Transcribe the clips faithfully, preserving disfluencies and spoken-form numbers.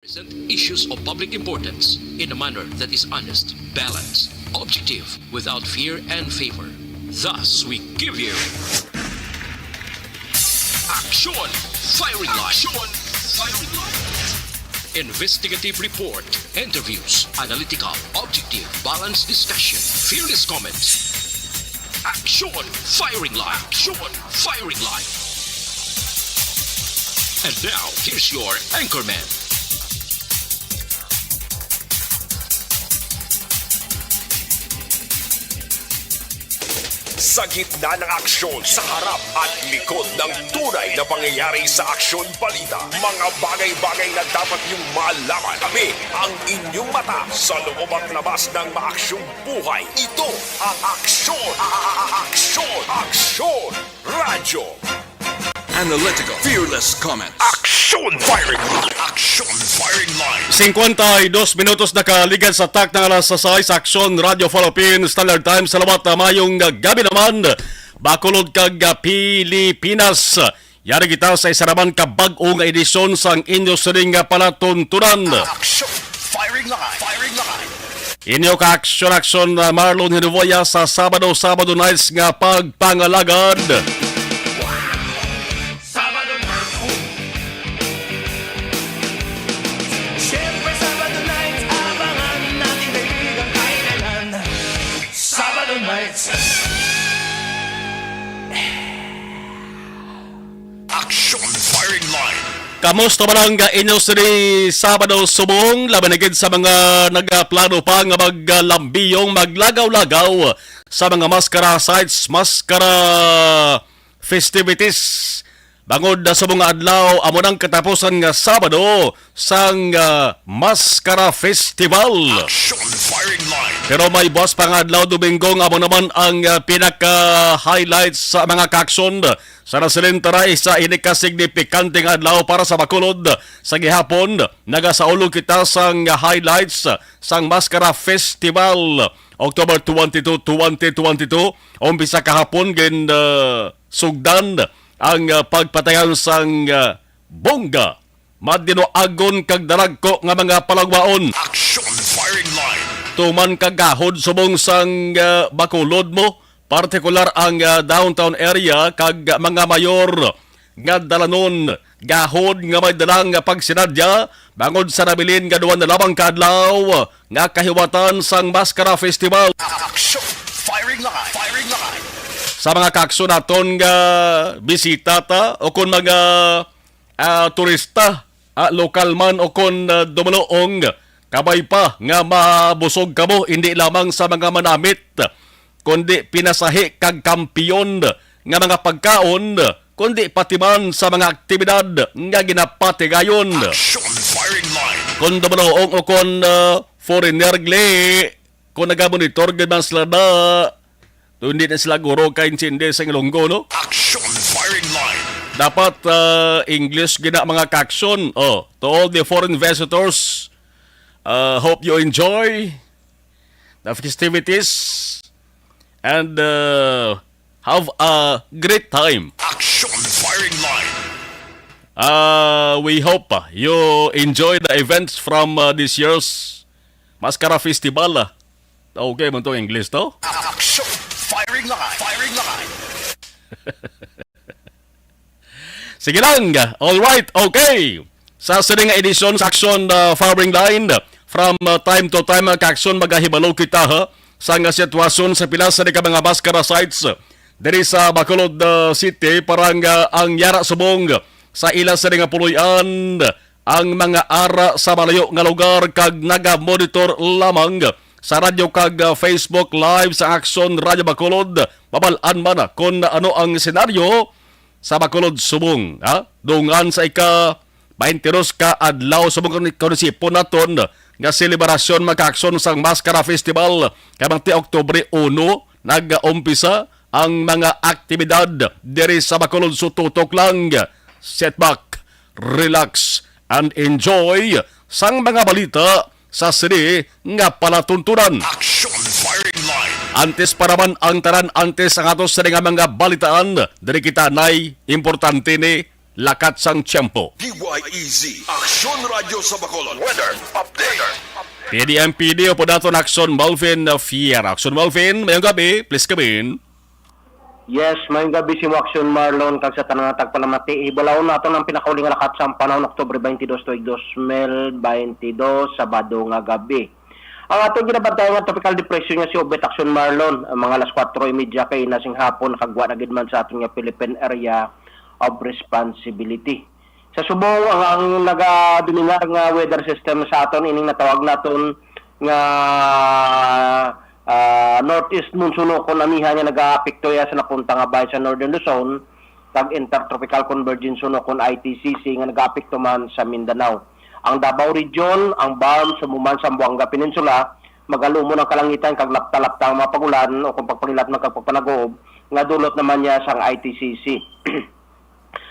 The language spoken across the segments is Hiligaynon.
Present issues of public importance in a manner that is honest, balanced, objective, without fear and favor. Thus, we give you Action Firing Line. Action Firing Line. Investigative report, interviews, analytical, objective, balanced discussion, fearless comments. Action Firing Line. Action Firing Line. And now, here's your anchorman. Sa gitna ng aksyon, sa harap at likod ng tunay na pangyayari sa aksyon balita, mga bagay-bagay na dapat niyong malaman. Kami ang inyong mata sa loob at labas ng maaksyong buhay. Ito ang Aksyon, a- a- a- Aksyon, Aksyon Radyo. Analytical, fearless comments. Action Firing Line! Action Firing Line! Singkwenta y dos minutos na kaligad sa tak ng alas sais, Aksyon Radyo Philippines Standard Time. Salamat, ah, mayong, ah, gabi naman, Bacolod kag, ah, Pilipinas. Yari kita sa isa naman ka bag-o nga edisyon sang inyo sining nga palatuntunan. Action Firing Line! Firing Line! Inyo ka aksyon-aksyon na Marlon Hinuvoya sa Sabado, Sabado Nights nga pagpangalagad. Sabado Nights. Siyempre, Sabado Nights, abangan natin, kaibigan, kahit kailan. Sabado Nights. Action Firing Line. Kamusta man ang inyo sini Sabado subong? Labi na gid sa mga nagaplano pa nga maglambiyong, maglagaw-lagaw sa mga maskara sites, maskara festivities. Bangod na subong nga adlaw, amo nang katapusan nga Sabado sang, ah, Maskara Festival. Action Firing Line. Pero may buwas pa nga adlaw, Domingo, nga amo naman ang, ah, pinaka-highlights sa mga kaaksyon sa nasilin taray sa ini ka signifikante nga adlaw para sa Bacolod. Sa gihapon, nagasaulog kita sang highlights sang Maskara Festival, October twenty-two, twenty twenty-two. Umpisa kahapon gin, ah, sugdan ang, ah, pagpatayan sang, ah, bongga, madinuagon kag daragko nga mga palangwaon. Action Firing Line. Tuman kag gahod subong sang, ah, Bacolod mo, partikular ang, ah, downtown area kag mga mayor nga dalanon, gahod nga may dalang pagsinadya bangod sa nabilin nga duha na lamang ka adlaw nga kahiwatan sang Maskara Festival. Action! Firing line! Firing line! Sa mga kaaksyon naton nga bisita ta o kon mga, ah, turista, ah, lokal man o kon, ah, dumuluong, kabay pa nga mabusog kamo hindi lamang sa mga manamit, kundi pinasahi kag kampiyon nga mga pagkaon, kundi pati man sa mga aktibidad nga ginapatigayon. Action Firing Line. Kon dumuluong o kon, ah, foreigner, gali, kon nagamonitor gid man sila na, to, hindi na sila guro kaintindi sa Ilonggo, no? Action Firing Line. Dapat, ah, English gina mga kaaksyon. Oh, to all the foreign visitors, uh, hope you enjoy the festivities and, uh, have a great time. Action Firing Line. Uh, we hope, uh, you enjoy the events from, uh, this year's Maskara Festival. Uh. Okay man tong English to. Action Firing Line. Firing Line. Sige lang. All right. Okay. Sa sini nga edisyon sa Aksyon, uh, Firing Line, from, uh, time to time, uh, kaaksyon, magahibalo kita, ha, sa nga sitwasyon sa pila sa ka mga maskara sites, uh, diri sa Bacolod, uh, City, para nga ang yara subong sa ila sini nga puloy-an, ang mga ara sa malayo nga lugar kag naga-monitor lamang sa radyo kag, uh, Facebook Live sa Aksyon Radyo Bacolod. Mabal-an man, uh, kon ano ang senaryo sa Bacolod subong, ha? Dungan sa ika twenty-dos ka adlaw subong kon, kon isipon naton nga selebrasyon, mga kaaksyon, sang Maskara Festival, kay bangti Oktubre uno nag-umpisa ang mga aktibidad diri sa Bacolod. So, tutok lang, sit back, relax, and enjoy sang mga balita sa sini nga palatuntunan. Action Firing Line. Antes pa naman ang tanan, antes ang ato sini nga mga balitaan, diri kita nay importante ni lakat sang tiyempo. D Y E Z, Aksyon Radyo sa Bacolod. Weather update. P D M P D, upod naton Aksyon Melvin Fiera. Aksyon Melvin, mayong gabi, please come in. Yes, mayong gabi sa imo, Aksyon Marlon, kag sa tanan nga tagpalamati. Hibalahon naton ang pinakauli nga lakat sang panahon, Oktubre twenty-two, tuig dos mil twenty-two, Sabado nga gabi. Ang aton ginabantayan nga tropical depression nga si Obet, Aksyon Marlon, ang mga alas kuwatro y media kaina sing hapon, nakagwa na gid man sa aton nga Philippine Area of Responsibility. Sa subong, ang, ang nagadominar nga weather system sa aton, ining natawag naton nga, ah, northeast monsoon o kon amihan nga nagaapekto ya sa napunta nga bahin sa Northern Luzon, kag Intertropical Convergence o kon I T C C nga nagaapekto man sa Mindanao. Ang Davao Region, ang BARMM, subong man Zamboanga Peninsula, magalumon ang kalangitan kag lapta-lapta ang mga pag-ulan o kon pagpangilat man kag pagpanagob nga dulot naman niya sang I T C C.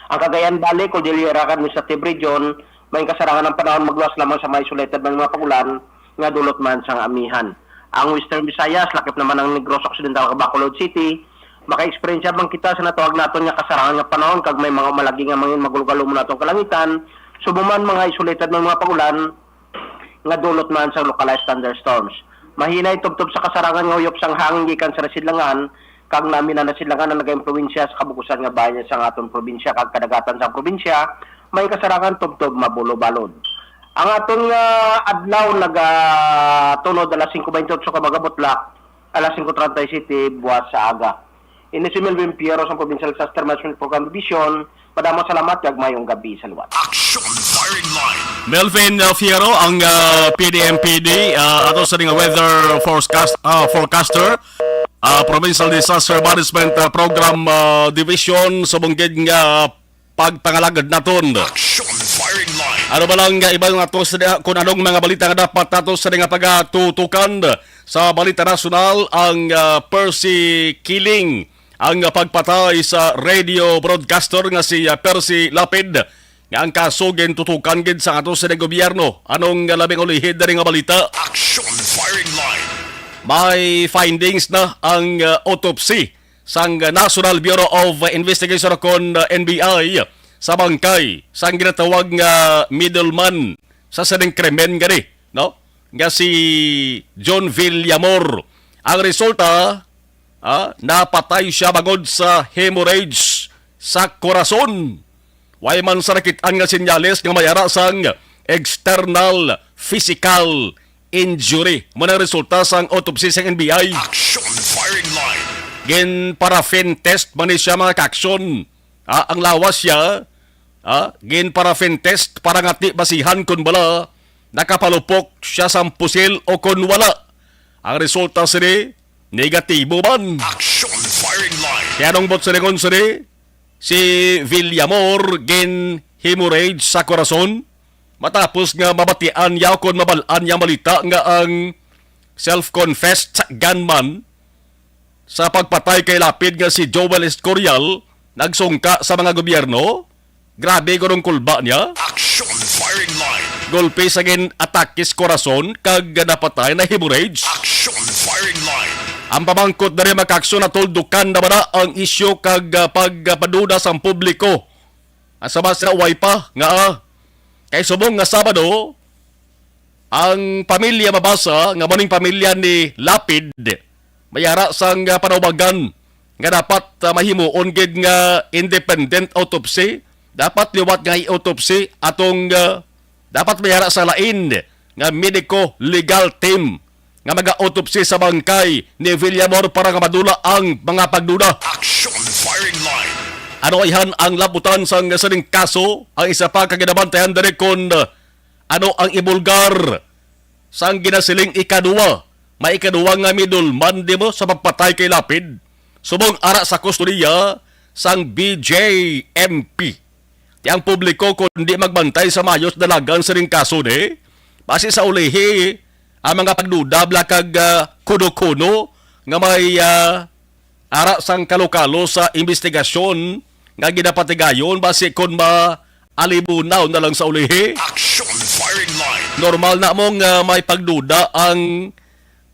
Ang Cagayan Valley, Cordillera, kag Administrative Region, may kasarangan ang panahon magluwas lamang sa mga isolated nga mga pag-ulan nga dulot man sang amihan. Ang Western Visayas, lakip naman ang Negros Occidental, kag Bacolod City, maka-eksperyensya man kita sa natawag naton nga kasarangan nga panahon kag may mga umalagi nga mangin magulgalumon naton kalangitan, subong man mga isolated nga mga pag-ulan nga dulot man sang localized thunderstorms. Mahinay tubtob sa kasarangan nga huyop sang hangin gikan sa nasidlangan, kag namin ang nasidlangan ang nagaimpluwensya sa kabug-usan nga bahin sang aton probinsya kag kadagatan sang probinsya, may kasarangan tubtob mabulo-balod. Ang aton nga adlaw nagatunod alas singko baynte otso ka magabutlak, alas singko treinta y siete buwas sa aga. Ini si Melvin Piero sa Provincial Disaster Management Program Division. Madamo salamat kag mayong gabi sa liwat. Action Firing Line. Melvin, uh, Fierro, ang, uh, P D M P D, uh, ato sa ning weather forecast, uh, forecaster, uh, Provincial Disaster Management, uh, Program, uh, Division, subong gid nga pagpangalagad naton. Action Firing Line. Ano ba lang nga iba nga to sa, kung anong mga balita nga dapat nato sa nga pagatutukan sa balita nasyonal, ang, uh, Percy Killing, ang pagpatay sa radio broadcaster nga si, ah, Percy Lapid, nga ang kaso gintutukan gid sa ato sa gobyerno. Anong labing ulihi diri nga balita? Action Firing Line. May findings na ang, ah, autopsy sang National Bureau of Investigation kon, ah, N B I sa bangkay sang ginatawag nga middleman sa sining krimen gani, no? Nga si John Villamor. Ang resulta, ah, napatay siya bangod sa hemorrhage sa korason. Way man sa nakit-an nga senyales nga may ara sang external physical injury. Mao na resulta sang autopsy sang N B I. Action Firing Line. Gin-paraffin test man ni siya, mga ka-aksyon. Ah, ang lawas siya, ah, gin-paraffin test para nga ti basihan kon bala nakapalupok siya sang pusil o kon wala. Ang resulta sini, negatibo man. Action Firing Line. Kaya anong buot silingon sini, si Villamor gin-hemorrhage sa korason matapos nga mabatian niya o kon mabal-an niya ang balita nga ang self-confessed gunman sa pagpatay kay Lapid nga si Joel Escorial nagsungka sa mga gobyerno? Grabe gurong kulba niya. Action Firing Line. Golpe sa gin-atake sa korason kag napatay na hemorrhage. Action Firing Line. Ang pamangkot diri, mga ka-aksyon, natuldukan na ba na ang isyu kag, ah, pagpaduda sang publiko? Ang sama sila, way pa nga, ah, kay subong nga Sabado, ang pamilya mabasa nga muning pamilya ni Lapid, may ara sang, ah, panaubagan nga dapat, ah, mahimuon gid nga independent autopsy. Dapat liwat nga i-autopsy atong, ah, dapat may ara sa lain nga medico-legal team nga maga-autopsy sa bangkay ni Villamor para nga madula ang mga pagduda. Action Firing Line. Ano ayhan ang laputan sang sining kaso? Ang isa pa ka ginabantayan diri kon, uh, ano ang ibulgar sang ginasiling ikaduwa, may ikaduwa nga middleman di mo sa pagpatay kay Lapid, subong ara sa kustodiya sang B J M P. Ti ang publiko kon di magbantay sa maayos dalagan sining kaso ni, basi sa ulihi, ang mga pagduda bala kag, ah, kuno-kuno nga may, ah, ara sang kalokalo sa imbestigasyon nga ginapatigayon, basi kon maalibunaw na lang sa ulihi. Action Firing Line. Normal na mo nga may pagduda ang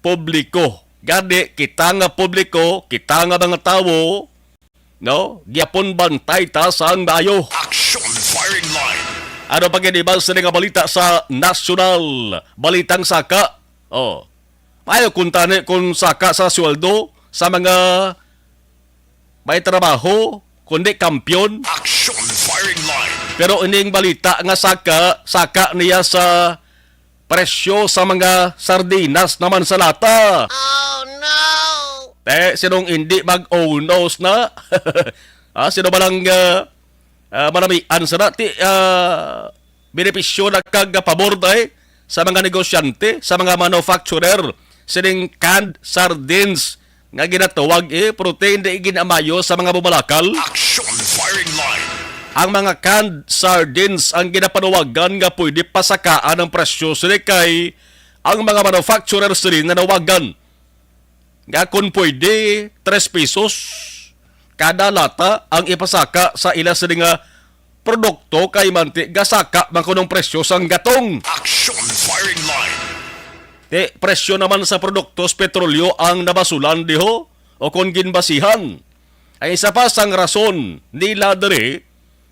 publiko. Gani, kita nga publiko, kita nga mga tawo, no? Gyapon bantay ta sang maayo. Action firing line. Ano pa gid iban sini nga balita sa nasyonal? Balitang saka. Oh. Maayo kung tani kung saka sa sweldo sa mga may trabaho, kundi kampiyon. Action firing line. Pero ining balita nga saka, saka niya sa presyo sa mga sardinas naman sa lata. Oh, no! Eh, sinong hindi mag-oh no na? Ah, sino ba lang, ah, ah, manamian sa dati, ah, benepisyo na kag pabor, eh, sa mga negosyante, sa mga manufacturer sining canned sardines nga ginatawag, eh, protein di ginamayo sa mga bumalakal? Action firing line. Ang mga canned sardines ang ginapanawagan nga pwede pasakaan ang presyo sini kay ang mga manufacturer sini nanawagan nga kung pwede, tres pesos kada lata ang ipasaka sa ila sini nga produkto kay manti gasaka man kunong presyo sang gatong. Action firing line. Ti presyo naman sa produktos petrolyo ang nabasulan diho o kon ginbasihan. Ang isa pa sang rason nila diri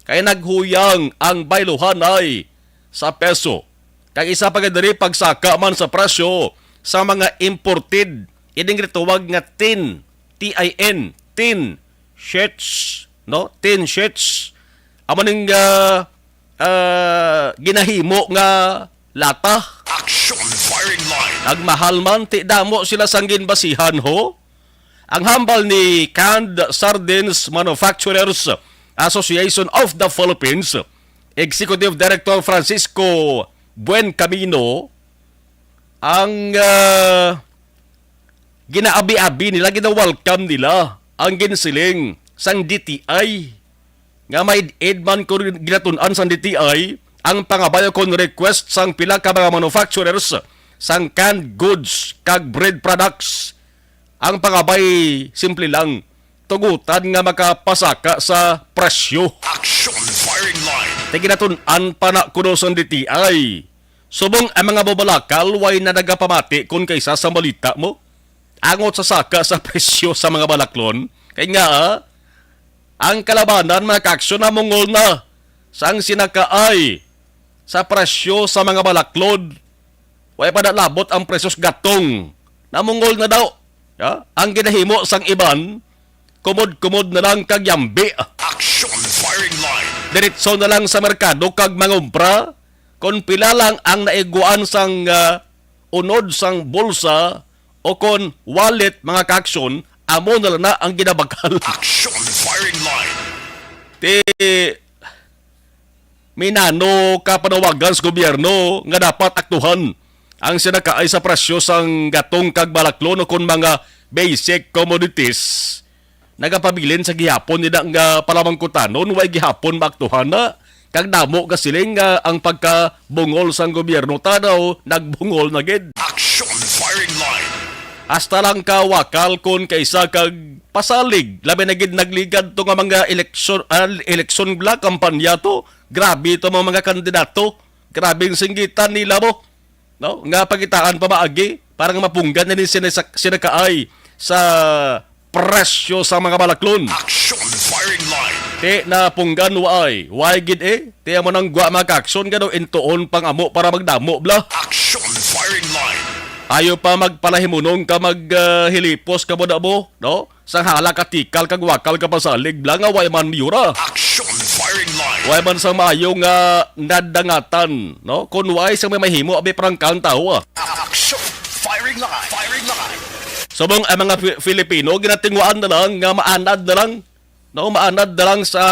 kay naghuyang ang bayluhanay sa peso. Kag isa pa gid diri pagsaka man sa presyo sa mga imported, ining gitawag nga tin, T I N, tin sheets, no? Tin sheets. Amo ning, ah, ah, ginahimo nga lata. Action firing line. Nagmahal man, ti damo sila sang ginbasihan, ho. Ang hambal ni Canned Sardines Manufacturers Association of the Philippines Executive Director Francisco Buen Camino, ang, ah, ginaabi-abi nila, gina-welcome nila ang ginsiling sang D T I nga may id man kon ginatun-an sang D T I ang pangabay kon request sang pila ka mga manufacturers sang canned goods kag bread products. Ang pangabay, simple lang, tugutan nga makapasaka sa presyo. Action firing line. Ti ginatun-an pa na kuno sang D T I. Subong ang mga bubalakal, way na nagapamati kon kaisa sa balita mo. Angot sa saka sa presyo sa mga balaklon. Kay nga, ah, ang kalabanan, mga kaaksyon, namungol na sang sinakaay sa presyo sa mga balaklon. Way pa nalabot ang presyo sa gatong. Namungol na daw. Ya? Ang ginahimo sang iban, kumod-kumod na lang kag yambi. Action firing line. Diretso na lang sa merkado kag mangumpra kon pila lang ang naiguan sang, ah, unod sang bulsa o kon wallet, mga kaaksyon, amo na lang na ang ginabakal. Action firing line. Ti minano ka panawagan sa gobyerno nga dapat aktuhan ang sinakaay sa presyo sang gatong kag balaklon o kon mga basic commodities. Nagapabilin sa gihapon nila nga palamangkutanon, way gihapon maaktuhan na. Kag damo ka siling nga ang pagkabungol sang gobyerno, tanaw, nagbungol na gid. Action firing line. Hasta lang ka wakal kon kaisa kag pasalig, labi na gid nagligad to nga mga eleksyon, ah, eleksyon bala, kampanya to. Grabe to mga, mga kandidato. Grabe ang singgitan nila mo. No? Nga pagitaan pa maagi para nga mapunggan na ni sina-, sinakaay sa presyo sa mga balaklon. Action firing line. Ti napunggan waay, waay gid eh. Ti amo nang gwa mga kaaksyon nga daw intuon pang amo para magdamo bala. Action firing line. Ayo pa magpalahimunong ka mag, ah, hilipos ka mo na mo, no? Sang hala ka tikal kag wakal ka pasalig bala nga way man miyura. Action firing line. Way man sang maayo nga nadangatan, no? Kun way sang may mahimo, abi prangka ang tawo, ah. Action firing line. Firing line. Subong ang mga Fi-, Filipino, ginatingwaan na lang nga maanad na lang, no? Maanad na lang sa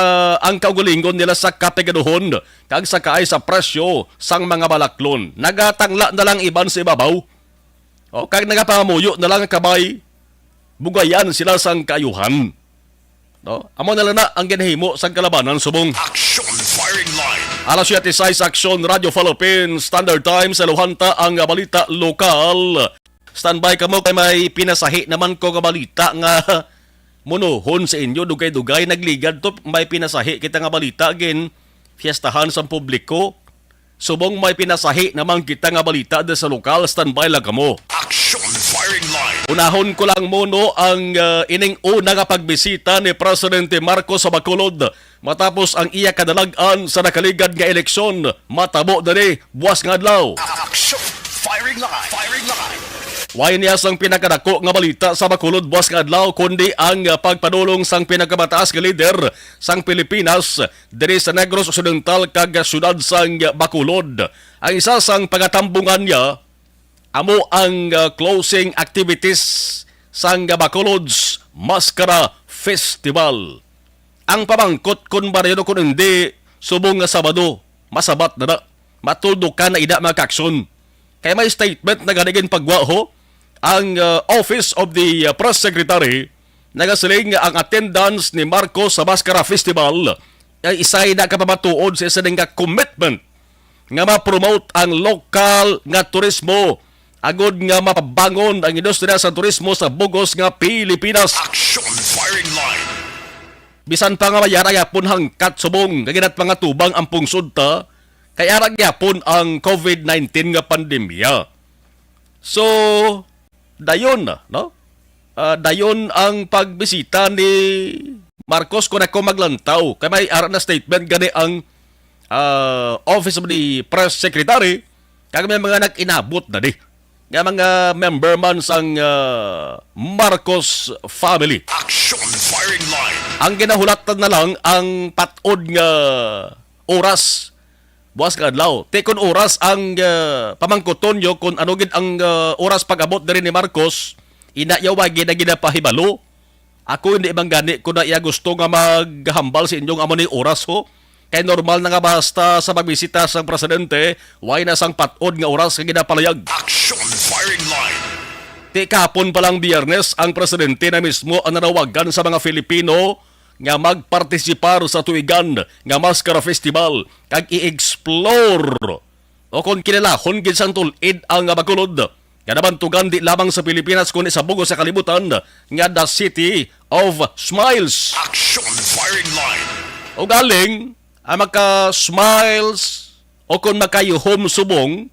ang kaugalingon nila sa kapigaduhon kag sa kaay sa presyo sang mga balaklon. Nagatangla na lang iban sa ibabaw. O, kag nagapangamuyo na lang kabay, bugayan sila sang kaayuhan. No? Amo na lang na ang ginahimo sang kalabanan subong. Action firing line. Alas siyete sais, Action Radio Philippines Standard Time, sa Luhanta ang balita lokal. Standby kamo kay may pinasahi naman ko nga balita nga munuhon sa inyo, dugay-dugay nagligad to, may pinasahi kita nga balita gin fiestahan sang publiko. Subong may pinasahi naman kita nga balita diri sa lokal, standby lang kamo. Action firing line. Unahon ko lang mo, no, ang, ah, ining una nga pagbisita ni Presidente Marcos sa Bacolod matapos ang iya kadalag-an sa nakaligad nga eleksyon. Matabo diri buwas nga adlaw. Action! Firing line! Firing line! Way niya sang pinakadako nga balita sa Bacolod buwas nga adlaw, kundi ang, ah, pagpadulong sang pinakamataas nga lider sang Pilipinas diri sa Negros Occidental kag siyudad sang Bacolod. Ang isa sang pangatambungan niya amo ang, ah, closing activities sang Bacolod's Maskara Festival. Ang pamangkot kon barayon o kon hindi, subong nga Sabado, masabat na na. Matuldo ka na ina, mga kakson. Kay may statement na gani ginpagwa, ho, ang, ah, Office of the, ah, Press Secretary, nagasiling nga ang attendance ni Marcos sa Maskara Festival ay isay na kapamatuod sa isa nga commitment nga ma-promote ang lokal nga turismo, agod nga mapabangon ang industriya sa turismo sa bugos nga Pilipinas. Action! Firing line! Bisan pa nga may ara gyapon hangkat, subong nga ginatubang ang pungsod ta, kay ara gyapon ang covid nineteen nga pandemya. So, dayon, no? Ah, dayon ang pagbisita ni Marcos, kung ako maglantaw. Kay may ara na statement gani ang, ah, Office of the Press Secretary, kag may mga nag-inabot na di nga mga member man sang, ah, Marcos family. Action! Firing line! Ang ginahulatan na lang ang patod nga oras buwas nga adlaw. Ti kon oras ang, ah, pamangkuton nyo kung ano gid ang, ah, oras pag-abot diri ni Marcos, ina ya wa gid na ginapahibalo. Ako hindi man gani ko na iya gusto nga maghambal sa inyong amo ni oras, ho. Kay normal na nga basta sa pagbisita sang presidente, way na sang patod nga oras nga ginapalayag. Action! Firing line! Ti kahapon pa lang Biyernes, ang presidente na mismo ang nanawagan sa mga Filipino nga magpartisipar sa tuigan nga Maskara Festival kag i-explore o kon kilalahon gid sang tul-id ang Bacolod, nga nabantugan di lamang sa Pilipinas kundi sa bugos sa kalibutan nga The City of Smiles. Action! Firing line! O galing, ang maka-smiles o kon makayuhom subong,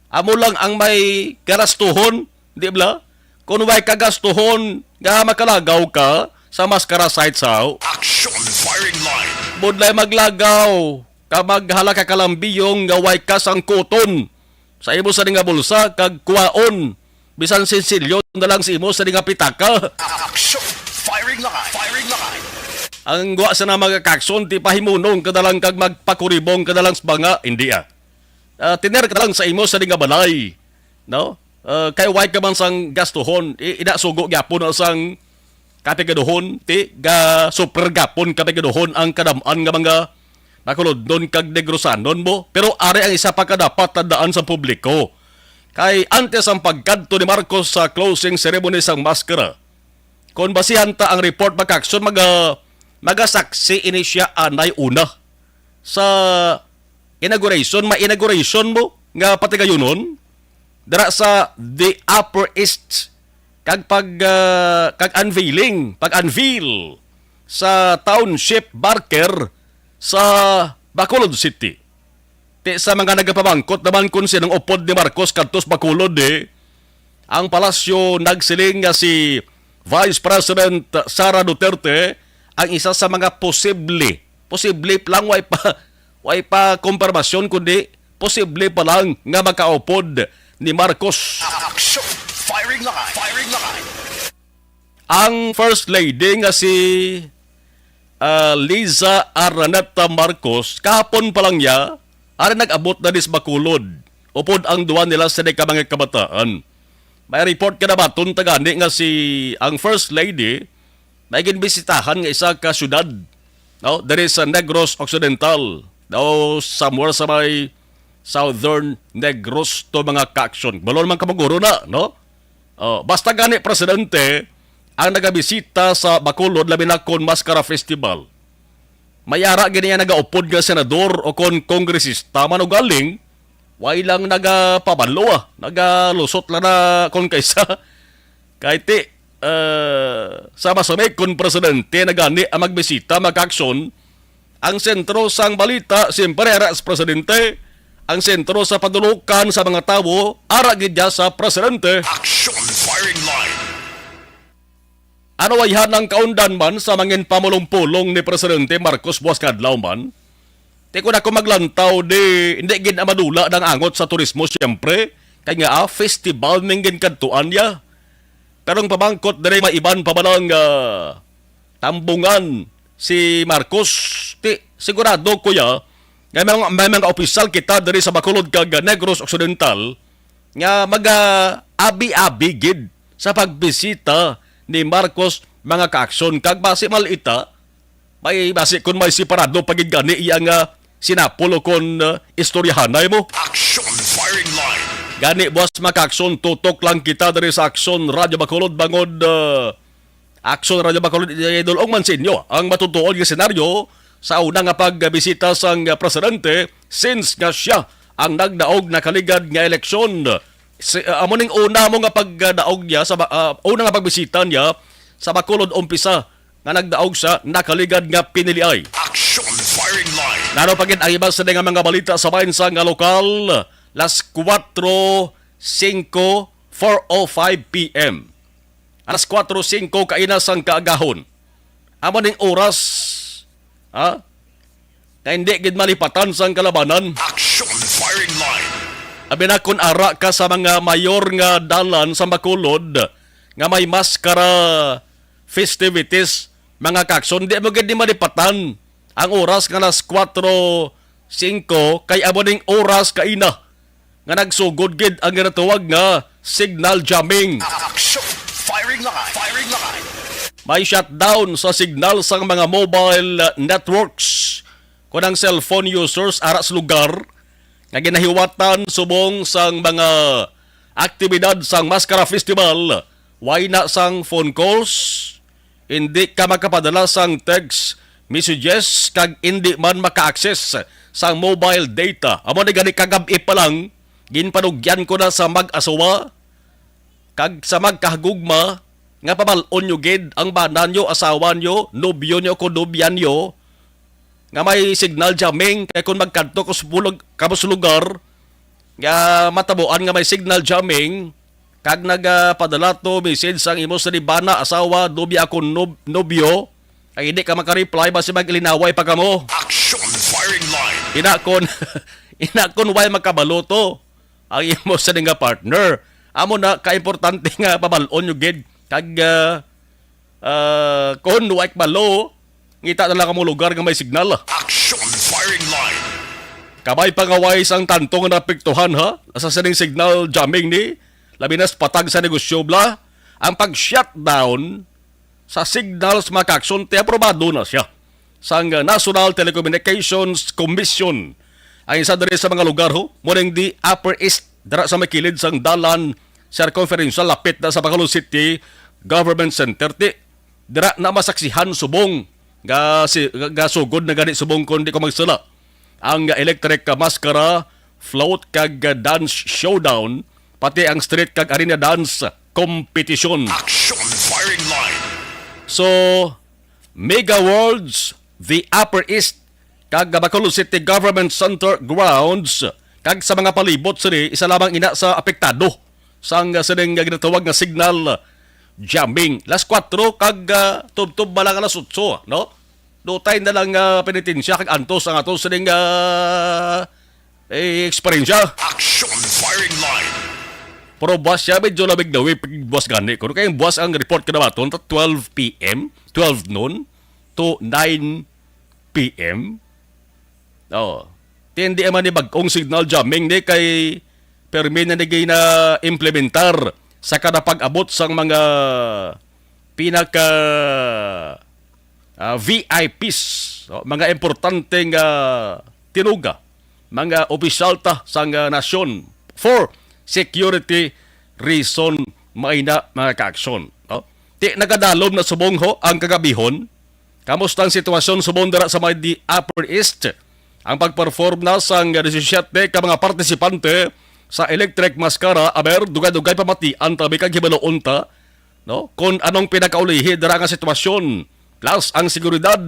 amo lang ang may garastuhon, di bala? Kon way ka gastuhon nga makalagaw ka sa Maskara site sa Action! Firing line! Budlay maglagaw ka maghala ka kalambiyong nga way ka sangkuton sa imo sa nga bulsa kag kuwaon bisan sinsilyo na lang sa imo sa nga pitaka. Action! Firing line! Firing line! Ang gwa sa na mga kakson, ti pahimunong ka na lang kag magpakuribong ka na lang sa banga, hindi, ah. Ah, tiner ka lang sa imo sa nga balay, no? Ah, kay way ka man sang gastuhon, i-, ina sugo gyapon na sang kapigaduhon, ti ga super gapon kapigaduhon ang kadam-an nga mga Bacolodnon kag Negrosanon mo. Pero ari ang isa pa ka dapat tandaan sa publiko. Kay antes ang pagkadto ni Marcos sa closing ceremony sang Maskara, kon basihan ta ang report, mga kakson, maga-, magasaksi ini siya anay una sa inauguration, may inauguration mo nga patigayunon dira sa The Upper East, kag pag, ah, kag unveiling, pag-unveil sa township marker sa Bacolod City. Ti sa mga nagapamangkot naman kung sinong upod ni Marcos kadto sa Bacolod, eh, ang palasyo nagsiling nga si Vice President Sara Duterte ang isa sa mga posible, posible pa lang, way pa, way pa kumpirmasyon, kundi posible pa lang nga makaupod ni Marcos. Action! Firing line! Firing line! Ang First Lady nga si, ah, Liza Araneta Marcos, kahapon pa lang niya, ari nag-abot na dis Bacolod. Upod ang duwa nila sa ka mga kabataan. May report ka na ba, tunta gani nga si, ang First Lady, may ginbisitahan nga isa ka syudad, no? Diri sa Negros Occidental, no? Somewhere sa may Southern Negros to, mga ka-action. Balo naman kamaguro na, no? Oh, basta gani, presidente, ang nagabisita sa Bacolod, labi na kon Maskara Festival, may ara gani ang nagaupod nga senador o kon kongresista man ugaling, way lang nagapabalo, ah, nagalusot lang na kon kaysa. Kay ti, eh, sa masami kon presidente na gani ang magbisita, mga ka-action, ang sentro sang balita, siyempre, ara sa presidente. Ang sentro sa panulukan sa mga tawo, ara gid ya sa presidente. Action! Firing line! Ano, ayhan ang kaundan man sa mangin pamulong-pulong ni Presidente Marcos buwas nga adlaw man? Ti kun ako maglantaw, di, hindi gid na madula ang angot sa turismo, siyempre. Kay nga, ah, festival ning ginkadtuan niya. Pero ang pamangkot diri, may iban pa ba lang, ah, tambungan si Marcos? Ti, sigurado, kuya, nga may mga, may mga opisyal kita diri sa Bacolod kag Negros Occidental nga mag-abi-abi gid sa pagbisita ni Marcos, mga kaaksyon. Kag basi malita, may basi kun may separado pa gid gani iya nga sinapol o kon, uh, istoryahanay mo. Action firing line. Gani, buwas, mga kaaksyon, tutok lang kita diri sa Aksyon Radyo Bacolod bangod, uh, Aksyon Radyo Bacolod, idol-ong man sa inyo ang matutuod nga senaryo sa una nga pagbisita sang presidente since nga siya ang nagdaog nakaligad nga eleksyon. Si, uh, amo ning una mo nga pagdaog niya sa ba-, uh, una nga pagbisita niya sa Bacolod, umpisa nga nagdaog sa nakaligad nga piniliay. Action firing line. Naro pa gid ang iba sa nga mga balita sa bahin sa nga lokal, las kuwatro singko, four oh five P M. Alas kuwatro singko kaina sang kaagahon. Amo ning oras, ha? Nga hindi gid malipatan sang kalabanan. Action firing line. Abi na kun ara ka sa mga mayor nga dalan sa Bacolod nga may maskara festivities, mga kaaksyon, di mo gid ni malipatan ang oras nga alas kuwatro singko, kay amo ning oras kaina nga nagsugod gid ang ginatawag nga signal jamming. Action! Firing line! Firing line! May shutdown sa signal sang mga mobile networks kon ang cellphone users ara sa lugar nga ginahiwatan subong sang mga aktibidad sang Maskara Festival. Way na sang phone calls, hindi ka makapadala sang text messages, kag indi man maka-access sang mobile data. Amo ni gani, kagab-i pa lang, ginpanugyan ko na sa mag-asawa kag sa magkahagugma nga pabal-on nyo gid ang bana nyo, asawa nyo, nobyo nyo, o nobya nyo, nga may signal jamming. Kay kung magkadto ko sa bulag-, kamo sa lugar nga matabuan nga may signal jamming, kag nagapadala to message sang imo sa bana, asawa, nobya, akon nob-, nobyo, kag hindi ka makareply, basi mag-ilinaway pa kamo. Action firing line. Ina kon, ina kon way makabalo to ang imo sa nga partner. Amo na, kaimportante nga pabal-on nyo gid. Kag, ah, ah, kon way kabalo, ngita na lang kamo lugar nga may signal. Action firing line. Kabay pa nga way sang tanto nga naapektuhan, ha, sa sining signal jamming ni, labi na sa patag sa negosyo, bla. Ang pag-shutdown sa signals, mga kaaksyon, ti aprobado na siya sang National Telecommunications Commission. Ang isa diri sa mga lugar, ho, mo ning di Upper East, dira sa may kilid sang dalan circumferential, lapit na sa Bacolod City Government Center. Ti, dira na masaksihan subong ga, si, ga, gasugod na gani subong, kung di ko magsala, ang electric maskara float kag dance showdown, pati ang street kag arena dance competition. Action firing line. So, Mega Worlds, the Upper East, kag Bacolod City Government Center grounds, kag sa mga palibot sini, isa lamang ina sa apektado sang, ah, sining, ah, ginatawag nga signal jamming. Las kuwatro kag, ah, tubtob ba lang alas otso, no? Dutay na lang, ah, penitensya kag antos ang ato sining, ah, eh, eksperyensya. Action firing line. Pero buwas siya, medyo lamig na, eh, buwas gani. Kung kaya buwas ang report ka na ba, twelve P M, twelve noon to nine P M. Oh. Ti, hindi man ni bag-ong signal jamming ni, kay permi na ni gina-implementar sa kada pag-abot sang mga pinaka, ah, V I Ps, no? Mga importante nga tinuga, mga opisyal ta sang, ah, nasyon for security reason, maina, mga kaaksyon, no? Ti, nagadalom na subong, ho, ang kagabihon. Kamusta ang sitwasyon subong dira sa may di Upper East? Ang pag-perform na sang disisiete ka mga partisipante sa Electric Mascara, aber, dugay-dugay pamatian tabi kag hibaluon ta, no, kung anong pinakaulihi dira nga sitwasyon. Plus, ang seguridad,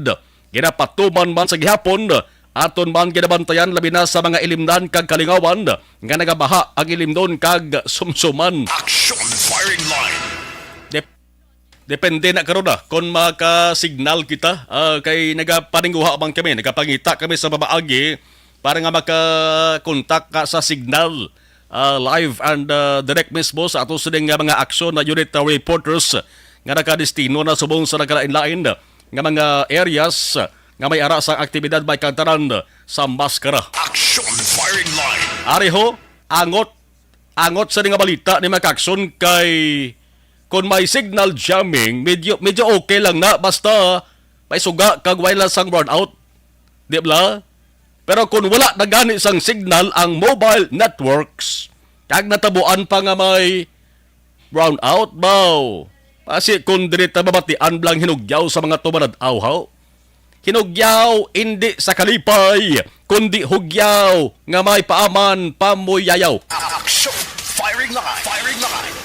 ginapatuman man sa gihapon, aton man ginabantayan, labi na sa mga ilimnan kag kalingawan nga nagabaha ang ilimnon kag sumsuman. Action firing line. Dep- Depende na karon na kung maka-signal kita. Ah, kay nagapaninguha man kami, nagapangita kami sa pamaagi para nga maka-contact ka sa signal. Ah, live and, ah, direct mismo sa ato sining nga mga aksyon na unit, ah, reporters nga nakadestino na subong sa nagkalain-lain nga mga areas nga may ara sa aktibidad may kagtanan sa maskara. Action firing line. Ari ho, angot, angot sa nga balita ni Mac Action kay kung may signal jamming, medyo, medyo okay lang na basta may suga kag wala sang brownout. Di ba? Pero kung wala na gani sang signal ang mobile networks, kag natabuan pa nga may brownout, baw. Basi kung dili ta mabatian blang hinugyaw sa mga tumanad-aw, haw. Hinugyaw, indi sa kalipay, kundi hugyaw nga may paaman pamuyayaw. Action! Firing line! Firing line!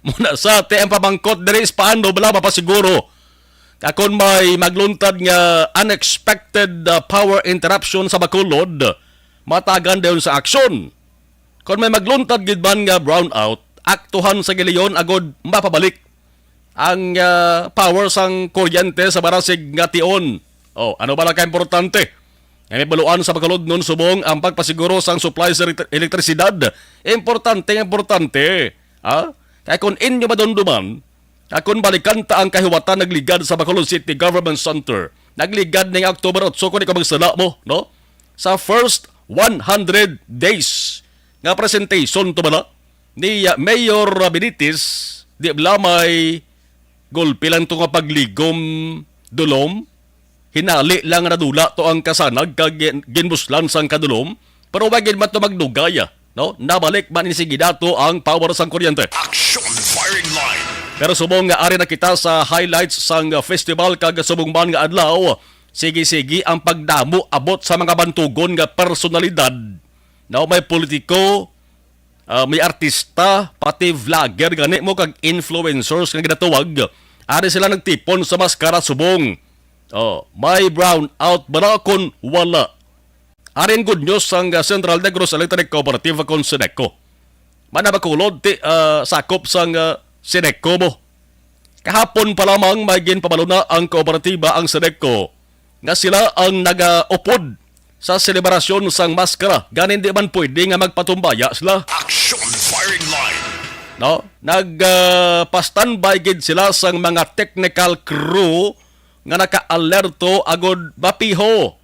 Muna sa ti ang pamangkot diri is paano bala mapasiguro nga kung may magluntad nga unexpected, uh, power interruption sa Bacolod, matagan dayon sa aksyon. Kon may magluntad gid man nga brownout, aktuhan sa gilayon agod mapabalik ang, ah, power sang kuryente sa barasig nga tion. Oh, ano bala ka importante? Nga may baluan sa Bacolod nun subong ang pagpasiguro sang supply sa elektri-, elektrisidad. Importante, importante. Ha? Kay kung inyo madumduman, ah, kung balikan ta ang kahiwatan nagligad sa Bacolod City Government Center, nagligad ning October otso, kung di ko magsala mo, no? Sa first one hundred days nga presentation to bala ni, uh, Mayor Benitez, di bala may gulpi lang to nga pagligom dulom, hinali lang nga nadula to ang kasanag kag gin-, ginbuslan sang kadulom, pero wa gid man to magdugay, ah, no? Nabalik man ni sige dato ang power sang kuryente. Action firing line. Pero subong nga ari na kita sa highlights sang, uh, festival kag subong man nga adlaw, sige-sige ang pagdamo abot sa mga bantugon nga personalidad. No, may politiko, ah, may artista, pati vlogger gani mo kag influencers nga ginatawag. Ari sila nagtipon sa maskara subong. Oh, may brownout ba na kun wala? Ari ang good news sang, ah, Central Negros Electric Cooperative kon Ceneco. Manabakulod ti, ah, sakop sang, ah, Ceneco mo. Kahapon pa lamang may ginpabaluna ang kooperatiba ang Ceneco nga sila ang nagaupod sa selebrasyon sang maskara, gani hindi man pwede nga magpatumbaya sila. Action firing line. No? Nag, ah, pa-standby gid sila sang mga technical crew nga naka-alerto agud mapiho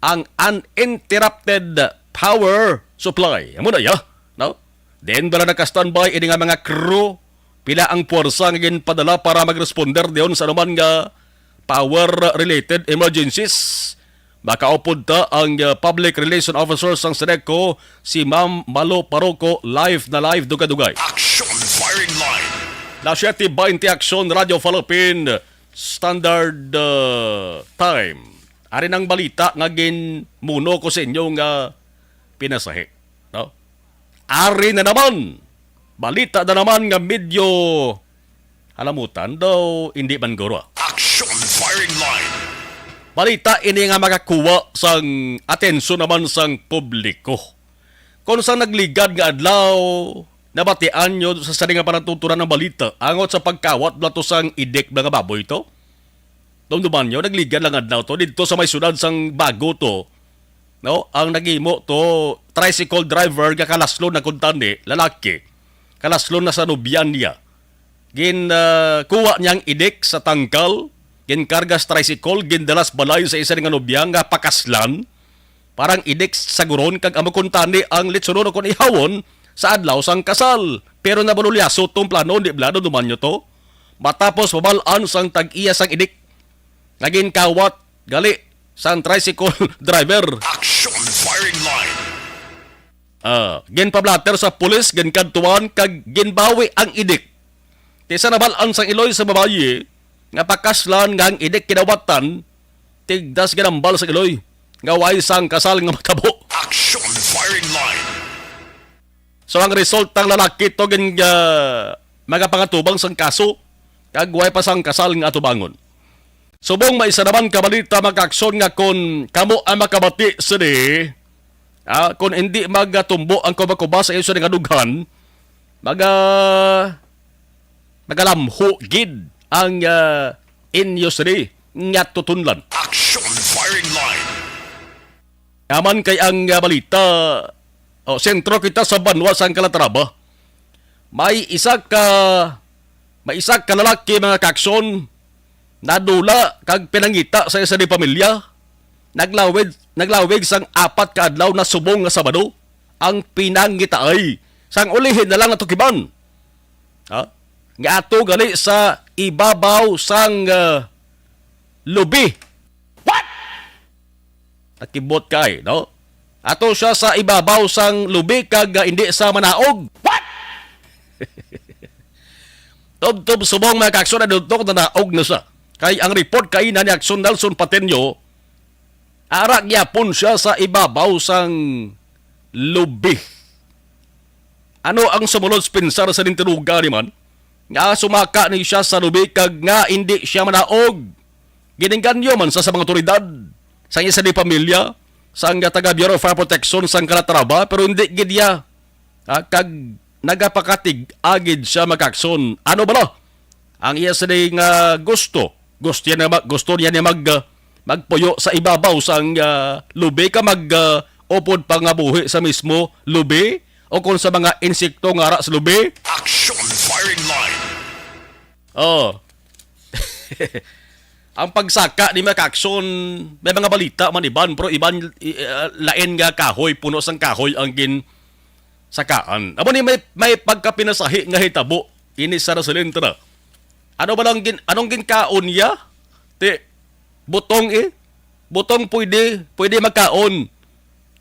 ang uninterrupted power supply. Amo na ya, no? Then, dala naka-standby ini nga mga crew. Pila ang puwersa nga ginpadala para mag-responder diyon sa anuman nga power-related emergencies? Makaupod ta ang, uh, Public Relation Officer sang Ceneco, si Ma'am Malo Paroco, live na live, dugay-dugay. Action firing line. Las siete veinte Action Radio Philippine Standard, uh, Time. Ari nang balita nga ginmuno ko sa inyo nga pinasahi, no? Ari na naman. Balita na naman nga medyo halamutan daw, hindi man guro. Action firing line. Balita ini nga makakuha sang atensyon naman sang publiko. Kung sa nagligad nga adlaw, nabatian nyo sa sali nga panatutunan ng balita, angot sa pagkawat bala to sang idik mga baboy to? Dumduman nyo, nagligad lang adlaw to, didto sa may syudad sang Bago to, no? Ang naghimo to, tricycle driver nga kalaslon na kuntani, lalaki. Kalaslon na sa nobya niya. Gin, ah, kuha niya ang idik sa tangkal, ginkarga sa tricycle, gindalas balay sa isa nga nobya nga pakaslan. Parang idik sa guron kag amo kuntani ang litsunon kon ihawon sa adlaw sang kasal. Pero nabulolyaso tong plano, di bala, dumduman nyo to? Matapos mabal-an sang tag-iya sang idik nga ginkawat gali sang tricycle driver. Action firing line. Ah, ginpablatter sa pulis, ginkadtuan kag ginbawi ang idik. Ti sa nabal-an sang iloy sa babayi nga pakaslan nga ang idik kinawatan, tigdas ginambal sang iloy nga way sang kasal nga matabo. Action firing line. So ang result, ang lalaki to gin, ah, magapangatubang sang kaso kag way pa sang kasal nga atubangon. Subong may isa naman ka balita, mga ka-aksyon, nga kon kamo ang makabati sini, ah, kon hindi magatumbo ang kuba-kuba sa inyo sini nga dughan, maga-, nagalamho gid ang, ah, inyo sini nga tutunlan. Action Firing Line. Aman kay ang, ah, balita, o, sentro kita sa banwa sang Calatrava. May isa ka, may isa ka lalaki, mga kaakson, nadula kag pinangita sa isa ni pamilya. Naglawig, naglawig sang apat ka adlaw na subong nga Sabado ang pinangitaay. Sang ulihi na lang natukiban, ha? Nga ato gali sa ibabaw sang, ah, lubi. What? Nakibot kay, no? Ato siya sa ibabaw sang lubi kag, ah, hindi sa manaog. What? Tubtob subong, mga kaakson, na dudtok na naog na siya. Kay ang report kay na ni Action Nelson Pateño, ara gyapon siya sa ibabaw sang lubi. Ano ang sumulod sa pinsar sa nintinuga ni man? Nga sumaka ni siya sa lubi kag nga indi siya manaog. Giningganyo man sa, sa mga otoridad, sang isa ni pamilya, sang taga Bureau of Fire Protection sang Calatrava, pero hindi gid iya, ah, kag nagapakatig-a gid siya, mga kaakson. Ano bala ang iya sini nga gusto? Gusto niya na ma-, gusto niya niya mag, ah, magpuyo sa ibabaw sang, ah, lubi ka mag, ah, upod pa nga buhi sa mismo lubi o kon sa mga insekto nga ara sa lubi? Action Firing Line. Oh. Ang pagsaka ni mga kaakson, may mga balita man iban, pero iban, i-, ah, lain nga kahoy, puno sang kahoy ang ginsakaan. Amo ni may, may pagkapinasahi nga hitabo ini sa Rosalindra. Ano ba lang gin-, anong ginkaon niya? Ti, butong, eh. Butong pwede, pwede magkaon.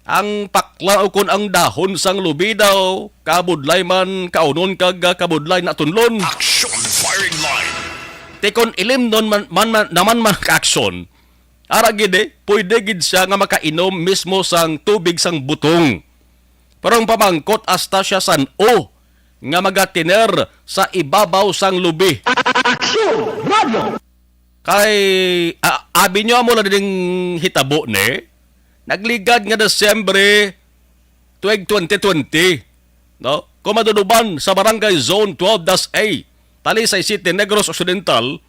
Ang pakla o kon ang dahon sang lubi daw, kabudlay man kaunon kag, ah, kabudlay natunlon. Action Firing Line. Ti kon ilimnon man, man, man, naman man ka aksyon, ara gid, eh, pwede gid siya nga makainom mismo sang tubig sang butong. Pero ang pamangkot, hasta siya san-o nga magatiner sa ibabaw sang lubi. Action! Radyo! Kay, ah, abi nyo amo lang ding hitabo ni, nagligad nga Disyembre tuig twenty twenty, no? Kumaduduban sa Barangay Zone twelve dash A, Talisay City, Negros Occidental,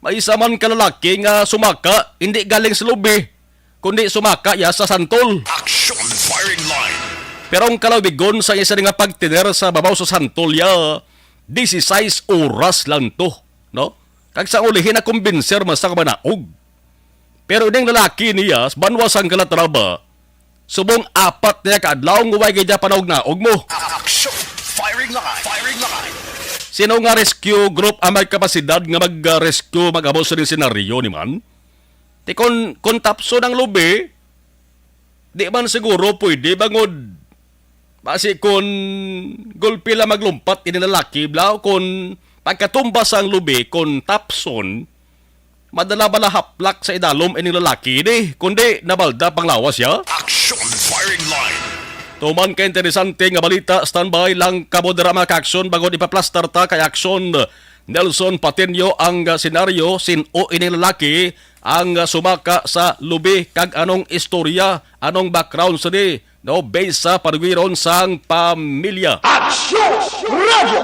may isa man ka lalaki nga sumaka, hindi galing sa lubi, kundi sumaka iya sa santol. Action Firing Line. Pero ang kalawigon sa isa nga pagtiner sa babaw sa santol iya, dieciséis oras lang to, no? Kag sa ulihi, nakumbinser man sa kamanaog. Pero ining lalaki niya, sa banwa sang Calatrava, subong apat niya ka adlaw nga way gid niya panaog-naog mo. Action! Firing line! Firing line! Sino nga rescue group ang may kapasidad nga mag-rescue, mag-amo sa senaryo ni man? Ti kon, kon tapson ang lubi, di man siguro pwede bangod basi kon gulpi lang maglumpat ini lalaki, bla, kon pagkatumba sang lubi, kon tapson, madala bala haplak sa idalom ini lalaki ini, kundi nabalda panglawas ya? Action Firing Line. Tuman ka interesante nga balita, standby lang kamo dira, mga ka-action, bangod ipaplastar ta kay Action Nelson Patinio ang, ah, senaryo, sin-o ining lalaki ang, ah, sumaka sa lubi, kag anong istorya, anong background sini, no, based sa panughiron sang pamilya. Action Radio!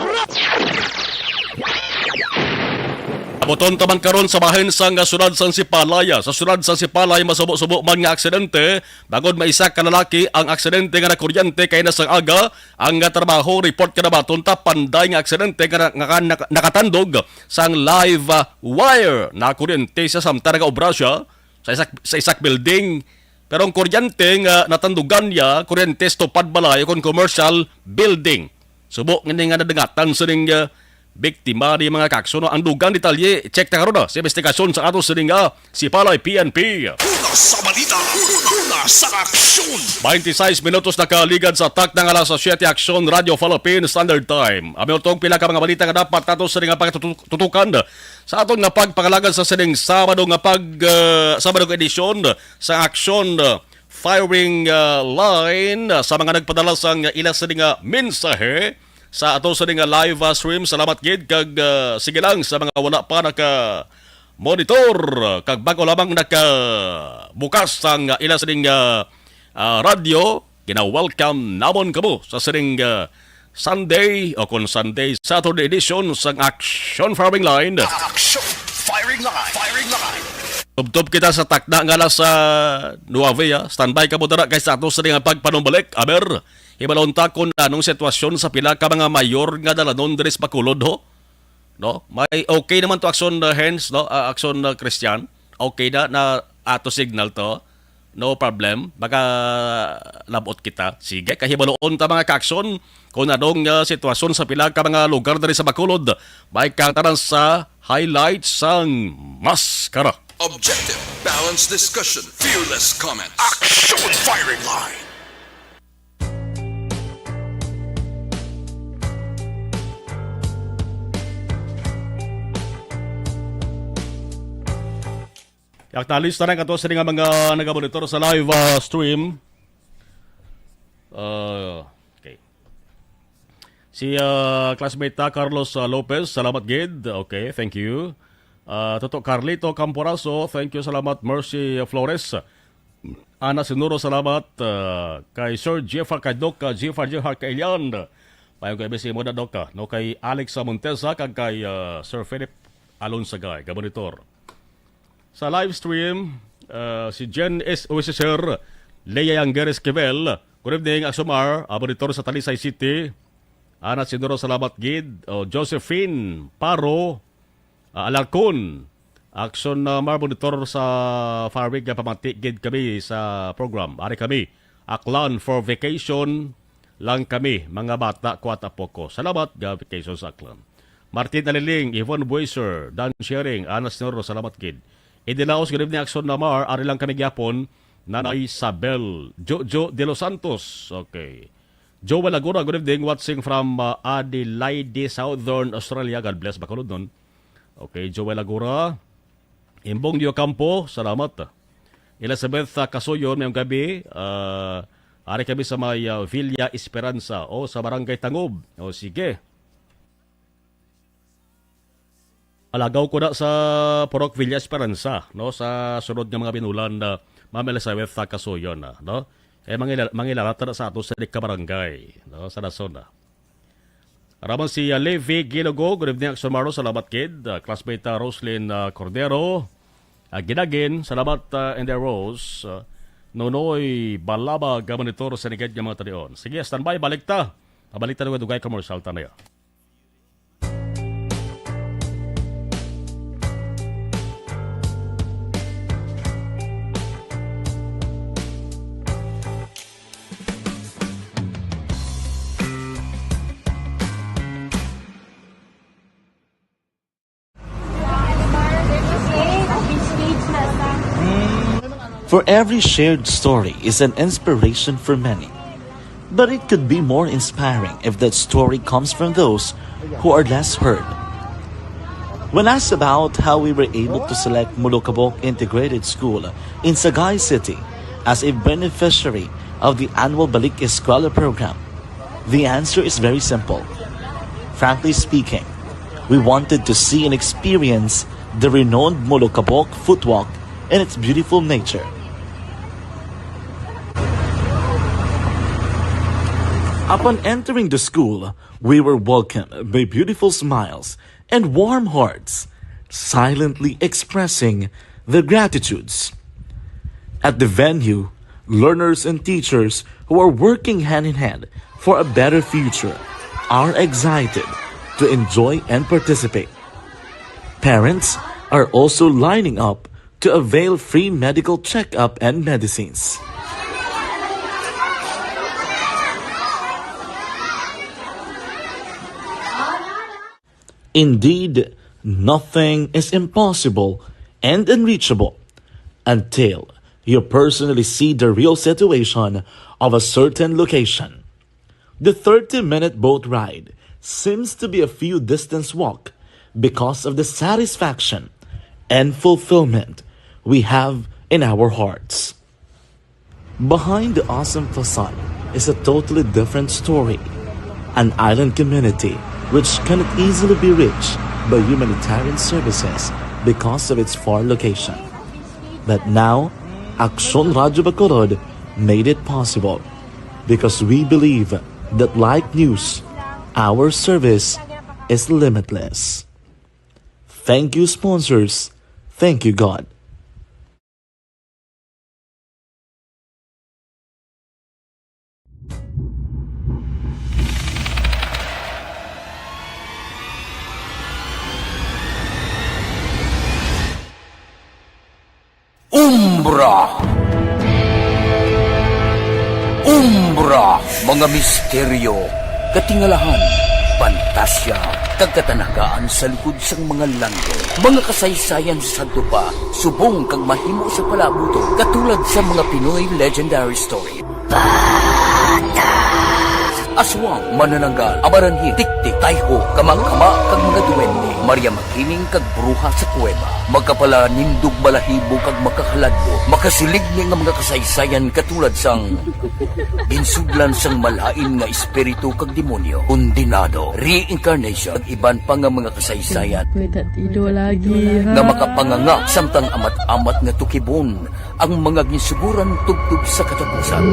Abuton ta man karon sa bahin sang, ah, siyudad sang Sipalay. Sa siyudad sang Sipalay, masubo-subo man nga aksidente, bangod may isa ka lalaki ang aksidente nga nakuryente kay na sang aga ang, ah, trabaho. Report ka na baton ta panday nga aksidente nga, nga, nga, nakatandog sang live, ah, wire. Nakuryente siya samtang nagaobra siya sa isa, sa isa ka building. Pero ang kuryente nga natandugan niya, kuryente sa tupad balay o kon commercial building. Subo nga ni nga nadangatan sining, ah, biktima ni, mga ka-action. Ang dugang detalye, check ta karon, ah, sa investigasyon sa ato sining, ah, Sipalay P N P. Una sa balita, una sa aksyon. Twenty-six minutos nakaligad sa takna nga alas siyete, Aksyon, Radyo Philippine Standard Time. Amo tong pila ka mga balita nga dapat nato sining nga pagtutu-, tutukan sa aton nga pagpangalagad sa sining Sabado nga pag, ah, Sabado nga edisyon sa Aksyon, ah, Firing, ah, Line, ah, sa mga nagpadala sang ila sining nga mensahe sa ato sining nga live, ah, stream. Salamat gid kag, ah, sige lang sa mga wala pa naka-monitor, ah, kag bag-o lamang nakabukas sang, ah, ila sining, ah, ah, radyo, gina-welcome namon kamo sa sining, ah, Sunday, o kon Sunday, Saturday edition sang Action Firing Line. Action Firing Line. Firing Line. Tubtob kita sa takna nga alas, ah, nuwebe, ah. Standby kamo dira, kay sa ato sini nga pagpanumbalik. Aber, hibalon ta kon anong sitwasyon sa pila ka mga mayor nga dalanon diri sa Bacolod, ho? No? May okay naman to, Action, uh, Hens, no? Ah, Action, uh, Christian. Okay na, na ato signal to. No problem. Baka labot kita. Sige, kahibaluon ta, mga ka-Action, kung anong, uh, sitwasyon sa pila ka mga lugar diri sa Bacolod. May katanan sa highlights sang Maskara. Objective, balanced discussion, fearless comments. Action Firing Line. Acknowledge tanan kato sa nga mga nagamonitor sa live, ah, stream. Ah, okay. Si, ah, classmate ta, Carlos, ah, Lopez, salamat gid. Okay, thank you. Ah, Toto Carlito Camporaso, thank you, salamat. Mercy Flores, Ana Sinuro, salamat. Ah, kay Sir Jeffar, kay Doc, ah, Jeffar, Jeffar Kailian. Mayong gabi sa imo na, Doc, ah, no, kay Alex, ah, Montesa, kag kay, ah, Sir Philip Alonsagay, ka monitor. Sa live stream, ah, si Jen S. Oisiser, Lea Yangger Esquivel. Good evening, Asomar, ah, monitor sa Talisay City. Ana Sinuro, salamat gid. O, Josephine Paro, ah, Alarcon. Action, ah, Mar, monitor sa Far Week nga pamati gid kami sa program. Ari kami, Aklan for vacation lang kami, mga bata, kuwat apo ko. Salamat, ga vacation sa Aklan. Martin Aliling, Yvonne Buiser, Dan Sharing, Anas Noro, salamat gid. Eddie Laos, good evening, Action Namar, ari lang kami gyapon, Nanay Isabel, Jojo de los Santos, okay. Joel Agura, good evening, watching from, uh, Adelaide, Southern Australia. God bless, Bacolod nun. Okay, Joel Agura. Imbong Dio Campo, salamat. Elizabeth, uh, Kasuyon, mayong gabi. Uh, ari kami sa may, uh, Villa Esperanza o sa Barangay Tangob. O, sige. Alagaw ko na sa Purok Villa Esperanza, no, sa sunod nga mga binulan, na Ma'am Elizabeth, ah, Kasuyon, ah, no? Eh, mangila-, mangilalata na sa ato sa kabarangay, no, sa Nasona. Raman si, ah, Levi Gilogo, good evening, Action Maro, salamat gid. Ah, classmate, ah, Roslyn, ah, Cordero, ah, Ginagin, salamat, ah, and the Rose, ah, Nonoy Balaba, ga monitor sa nigad nga mga talion. Sige, standby, balik ta. Pabalik ta, dugay, dugay, commercial ta na ya. For every shared story is an inspiration for many. But it could be more inspiring if that story comes from those who are less heard. When asked about how we were able to select Molokabok Integrated School in Sagay City as a beneficiary of the annual Balik Eskwela program, the answer is very simple. Frankly speaking, we wanted to see and experience the renowned Molokabok footwalk and its beautiful nature. Upon entering the school, we were welcomed by beautiful smiles and warm hearts, silently expressing their gratitudes. At the venue, learners and teachers who are working hand in hand for a better future are excited to enjoy and participate. Parents are also lining up to avail free medical checkup and medicines. Indeed, nothing is impossible and unreachable until you personally see the real situation of a certain location. The thirty-minute boat ride seems to be a few distance walk because of the satisfaction and fulfillment we have in our hearts. Behind the awesome facade is a totally different story. An island community which cannot easily be reached by humanitarian services because of its far location. But now, Aksyon Radyo Bacolod made it possible because we believe that like news, Our service is limitless. Thank you, sponsors. Thank you, God. Umbra. Umbra, mga misteryo, katingalahan, pantasya, kag katanagaan sa likod sang mga langgam. Mga kasaysayan sa sadto pa, subong kag mahimo sa palaabuton, katulad sa mga Pinoy legendary story. Aswang, manananggal, amaranhil, tiktik, tayho, kamangkama, kag mga duwende, Maria Makiling, kag bruha sa kuweba. Makapalanindog, balahibo, kag makahaladlok. Makasiling ni nga mga kasaysayan katulad sang ginsudlan sang malain nga espiritu kag demonyo, kondenado, reincarnation, kag iban pa nga mga kasaysayan May tatido lagi, ha? nga makapanganga samtang amat-amat nga tukibon ang mga ginsuguran tubtob sa katapusan.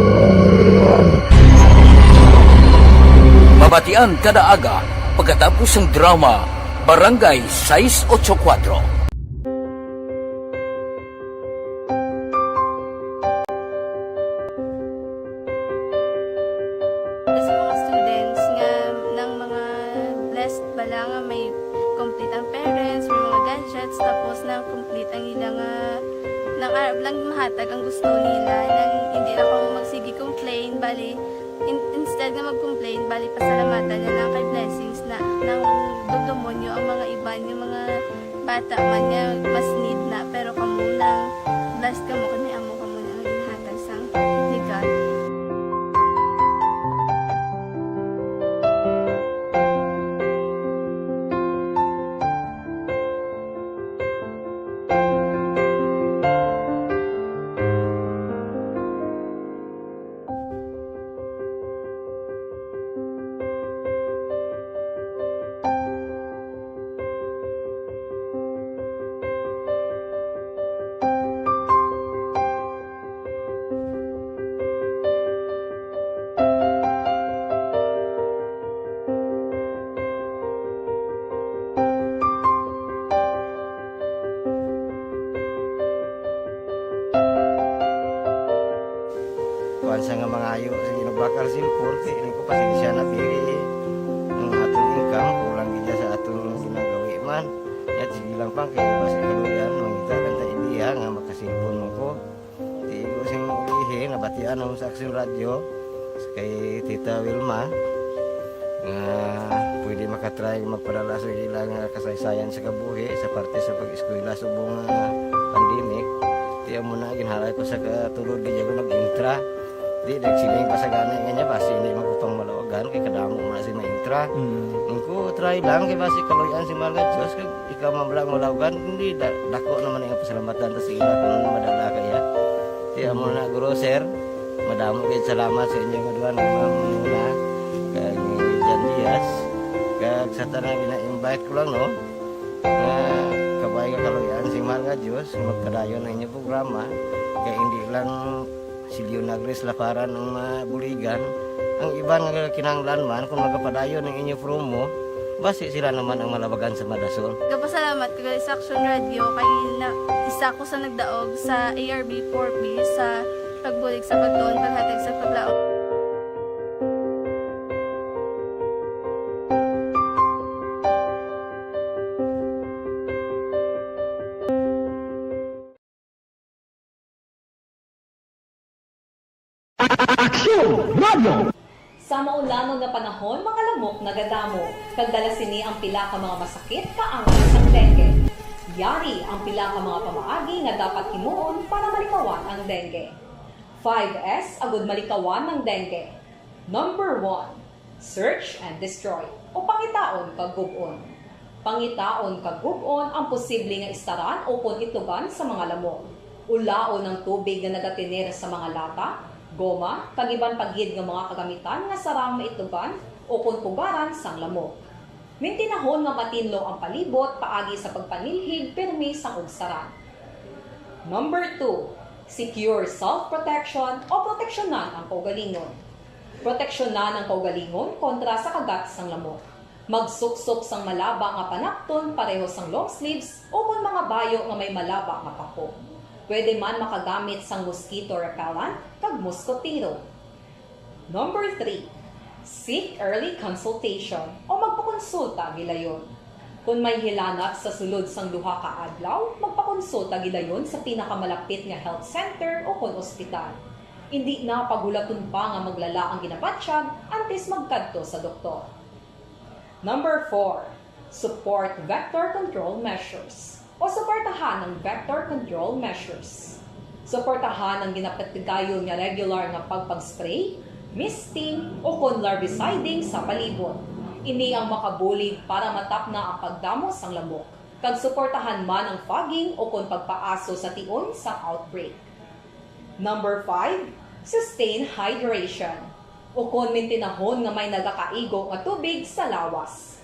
Mabatian kada aga pagkatapos sang drama Barangay sais ocho kuwatro. Sa mga students nga nang mga blessed bala nga may complete ang parents, may mga gadgets, tapos nang complete ang ila nga nang arab lang mahatag ang gusto nila, nang hindi lang kamo magsige complain, bali in, instead nga mag-complain, bali pasalamatan na lang kay blessings na nang dugdumon nyo ang mga iban, yung mga bata man nga mas need na, pero kamo nang blessed kamo kay may amo kamo na nga ginhatag sang ni God. Kuwan sa nga mangayo sa ginabakal simpon, kay ini ko pasensya na, pili ang aton income, kulang gid sa aton ginagawi man. Yat, sige lang pang, kay basi kaluyan, mangita lang ta idea nga makasimpon mo ko. Di ko sing ulihi, nabatian ako sa Action Radio, kay Tita Wilma, nga pwede makatry magpadala sa ilang, ah, kasaysayan sa kabuhi sa parte sa pag-eskwela subong nga pandemic. Di amo na, ginhalay ko sa katulod, di ako nag-intra. Di, nagsiling pa sa gani nga niya, basi hindi man ko pang malawagan, kay kadamo mo na si ma-intra. Mm. Ang ko, try lang, kay basi kaluyan si mahal nga Diyos, kag ikaw man lang malawagan, hindi, da-, dako naman ang pasalamatan ta sa ila kung ano madala kaya. Di, amo na, guro, sir, madamo kayo salamat sa inyo nga duha, ni Ma'am Muna, kag ni Jan Diaz, kag sa tanan gina-invite ko lang, no, nga kabay nga kaluyan si mahal nga Diyos, magpadayon ang inyong programa, kay hindi lang si Leonagres Laparan ang mabuligan. Ang iban nga kinahanglan man, kung magapadayon ang inyo promo, basi sila naman ang malabagan sa madasol. Gapasalamat ko gali sa Action Radio kay na, isa ko sa nagdaog sa A R B four B sa pagbulig sa pagtuon, paghatag sa paglaom. Aksyon Radio! Sa maulanon nga panahon, mga lamok nagadamo, kag dala sini ang pila ka mga masakit nga angas sang dengue. Yari ang pila ka mga pamaagi nga dapat himuon para malikawan ang dengue. Five S agud malikawan ang dengue. Number one, search and destroy, o pangitaon kag gub-on. Pangitaon kag gub-on ang posible nga istaran ukon itlogan sa mga lamok. Ulaon ang tubig nga nagatener sa mga lata, goma, kag iban pa gid nga mga kagamitan nga sarang maitlogan ukon pugaran sang lamok. Mintinahon nga matinlo ang palibot paagi sa pagpanilhig pirmi sang ugsaran. Number two, secure self-protection o proteksyonan ang kaugalingon. Proteksyonan ang kaugalingon kontra sa kagat sang lamok. Magsuksok sang malaba nga panapton pareho sang long sleeves ukon mga bayo nga may malaba nga pako. Pwede man makagamit sang mosquito repellent kag muskotero. Number three, seek early consultation o magpakonsulta gilayon. Kon may hilanat sa sulod sang duha ka adlaw, magpakonsulta gilayon sa pinakamalapit nga health center o kon ospital. Indi na paghulaton pa nga maglala ang ginabatyag antes magkadto sa doktor. Number four, support vector control measures o suportahan ang vector control measures. Suportahan ang ginapatigayon nga regular nga pagpag-spray, misting, o kon larviciding sa palibot. Ini ang makabulig para matapna ang pagdamo sang lamok, kag suportahan man ang fogging o kon pagpaaso sa tion sang outbreak. Number five, sustain hydration, ukon mintinahon nga may nagakaigo nga tubig sa lawas.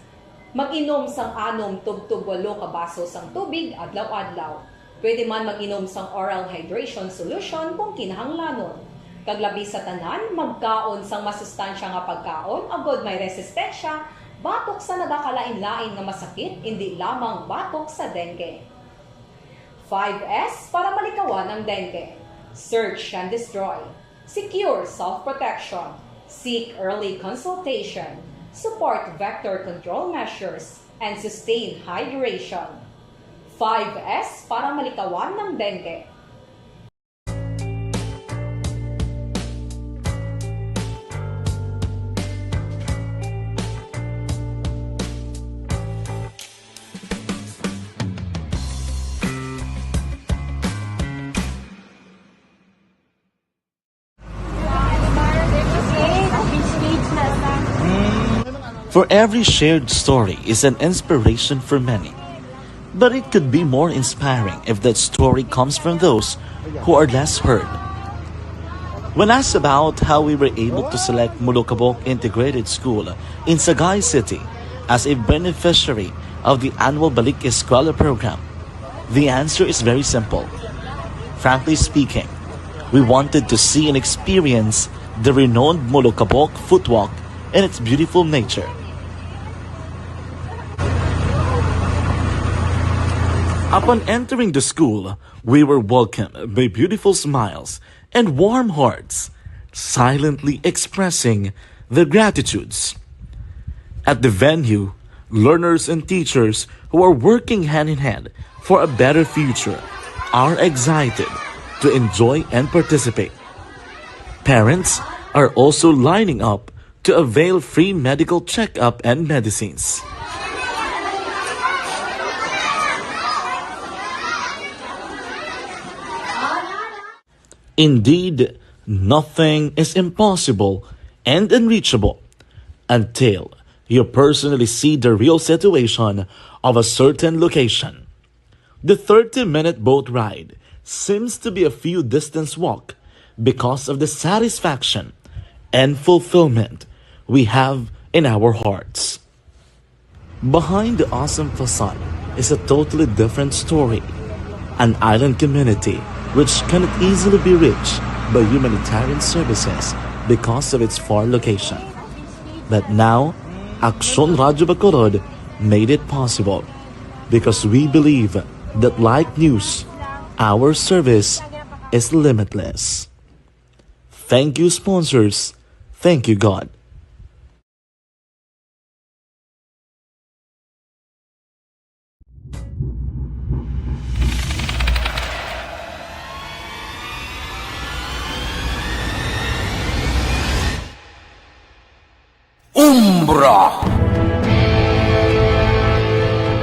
Mag-inom sang anom tubtob walo ka baso sang tubig adlaw-adlaw. Pwede man mag-inom sang oral hydration solution kung kinahanglanon. Kag labi sa tanan, magkaon sang masustansya nga pagkaon agod may resistensya batok sa nagakalain-lain nga masakit, indi lamang batok sa dengue. Five S para malikawan ang dengue. Search and destroy. Secure self-protection. Seek early consultation. Support vector control measures and sustain hydration. Five S para malikawan ang dengue. For every shared story is an inspiration for many. But it could be more inspiring if that story comes from those who are less heard. When asked about how we were able to select Molokabok Integrated School in Sagay City as a beneficiary of the annual Balik Eskwela program, the answer is very simple. Frankly speaking, we wanted to see and experience the renowned Molokabok footwalk and its beautiful nature. Upon entering the school, we were welcomed by beautiful smiles and warm hearts, silently expressing their gratitudes. At the venue, learners and teachers who are working hand in hand for a better future are excited to enjoy and participate. Parents are also lining up to avail free medical checkup and medicines. Indeed, nothing is impossible and unreachable until you personally see the real situation of a certain location. The thirty-minute boat ride seems to be a few distance walk because of the satisfaction and fulfillment we have in our hearts. Behind the awesome facade is a totally different story. An island community which cannot easily be reached by humanitarian services because of its far location. But now, Aksyon Radyo Bacolod made it possible because we believe that like news, our service is limitless. Thank you, sponsors. Thank you, God. Umbra.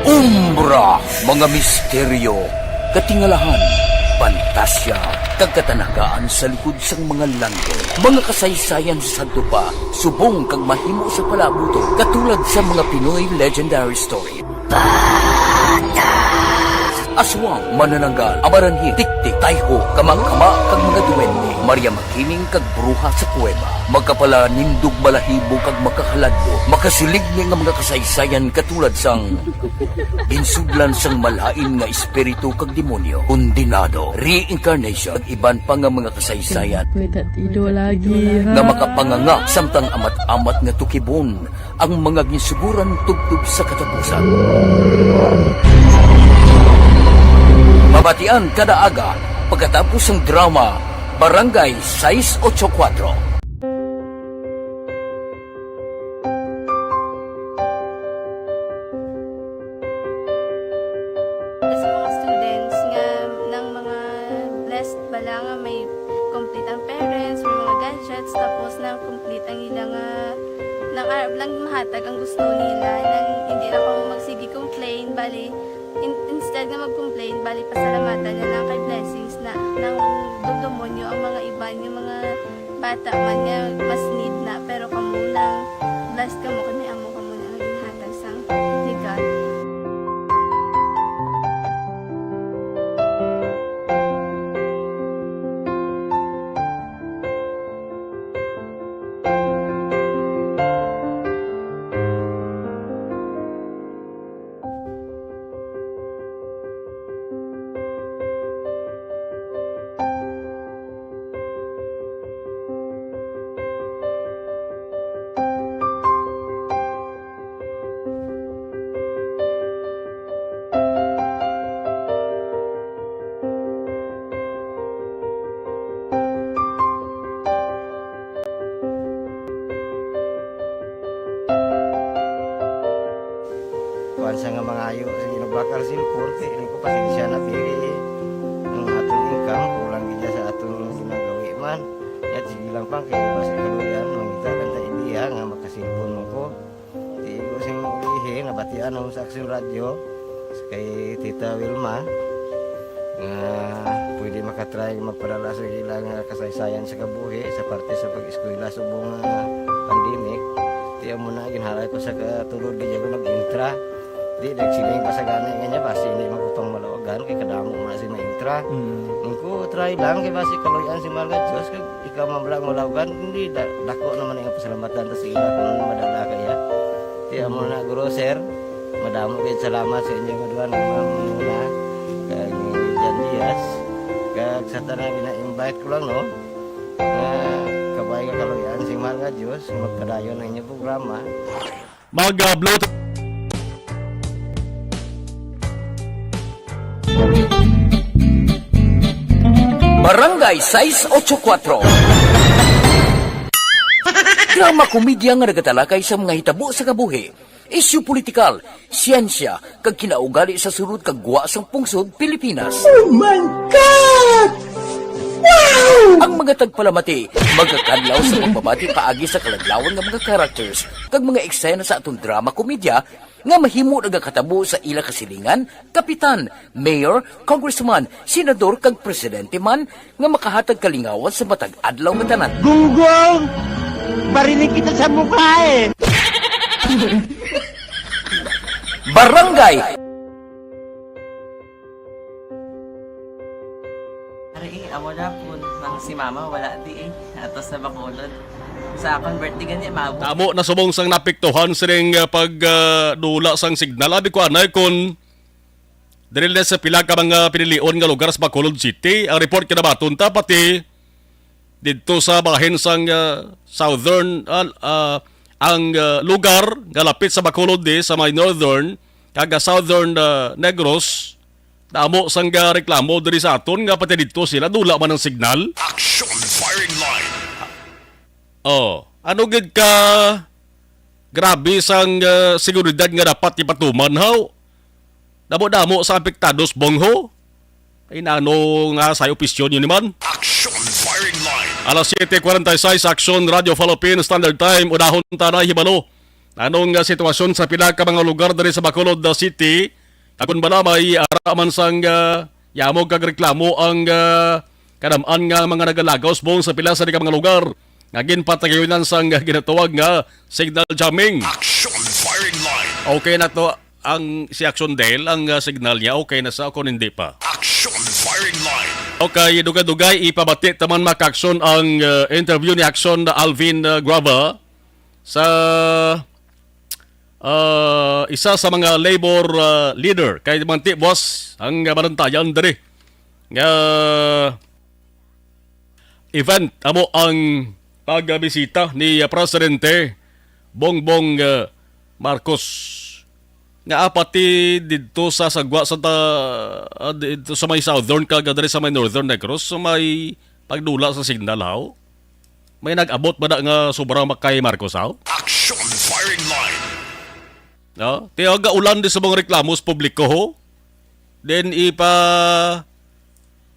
Umbra, mga misteryo, katingalahan, pantasya, kag katanagaan sa likod sang mga langit. Mga kasaysayan sa sadto pa, subong kag mahimo sa palaabuton, katulad sa mga Pinoy legendary story. Aswang, manananggal, amaranhil, tiktik, tayho, kamakama, kag mga duwende. Maria Makiling kag bruha sa kuweba. Makapalanindog balahibo kag makahaladlo, makasiligni nga mga kasaysayan katulad sang ginsudlan sang malain nga espiritu kag demonyo, kondenado, reincarnation, kag iban pa nga mga kasaysayan May tatido lagi, ha? nga makapanganga samtang amat-amat nga tukibon ang mga ginsuguran tubtob sa katapusan. Mabatian kada aga pagkatapos sang drama Barangay sais ocho kuwatro. Sa mga students nga, nang mga blessed bala nga may complete ang parents, may mga gadgets, tapos na complete ang ila nga, nang arab lang mahatag ang gusto nila, nang hindi na kamo magsige complain, bali, in-, instead nga mag-complain, bali, pasalamatan na lang kay blessings na, nang dumdumon nyo ang mga iban, yung mga bata man nga mas need na, pero kamo lang, blessed kamo kay may amo kamo na nga ginhatag sang regalo. Kuwan sa nga mangayo, sige, nagbakal cellphone, kay ini ko pasensya na, pero ang aton income, kulang gid sa aton ginagawi man. Yat, sige lang pang, kay basi kaluyan, mangita lang ta idea nga makasilpon mo ko. Di ko sing ulihi, nabatian ako sa Aksyon Radyo, kay Tita Wilma, nga pwede makatry magpadala sa ilang, ah, kasaysayan sa kabuhi sa parte sa pag-eskwela subong, ah, pandemic. Di amo na, ginhalay ko sa katulod, di ako nag-intra. Di, nagsiling pa sa gani nga niya, basi hindi man ko pang malawagan, kay kadamo man si ma-intra. Mm. Ang ko, try lang, kay basi kaluyan si Mahal nga Diyos, kag ikaw man lang malawagan, hindi, da-, dako naman ang pasalamatan ta sa ila kung ano madala kaya. Di, amo na, guro, sir, madamo kayo salamat sa inyo nga duha, ni Ma'am Muna, kag ni Jan Diaz, kag sa tanan gina-invite ko lang, no? Nga kabay nga kaluyan si Mahal nga Diyos, magpadayon ang inyong programa. Mag, ah, blow. Barangay sais ocho kuwatro. Drama komedya nga nagatalakay sa mga hitabo sa kabuhi, isyu politikal, siyensya, kag kinaugali sa sulod kag gwa sang pungsod Pilipinas. Oh my God! Wow! Ang mga tagpalamati magakadlaw sa pagbabati paagi sa kaladlawan nga mga characters kag mga eksena sa aton drama komedya nga mahimo nagakatabo sa ila kasilingan, kapitan, mayor, congressman, senador, kag presidente man nga makahatag kalingawan sa matag adlaw nga tanan. Gunggong! Bariling kita sa mukha eh! Barangay. Ari, eh, amo na po nang si mama wala di eh. Ato sa Bacolod. Sa akong birthday gani, maabot. Tamo na subong sang napiktuhan sining, ah, pag, ah, dula sang signal. Abi ko anay kon diri na sa pila ka mga pinilion nga lugar sa Bacolod City. Ang report kinabaton ta pati didto sa bahin sang, ah, southern, ah, ah, ang, ah, lugar nga lapit sa Bacolod di sa may northern kag, ah, southern, ah, Negros, damo sang, ah, reklamo diri sa aton nga pati didto sila dula man ang signal. Action firing line. Oh, ano gid ka grabe sang, ah, seguridad nga dapat ipatuman, haw? Damo-damo sa apektado subong, ho. Ay, nano nga sa opisyon yun, man? Action firing line. Alas siete cuarenta y seis, Action Radio Philippines Standard Time. Unahon ta na hibalo. Anong, ah, sitwasyon sa pila ka mga lugar diri sa Bacolod, ah, City? Kag kun bala may ara man sang, ah, yamog kag reklamo ang, ah, kadam-an nga mga nagalagaw subong sa pila sa di ka mga lugar nga ginpatagayunan sang ginatawag nga signal jamming. Action firing line. Okay na to. ang si Action Dale, ang, ah, signal niya, okay na sa, kung hindi pa. Action Firing Line. Okay, dugay-dugay, ipabati taman, mga ka-aksyon, ang, ah, interview ni Action Alvin, ah, Guava sa, ah, isa sa mga labor, ah, leader. Kay manti, boss, ang, ah, manantayan diri nga event amo ang pagbisita ni, ah, Presidente Bongbong, ah, Marcos, nga pati didto sa sagwa sa ta-, ah, didto sa may southern kag diri sa may northern Negros, sa may pagdula sa signal, haw? May nag-abot ba na nga sobrang makay Marcos, haw? Action Firing Line. No? Tiyaga ulan di sa mga reklamo sa publiko, ho? Then ipa-,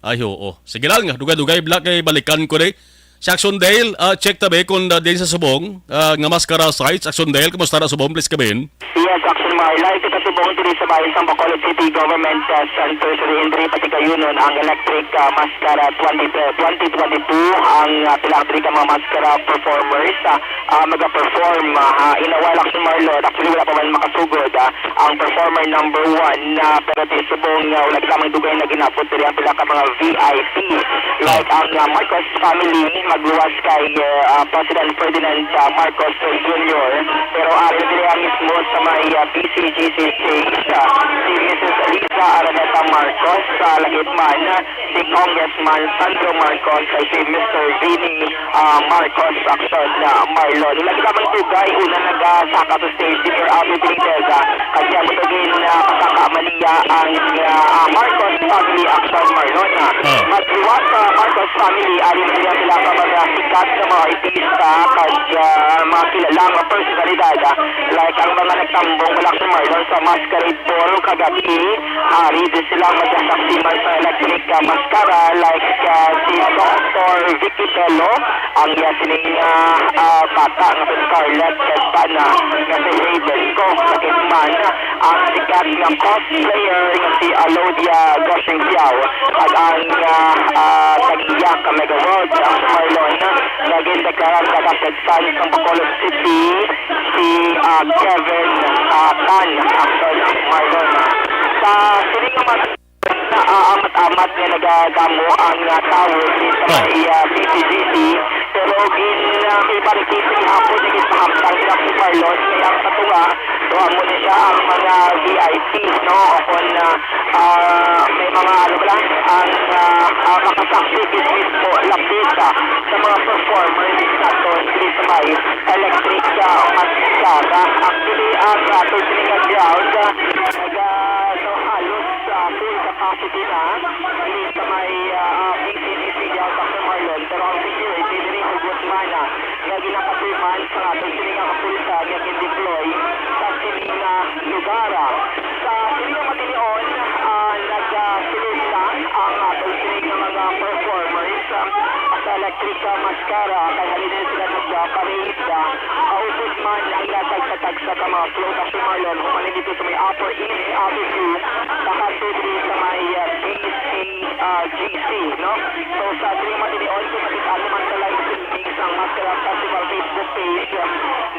ay, oo. Sige lang, dugay-dugay, Black, kay balikan ko ni. Si Action Dale, ah, check tabi kung, ah, din sa subong, ah, nga maskara sites. Action Dale, kumusta na subong? Please come in. Yes, Action Marla. Ito sa subong diri sa bayan sang Bacolod City Government, ah, Center sa Indri, pati kayunon ang Electric, ah, Mascara twenty, twenty twenty-two, ang, ah, pila diri ka mga mascara performers, ah, ah, maga-perform, ah, in a while, Action Marlon. Actually, wala pa man makasugod, ah, ang performer number one, ah, pero di subong, ah, wala lamang dugay na ginabot diri ang pila ka mga V I P. Like ang, ah, Marcos family, magluwas kay, ah, President Ferdinand, ah, Marcos Junior. Pero ari diri ang mismo sa may, ah, B C G C stage, ah, si Missus Liza Araneta Marcos, ah, lagip man, ah, si Congressman Sandro Marcos kag si Mister Vinny, ah, Marcos Action, ah, Marlon. Lagi lamang dugay, una nagasaka sa stage si Sir Abby Piniteza. Kag siya mo to gin, ah, kasaka man niya ang, ah, ah, Marcos family Action Marlon, ah. Ah. Magluwas sa Marcos family, ari man nila sila ka mga sikat sa mga artista kag, ah, mga kilala nga personalidad, ah, like ang mga nagtambong, wala, Action Marlon, sa masquerade ball kagabi. Ari din sila magkasaksi man sa Electric, ah, Mascara, like, ah, si Doctor Vicky Bello, ang iya sining, ah, ah, bata nga si Scarlett Quintana, nga si Raven Cook, lagip man ang sikat nga cosplayer nga si Alodia Goshenxiao, ag ang, ah, ah, tag-iya ka Mega World, Action Marlon, nga gindeklaran nga kapatsan sang Bacolod City, si, ah, Kevin, ah, Tan, Action Marlon. Sa sining nga mga na, ah, amat-amat nga nagadamo ang, ah, tawo diri sa may, ah, B C G C, pero gin, ah, may barikisa gihapon nga ginpahamtang nila si Marlon, kay ang patunga, so, amo ni siya ang mga V I P, no? O kon, ah, ah, may mga, ano ba lang, ang, ah, ah, makasaksi gid mismo, lapit, ah, sa mga performers naton diri sa may Electric, ah, Mascara. Actually, ang, ah, aton sini nga ground, ah, naga-, so, halos, ah, full capacity na diri sa may, ah, ah, B C D C ground, Action Marlon. Pero ang security diri hugot man, ah, nga ginapatuman sa aton sini nga kapulisan nga gin-deploy sa sini nga lugar, ah. Sa sini nga matinion, ah, nagasulod na ang aton sini nga mga performers, ah, sa Electric, ah, Mascara, kay halin na sila nag-parade, ah, kaupod man ang ila tagsa-tagsa ka mga float, Action Marlon, human dito sa may Upper East Avenue, pakadto diri sa may, ah, B C, ah, G C, no? So, sa sini nga matinion, kung makita naman sa live streaming sa Mascara Festival Facebook page, ah,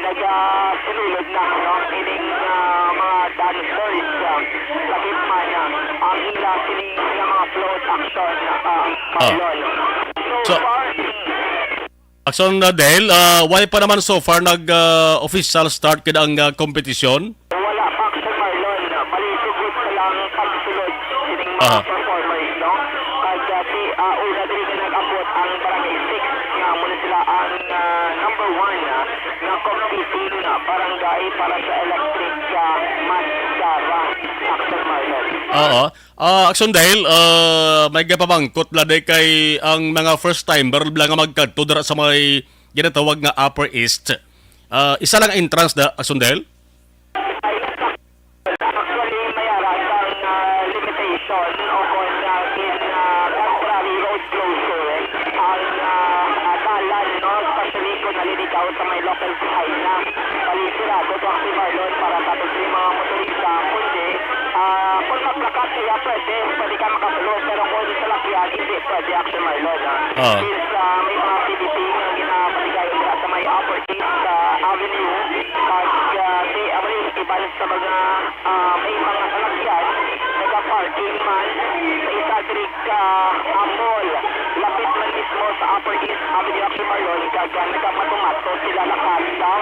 nagasulod na, no? Ining, ah, mga dancers, ah, lagip man, ah, ang ila sini nga mga float, Action, ah, Marlon. So, so, far, Action, uh, Dale, uh, why pa naman so far nag, uh, official start gid ang, uh, kompetisyon? Wala pa, Action Marlon. Bali, sugot pa lang pagsulod sining mga, aha, performers, no? Kag, uh, di, uh, una diri nga nag-abot ang Barangay six, nga amo na sila ang, uh, number one, uh, nga competing, uh, barangay para sa Electric, uh, Mascara, Action Marlon. Oo. Ah, Action Dale, ah, may gapamangkot la di kay ang mga first timer lang nga magkadto dira sa may ginatawag nga Upper East. Ah, isa lang ang entrance da, Action Dale? Actually, may ara sang, ah, limitation o kon, ah, gin, ah, temporary road closure ang, ah, ah, dalan, no? Especially kung naliligaw sa may local behind na. Bali, sirado to, Action Marlon, para sa aton mga motorista. Kundi, ah, kung magplakat kaya pwede, pwede ka makasulod. Pero kung salakyan, hindi pwede, Action Marlon, ah. Ah. Since, ah, may mga P D P nga ginapatigayon dira sa may Upper East, ah, Avenue, kag, ah, si, ah, Para sa mga, ah, may mga sasakyan, nagaparking man sa isa diri ka, ah, mall, lapit man mismo sa Upper East Avenue, Action Marlon, kag, ah, nagamato-mato sila nakanta,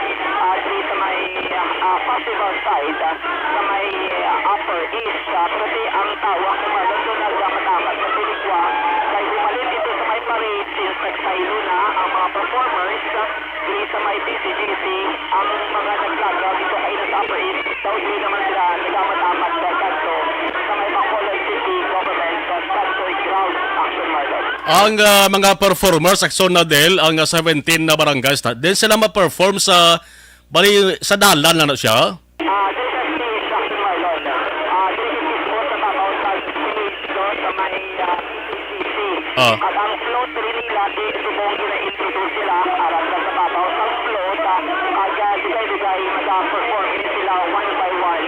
ah, diri sa may, ah, festival side, ah, sa may, ah, Upper East. Ah, pero di ang tawo, Action Marlon, doon nagamatangat sa siligwa, kay humalin ito sa may parade since nagsaylo na ang mga performers, ah, diri sa may B C G C, ang mga naglaga dito kay nasa Upper East, daw dili naman sila nagamat-amat sa kanto sa may Bacolod City Government Center Grounds, Action Marlon. Ang, ah, mga performers, Action Nadel, ang, ah, seventeen na barangays, na, din sila ma-perform sa, bali, sa dalan na, na siya? Ah, diri sa stage, Action Marlon. Ah, diri sa mismo sa babaw sa stage, no, sa may, ah, B C C. Ah. At ang float diri nila, di subong gina-introduce sila alang sa babaw sa float, ah, ag, ah, dugay-dugay maga-perform ini sila one by one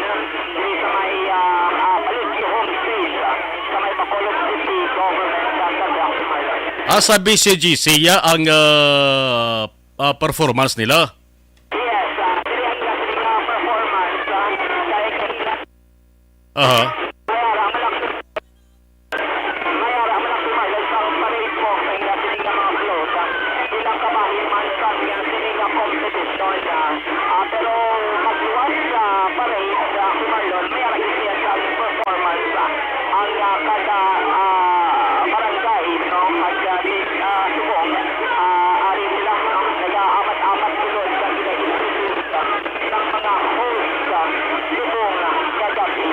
diri sa may, ah, ah, Balikyo Home Stage, ah, sa may Bacolod City Government Center, Action Marlon. Ah, sa B C G C ya ang, ah, ah, performance nila? Yes, ah, diri ang ila sini nga performance, ah, kay kanila Aha. May ara man ako, may ara man ako, Marlon, sa parade po sa ila sini nga mga float, ah, ilang kabahin man sa ila sini nga competition, ah, ah, pero magluwas sa parade, ah, si Marlon, may ara gid siya sa performance, ah, ang, ah, kada, ah, barangay, no? Kag, ah, di, ah, subong, ah, ari sila, no? Nag-aamat-amat sulod sa gina-introduce, ah, sang mga host, ah, subong, ah, kagabi.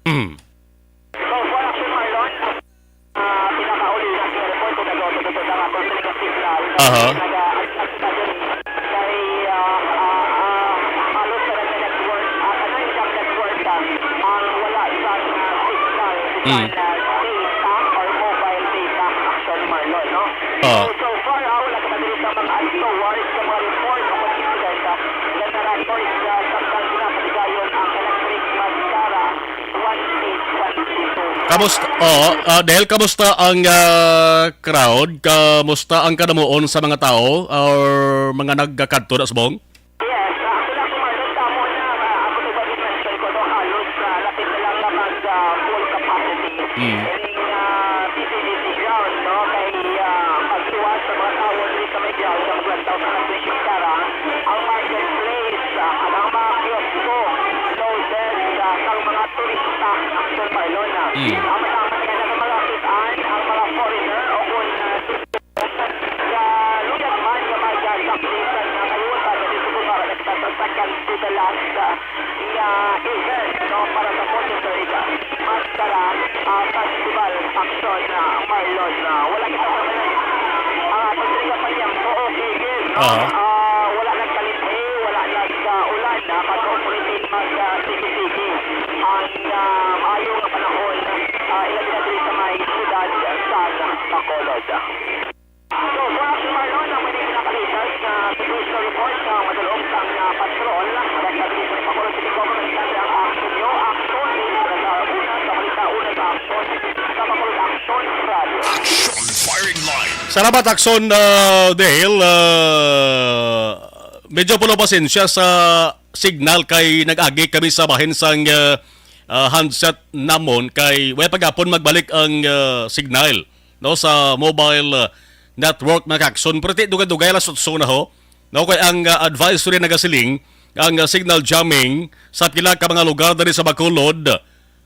Mm. So, for Action Marlon, ah, pinakauli na sa report kung nag-auto dito sa aton sining signal. Aha. Nag-aagtag pa diri kay, ah, ah, ah, halos sa network, ah, kanang isang network, ah, ang wala sa, ah, signal, Mm. bisan, ah, data or mobile data, Action Marlon, no? Ah. So, so far, ah, wala kita diri sa mga ads towards sa mga report o mga incident, ah, nga na-record, ah, samtang ginapatigayon ang electric Mascara twenty twenty-two. Kamusta? Oo, ah, Del, kamusta ang, ah, crowd? Kamusta ang kadamuon sa mga tao or mga nagkakadto na subong? Yes, ah, actually, Action Marlon, kamo na, ah, ako to ba mention ko, no, halos, ah, lapit na lang na mag, ah, full capacity. Mm. Ining, ah, B C D C ground, no, kay, ah, pagluwas sa mga tawo diri sa may ground, ang one thousand at twenty hektarya, ang marketplace, ah, ang mga kiosko, loaded, ah, sang mga turista, Action Marlon, ah. Mm. Ang matapos nga na mga kit-an, ang mga foreigner o kung, ah, Sa luyag man nga magkasakripisyo nga kaliwatan, dito po para nagsasasakan to the last, ah, nga event, no, para sa forty-third, ah, Mascara, ah, Festival Action, ah, Marlon, ah, wala kita sa tanan. Ang aton diri nga panyampo, okay, good, no? Aha. Ah, wala nagkalit-, eh, wala nagkaulan, ah, kag hopefully mag, ah, sige-sige ang, ah, maayo nga panahon, ah, ilabi na diri sa may siyudad sa Bacolod. So, for Action Marlon, ang may pinakalitas nga situation report sa madulom sang, ah, patrol, nagkabili sa Bacolod City Government Center ang action nyo, action, sa una sa balita, una sa action, sa Bacolod Action Radio. Action Firing Line. Salamat, Action, ah, Dale. Ah, medyo puno pasensya sa signal kay nag-agi kami sa bahin sang, ah, ah, handset namon kay way pagapon magbalik ang, ah, signal, no, sa mobile, ah, network, mga ka-Action. Pero ti dugay-dugay alas otso na ho. No, kay ang, ah, advisory nagasiling, ang, ah, signal jamming sa pila ka mga lugar diri sa Bacolod,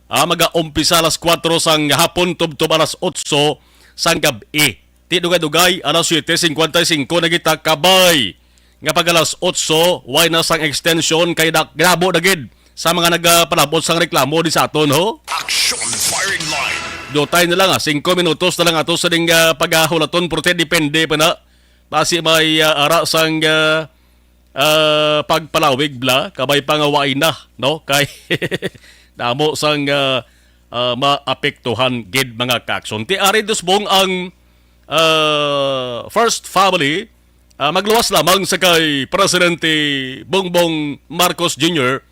ah, magaumpisa alas kuwatro sang hapon tubtob alas otso sang gab-i. Ti dugay-dugay, alas siyete singkwenta y singko na kita kabay nga pag alas otso, way na sang extension kay da-, grabo na gid sa mga nagapalabot sang reklamo di sa aton, ho? Action Firing Line. Dutay na lang, ah, singko minutos na lang ato sa ding, ah, pagahulaton, pero ti depende pa na. Basi may, ah, ara sang, ah, ah, pagpalawig bala, kabay pa nga way na, no? Kay damo sang, ah, ah, maapektuhan gid, mga ka-Action. Ti ari subong ang, ah, first family, ah, magluwas lamang sa kay Presidente Bongbong Marcos Junior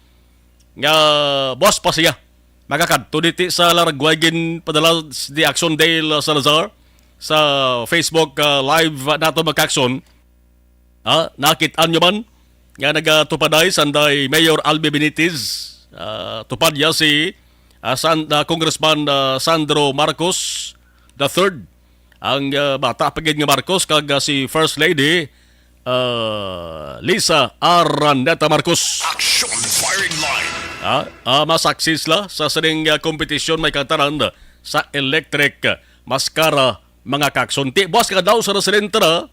nga buwas pa siya makakadto diti sa Laragway. Ginpadala di Action Dale Salazar sa Facebook, ah, Live nato, mga ka-Action. Ah, nakit-an nyo man? nga nagatupaday sanday Mayor Albi Benitez. Ah, tupad niya si, ah, San-, ah, Congressman, ah, Sandro Marcos the third. Ang, ah, bata pa gid nga Marcos kag, ah, si First Lady, ah, Lisa Araneta Marcos. Action Firing Line. Ah, ah, masaksis la sa sining, ah, kompetisyon may kantaran sa Electric Mascara, mga kakson. Ti, buwas ka daw sa residente na,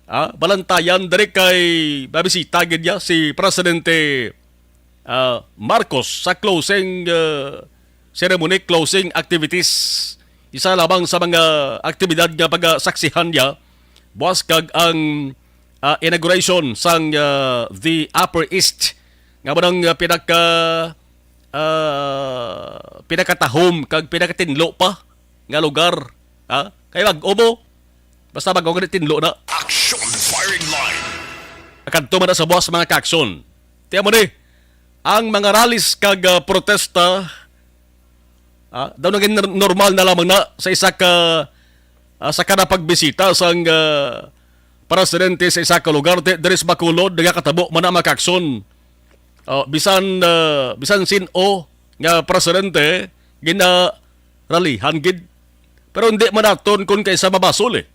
ah, balantayan diri kay babisita gid niya si Presidente, ah, Marcos sa closing, ah, ceremony, closing activities. Isa lamang sa mga aktibidad nga pagasaksihan niya buwas kag ang, ah, inauguration sang, ah, The Upper East, nga mo nang, ah, pinaka, ah, pinakatahom kag pinakatinlo pa nga lugar. Ha? Kay bag-o mo, basta bag-o gani tinlo na. Action Firing Line. Kadto man na sa buwas, mga kakson. Tiyan mo ni, ang mga rallies kag, ah, protesta, ah, daw naging nor-, normal na lamang na sa isa ka, ah, sa kada pagbisita sang, ah, presidente sa isa ka lugar. Di, diri sa Bacolod, nagakatabo man na, mga kakson. Oh, bisan, ah, bisan sin-o nga presidente, ginaralihan gid. Pero hindi man naton kung kaisa mabasol, eh.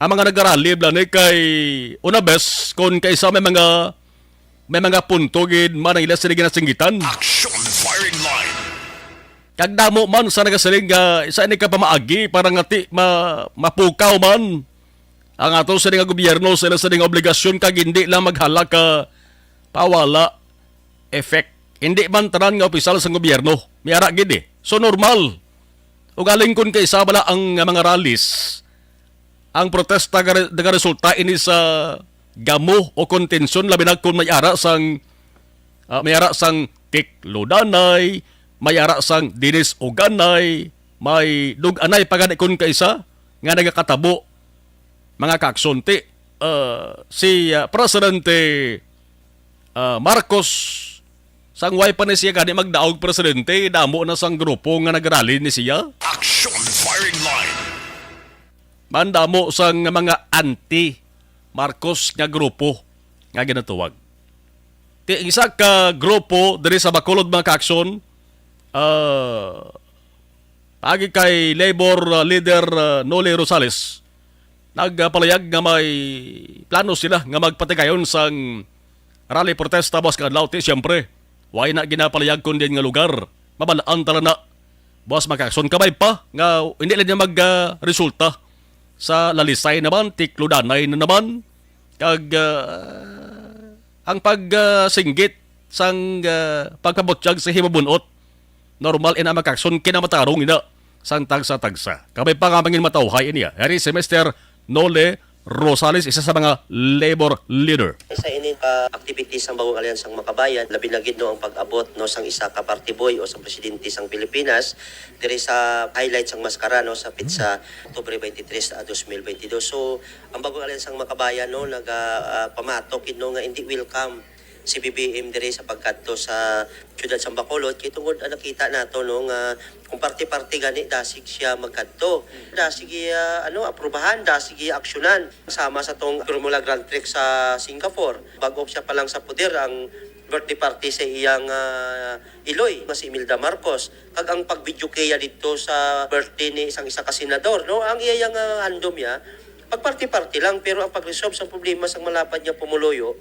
Ang mga nagarali, bala ni, kay una bes, kung kaisa may mga, may mga punto gid man ang ila sila ginasinggitan. Action Firing Line. Kag damo man sa nagasiling nga isa ini ka pamaagi para nga ti ma-, mapukaw man ang ato sini nga gobyerno sa ila sini nga obligasyon kag hindi lang maghala ka pawala effect. Hindi man tanan nga opisyal sang gobyerno may ara gid, eh. So, normal. Ugaling kun kaisa bala ang mga rallies, ang protesta gare-, nagaresulta ini sa gamo o kontensyon, labi na kun may ara sang, ah, may ara sang tiklodanay, may ara sang dinis-uganay, may dug-anay pa gani kun kaisa nga nagakatabo, mga kakson. Ti, ah, si, ah, Presidente, ah, Marcos, sang way pa ni siya gani magdaog presidente, damo na sang grupo nga nagrally ni siya. Action Firing Line. Mandamo sang mga anti-Marcos nga grupo nga ginatuwag. Ti, isa ka grupo diri sa Bacolod, mga kakson, ah, agi kay Labor, ah, leader, ah, Noli Rosales, nagpalayag nga may plano sila nga magpatigayon sang rally protesta buwas ka adlaw. Ti, siyempre, way na ginapalayag kon diin nga lugar. Mabalaan tala na. Buwas, mga kakson, kabay pa nga hindi lang niya mag, ah, resulta sa Lalisay naman, tiklodanay na naman. Kag, ah, ang pag, ah, singgit sang, ah, pagpabutyag sa himabunot, normal ina, mga kakson, kinamatarong ina sang tagsa-tagsa. Kabay pa nga mangin matawhay ini, ah. Yari si Mister Nole Rosales, isa sa mga labor leader. Sa ini ka activities sang Bagong Alyansa sang Makabayan, labi na gid, no, ang pag-abot, no, sang isa ka party boy o sang presidente sang Pilipinas diri sa highlight sang maskara, no, sa petsa Oktubre twenty-three sa dos mil twenty-two. So, ang Bagong Alyansa sang Makabayan, no, naga, ah, pamatok gid, no, nga hindi welcome si B B M diri sa pagkadto sa siyudad sang Bacolod, kay tungod, ah, nakita nato, no, nga kung parte-parte gani dasig siya magkadto. Dasig iya, ano, aprubahan, dasig iya aksyonan. Sama sa tong Formula Grand Prix sa Singapore. Bag-o siya pa lang sa poder, ang birthday party sa iyang, ah, iloy nga si Imelda Marcos. Kag ang pag-videoke didto sa birthday ni sang isa ka senador, no? Ang iya nga handom ya, pagparte-parte lang, pero ang pag-resolve sa problema sang malapad nga pumuluyo,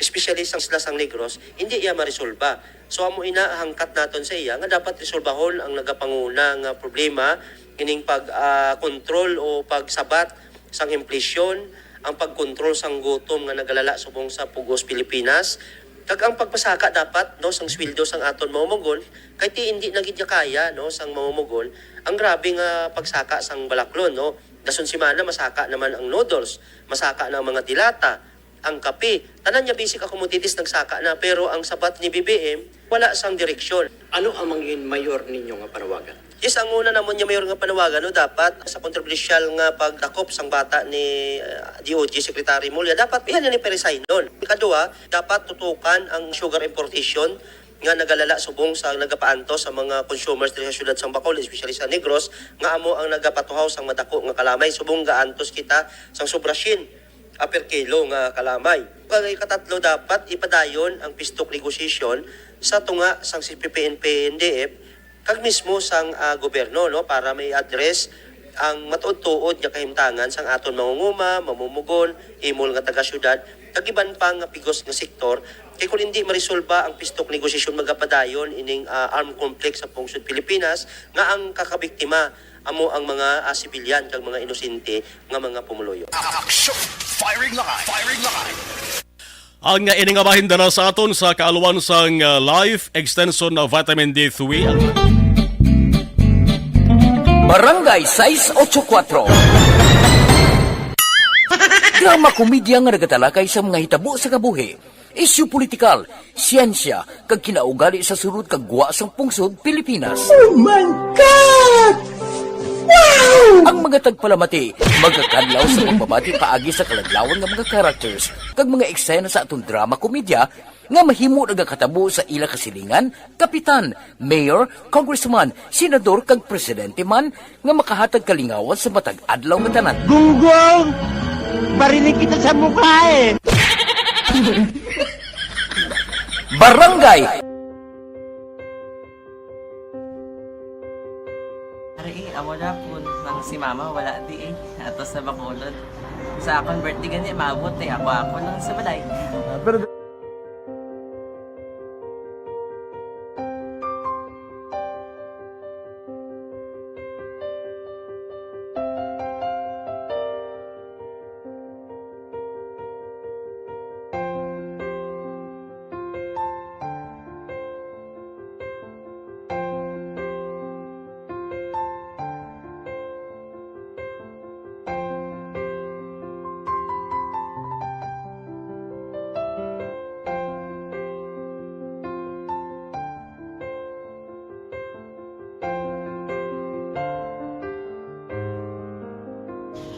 especially sa isla sang Negros, hindi iya maresolba. So, amo ina hangkat naton sa iya nga dapat resolbahon ang nagapanguna nga problema, ining pag, ah, kontrol o pagsabat sang inflation, ang pagkontrol sang gutom nga nagalala subong sa Pugos Pilipinas, kag ang pagpasaka dapat, no, sang sweldo sang aton mamumugon, kay ti hindi na gid niya kaya, no, sang mamumugon ang grabe nga pagsaka sang balaklon, no. Dason semana masaka naman ang noodles, masaka na ang mga dilata, ang kape, tanan niya basic accomodities nagsaka na, pero ang sabat ni B B M, wala sang direksyon. Ano ang mangin mayor ninyo nga panawagan? Yes, ang una namon nga mayor nga panawagan, no, dapat sa kontrobersyal nga pagdakop sang bata ni, uh, D O J Secretary Mulya, dapat iya na ni peresignon. Ikaduha, dapat tutukan ang sugar importation nga nagalala subong sa nagapaantos sa mga consumers diri sa siyudad sang Bacolod, especially sa Negros, nga amo ang nagapatuhaw sang madako nga kalamay subong gaantos kita sang sobra syen a per kilo nga kalamay. Kay katatlo, dapat ipadayon ang peace talk negotiation sa tunga sang C P P N P N D F kag mismo sang, ah, gobyerno, no, para may address ang matuod-tuod nga kahimtangan sang aton mangunguma, mamumugon, imol nga taga-syudad, kag iban pa nga pigos nga sektor. Kay kung hindi maresolba ang peace talk negotiation, magapadayon ining, ah, armed conflict sa pungsod Pilipinas nga ang kakabiktima amo ang mga, ah, sibilyan kag mga inosente nga mga pumuluyo. Action! Firing line! Firing line! Ang, ah, ini nga bahin dala sa aton sa kaalwan sang, ah, Life Extension na Vitamin D three. Barangay sais ocho kuatro. Drama komedya nga nagatalakay sa mga hitabo sa kabuhi, isyu politikal, siyensya, kag kinaugali sa sulod kag gwa sang pungsod Pilipinas. Oh my God! Wow! Ang mga tagpalamati magakadlaw sa pagbabati paagi sa kaladlawan nga mga characters kag mga eksena sa aton drama komedya nga mahimo nagakatabo sa ila kasilingan, kapitan, mayor, congressman, senador, kag presidente man nga makahatag kalingawan sa matag adlaw nga tanan. Gunggong! Barinig kita sa mukha eh! Barangay! Ari, eh, amo na po. Ang si mama, wala di eh. Ato sa Bacolod. Sa akon birthday gani, maabot eh. Ako, ako lang sa balay. Ah, pero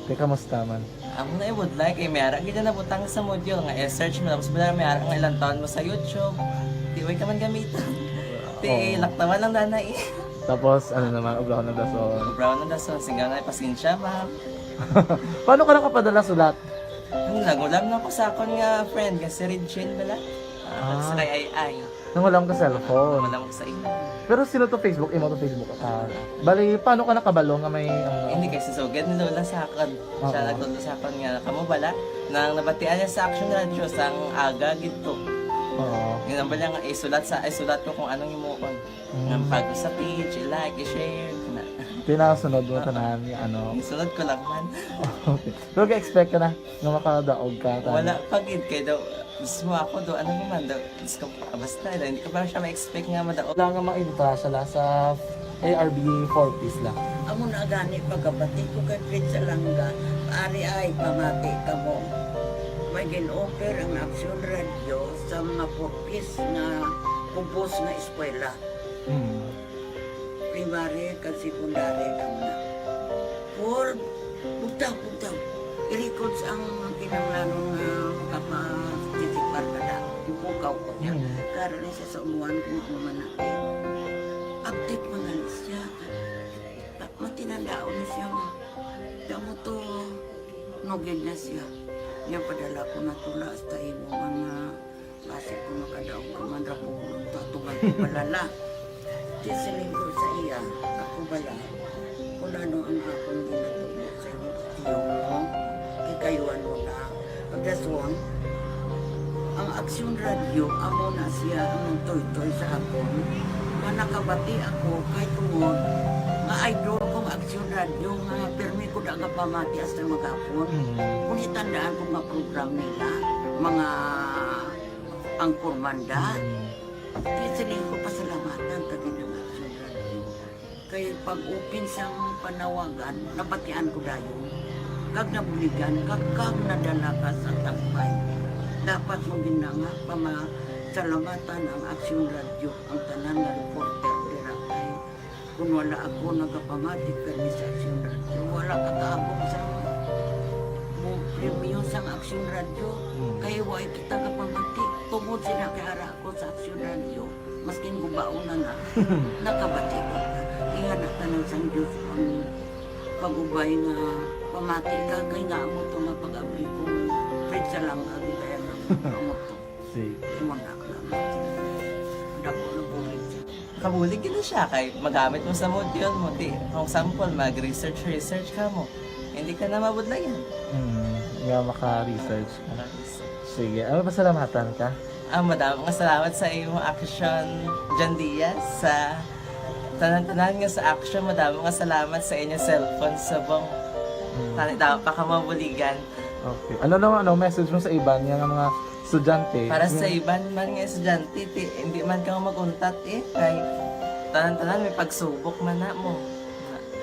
Te, kamusta man? Amo na ibudlay kay may ara gid na nabutang sa module nga i-search mo, tapos bala may ara nga ilang taon mo sa YouTube. Di way ka man gamiton. Ti, oo, laktawan lang dana eh. Tapos, ano naman, obrahon ng dason. Obrahon ng dason, singga nga, pasensya, ma'am. Paano ka nakapadala sulat? Ang nagulam na ko sa akon nga friend, nga si Regine bala. Ah, ah, sa kay Ay Ay. Nangulam ka cellphone. Wala mo sa imo. Pero sino to Facebook? Imo to Facebook account. Bali, paano ka nakabalo nga may, ano? Hindi, kay si Sugad ni Lola sa akon. Siya, oo, nagtudlo sa akon nga, kamo bala, nang nabatian niya sa Action Radio, sang aga gid to. Oo. Yun ang bala nga, isulat sa, isulat ko kung anong imuon. Mm. Nga pag sa page, i-like, i-share, na. Pinasunod mo, ah, tanan, ano? Isunod ko lang man. Okay. Pero ga-expect ka na nga makadaog ka, tanan? Wala pa gid, kay daw, mismo ako, do, ano naman, daw, Diyos ko, basta, hindi ko pa siya ma-expect nga madaog. Wala nga maibutang sila sa A R B four Ps lang. Amo na gani pagkabati ko kay Fred Salanga, ari ay pamati kamo. May gin-offer ang Action Radio sa mga four Ps nga kubos nga eskwela. Hmm. Primary kag secondary lang na. Paul, bugtaw, bugtaw. I-records ang kinahanglanon nga makapatisipar ka na. Ipukaw ko niya. Hmm. Karon ni siya sa umuan kung ano man na. Update mo na ni siya. Ta-, matinandaon ni siya nga. Damo to, nugid na siya. Niya padala ko na tula hasta imo man nga Basi kung makadaog ka man ra ko, tatuman ko balala. Di siling ko sa iya, ako bala, kung ano ang akong ginatubo sa imo, tiyo mo, kay kayuan mo na. Pagdason, ang Aksyon Radyo, amo na siya ang nagtoytoy sa akon. Nga nakabati ako, kay tungod, nga idol kong Aksyon Radyo, nga pirmi ko da nga pamati hasta maghapon. Mm. Kung itandaan ko nga program nila, mga Ang Kurmanda. Mm. Di sila ko pasalamatan kag ginang Aksyon Radyo. Kay pag-open sang panawagan, nabatian ko dayon. Kag nabuligan, kag, kag nadala ka sa tagbay. Dapat mo ginanga pamasalamatan ang Aksyon Radyo, ang tanan nga reporter dira kay Kung wala ako nagapamati kani sa Aksyon Radyo, wala ka kaabot sa mo premyo sang Aksyon Radyo. Mm. Kay wa kita kapamati. Tungod sila kay ara ako sa Aksyon Radyo, maskin gubaon na na, nakabati ko. Ingana tanan sang Diyos ang pag-ubay nga pamati ka, kay nga amo to nga pag-abli ko, Fred Salanga, gitayan ako. Sige. Muna ka lang. Dako na bulig. Kabulig gid siya kay magamit mo sa module mo. Ti, kung sample, mag-research, research ka mo. Hindi ka na mabudlayan. Hmm, nga maka-research ka. Mag-research. Sige, ano, pasalamatan ka? Ah, madamo nga salamat sa imong action, John Diaz, sa tanan-tanan nga sa action. Madamo nga salamat sa inyo cellphone subong. Hmm. Tani daw pa ka mabuligan. Okay. Ano naman, ano, message mo sa iban nga, nga mga estudyante? Para sa iban man nga estudyante, ti, hindi man ka mag-untat eh. Kay tanan-tanan may pagsubok man na mo.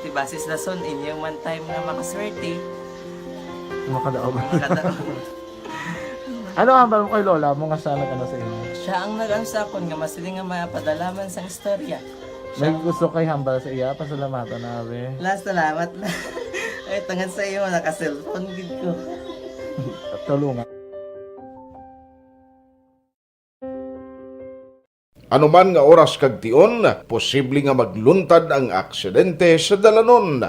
Ti, basis lason, inyo man time nga makaswerte. Makadaog. Makadaog. Ano ang hambal mo kay lola mo nga siya nag-ano sa imo? Siya ang nag-ano sa akon nga masiling nga mapadala man sang istorya. May gusto kay hambal sa iya, pasalamatan na, be. La, salamat na. Ay, tungod sa iyo, naka-cellphone gid ko. Tulungan. Anuman nga oras kag tion, posible nga magluntad ang aksidente sa dalanon.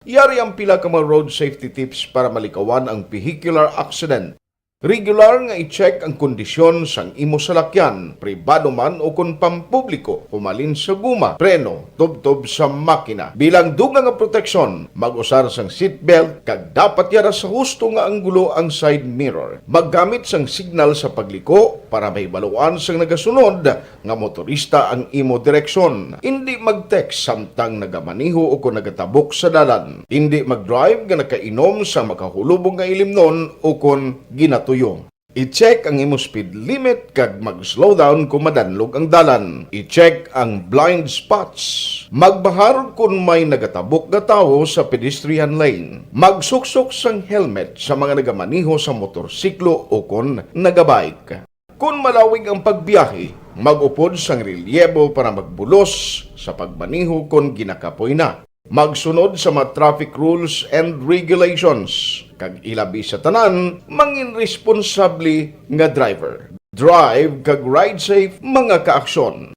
Yari ang pila ka mga road safety tips para malikawan ang vehicular accident. Regular nga i-check ang kondisyon sang imo salakyan, pribado man o kon pampubliko, humalin sa guma, preno, tubtob sa makina. Bilang dugang nga proteksyon, mag-usar sang seatbelt kag dapat yara sa husto nga anggulo ang side mirror. Maggamit sang signal sa pagliko para mahibaluan sang nagasunod nga motorista ang imo direksyon. Indi mag-text samtang nagamaneho o kon nagatabok sa dalan. Indi mag-drive nga nakainom sa makahulubog nga ilimnon o kon ginatuyo. I-check ang imo speed limit kag mag-slow down kon madanlog ang dalan. I-check ang blind spots. Magbahar kon may nagatabok nga tawo sa pedestrian lane. Magsuksok sang helmet sa mga nagamaneho sa motorsiklo o kon nagabike. Kon malawig ang pagbiyahe, mag-upod sang relyebo para magbulos sa pagmaneho kon ginakapoy na. Magsunod sa mga traffic rules and regulations, kag ilabi sa tanan, mangin responsable nga driver. Drive kag ride safe, mga kaaksyon.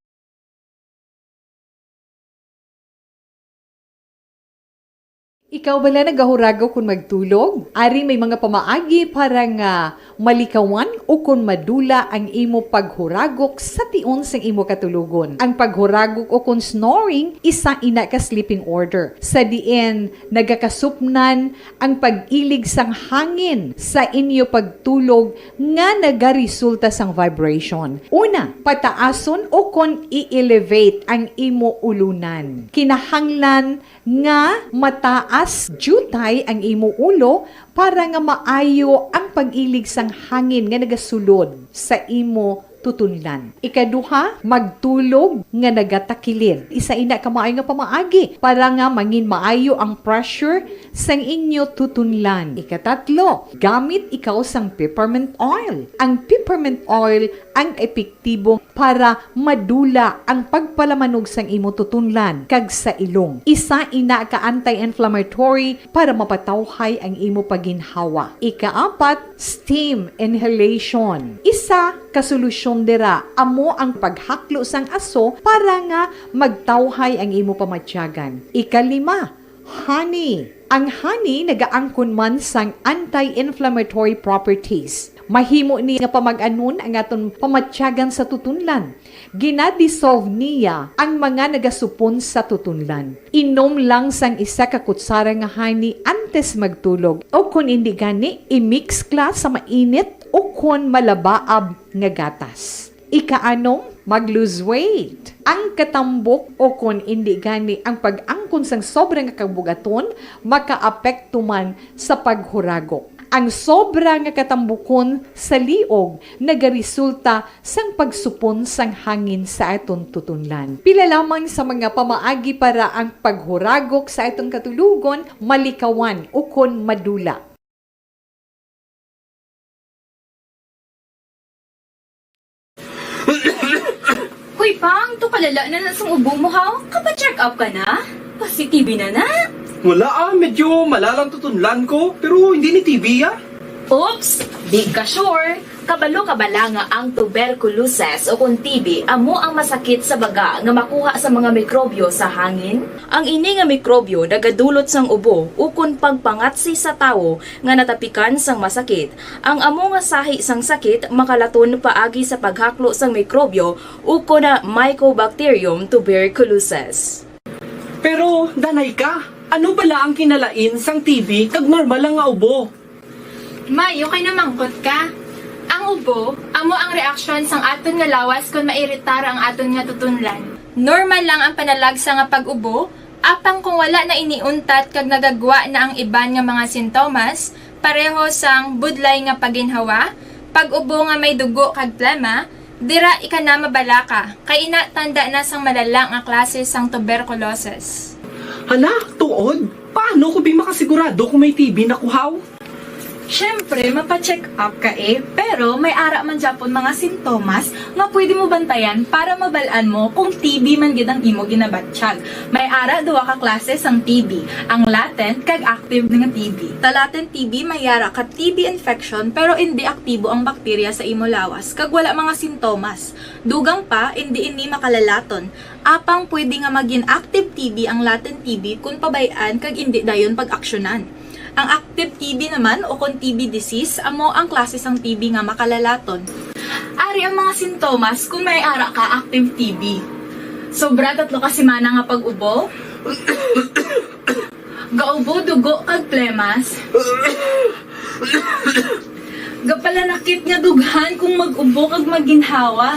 Ikaw bala nagahuragok kon magtulog? Ari may mga pamaagi para nga malikawan o kon madula ang imo paghuragok sa tion sang imo katulogon. Ang paghuragok o kon snoring, isa ina ka sleeping order, sa diin nagakasupnan ang pag-ilig sang hangin sa inyo pagtulog nga nagaresulta sang vibration. Una, pataason o kon i-elevate ang imo ulunan. Kinahanglan nga mataas diutay ang imo ulo para nga maayo ang pag-ilig sang hangin nga nagasulod sa imo tutunlan. Ikaduha, magtulog nga nagatakilid. Isa ina ka maayo nga pamaagi para nga mangin maayo ang pressure sang inyo tutunlan. Ikatatlo, gamit ikaw sang peppermint oil. Ang peppermint oil ang epektibo para madula ang pagpalamanog sang imo tutunlan kag sa ilong. Isa ina ka anti-inflammatory para mapatawhay ang imo pagginhawa. Ikaapat, steam inhalation. Isa ka solusyon dira amo ang paghaklo sang aso para nga magtawhay ang imo pamatyagan. Ikalima, honey. Ang honey nagaangkon man sang anti-inflammatory properties. Mahimo ni nga pamag-anon ang aton pamatyagan sa tutunlan. Gina-dissolve niya ang mga nagasupon sa tutunlan. Inom lang sang isa ka kutsara nga honey antes magtulog, o kon indi gani, i-mix kla sa mainit o kon malabaab nga gatas. Ikaanom, mag-lose weight. Ang katambok o kon indi gani ang pag-angkon sang sobra nga kabugaton makaapekto man sa paghuragok. Ang sobra nga katambukon sa liog nagaresulta sang pagsupon sang hangin sa aton tutunlan. Pila lamang sa mga pamaagi para ang paghuragok sa aton katulogon malikawan ukon madula. Hoy, Pang, to kalala na na sang ubo mo, ha? Kapa-check up ka na? Pasi-T B na na? Wala, ah, medyo malalang tutunlan ko, pero hindi ni T B, ah. Oops! Di ka sure? Kabalo ka bala nga ang tuberculosis o kon T B amo ang masakit sa baga nga makuha sa mga mikrobyo sa hangin? Ang ini nga mikrobyo nagadulot sang ubo ukon pagpangatsi sa tawo nga natapikan sang masakit. Ang amo nga sahi sang sakit makalaton paagi sa paghaklo sang mikrobyo ukon na Mycobacterium tuberculosis. Pero, danay ka, ano bala ang kinalain sang T B kag normal lang nga ubo? Mayo kay namangkot ka. Ang ubo amo ang reaksyon sang aton nga lawas kon mairitar ang aton nga tutunlan. Normal lang ang panalagsa nga pag-ubo, apang kung wala na ini untat kag nagagwa na ang iban nga mga sintomas, pareho sang budlay nga paginhawa, pag-ubo nga may dugo kag plema, dira ika na mabalaka, kay ina tanda na sang malala nga klase sang tuberculosis. Hala, tuod? Paano ko bi makasigurado kung may T B na kuhaw? Siyempre, mapa-check up ka eh, pero may ara man gyapon mga sintomas nga pwede mo bantayan para mabal-an mo kung T B man gid ang imo ginabatyag. May ara duha ka klase sang T B, ang latent kag active nga T B. Sa latent T B may ara ka T B infection pero indi aktibo ang bakterya sa imo lawas kag wala mga sintomas. Dugang pa, indi ini makalalaton. Apang pwede nga magin active T B ang latent T B kon pabay-an kag indi dayon pag-aksyonan. Ang active T B naman o kon T B disease amo ang klase sang T B nga makalalaton. Ari ang mga sintomas kon may ara ka active T B. Sobra tatlo ka semana nga pag-ubo. Gaubo dugo kag plemas. Gapalanakit nga dughan kung mag-ubo kag maginhawa.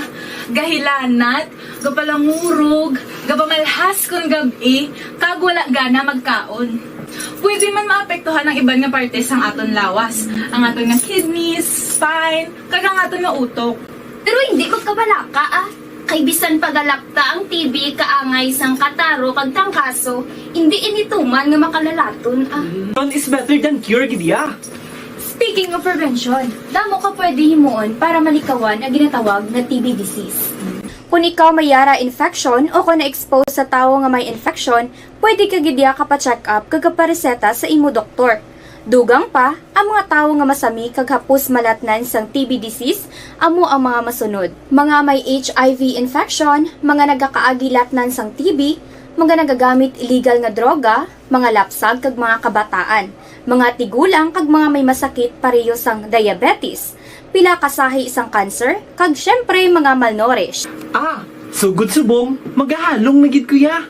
Gahilanat, gapalangurog, gapamalhas kon gab-i, kag wala gana magkaon. Pwede man maapektuhan ang iban nga parte sang aton lawas, ang aton nga kidneys, spine, kag ang aton nga utok. Pero hindi magkabalaka ah. Kay bisan pagalakta ang T B kaangay sang kataro kag tangkaso, hindi ini tuman nga makalalaton ah. Prevention is better than cure gid ya. Speaking of prevention, damo ka pwede himuon para malikawan ang ginatawag nga T B disease. Kung ikaw may yara infection o kung na-expose sa tawo nga may infection, pwede ka gid ya kapa-check up kag kapareseta sa imo doktor. Dugang pa, ang mga tawo nga masami kag hapos malatnan sang T B disease amo ang mga masunod: mga may H I V infection, mga nagakaagi latnan sang T B, mga nagagamit illegal nga droga, mga lapsag kag mga kabataan, mga tigulang kag mga may masakit pareho sang diabetes, pila ka sahi sang cancer, kag siyempre mga malnourished. Ah, sugod subong, magahalong na gid ko ya.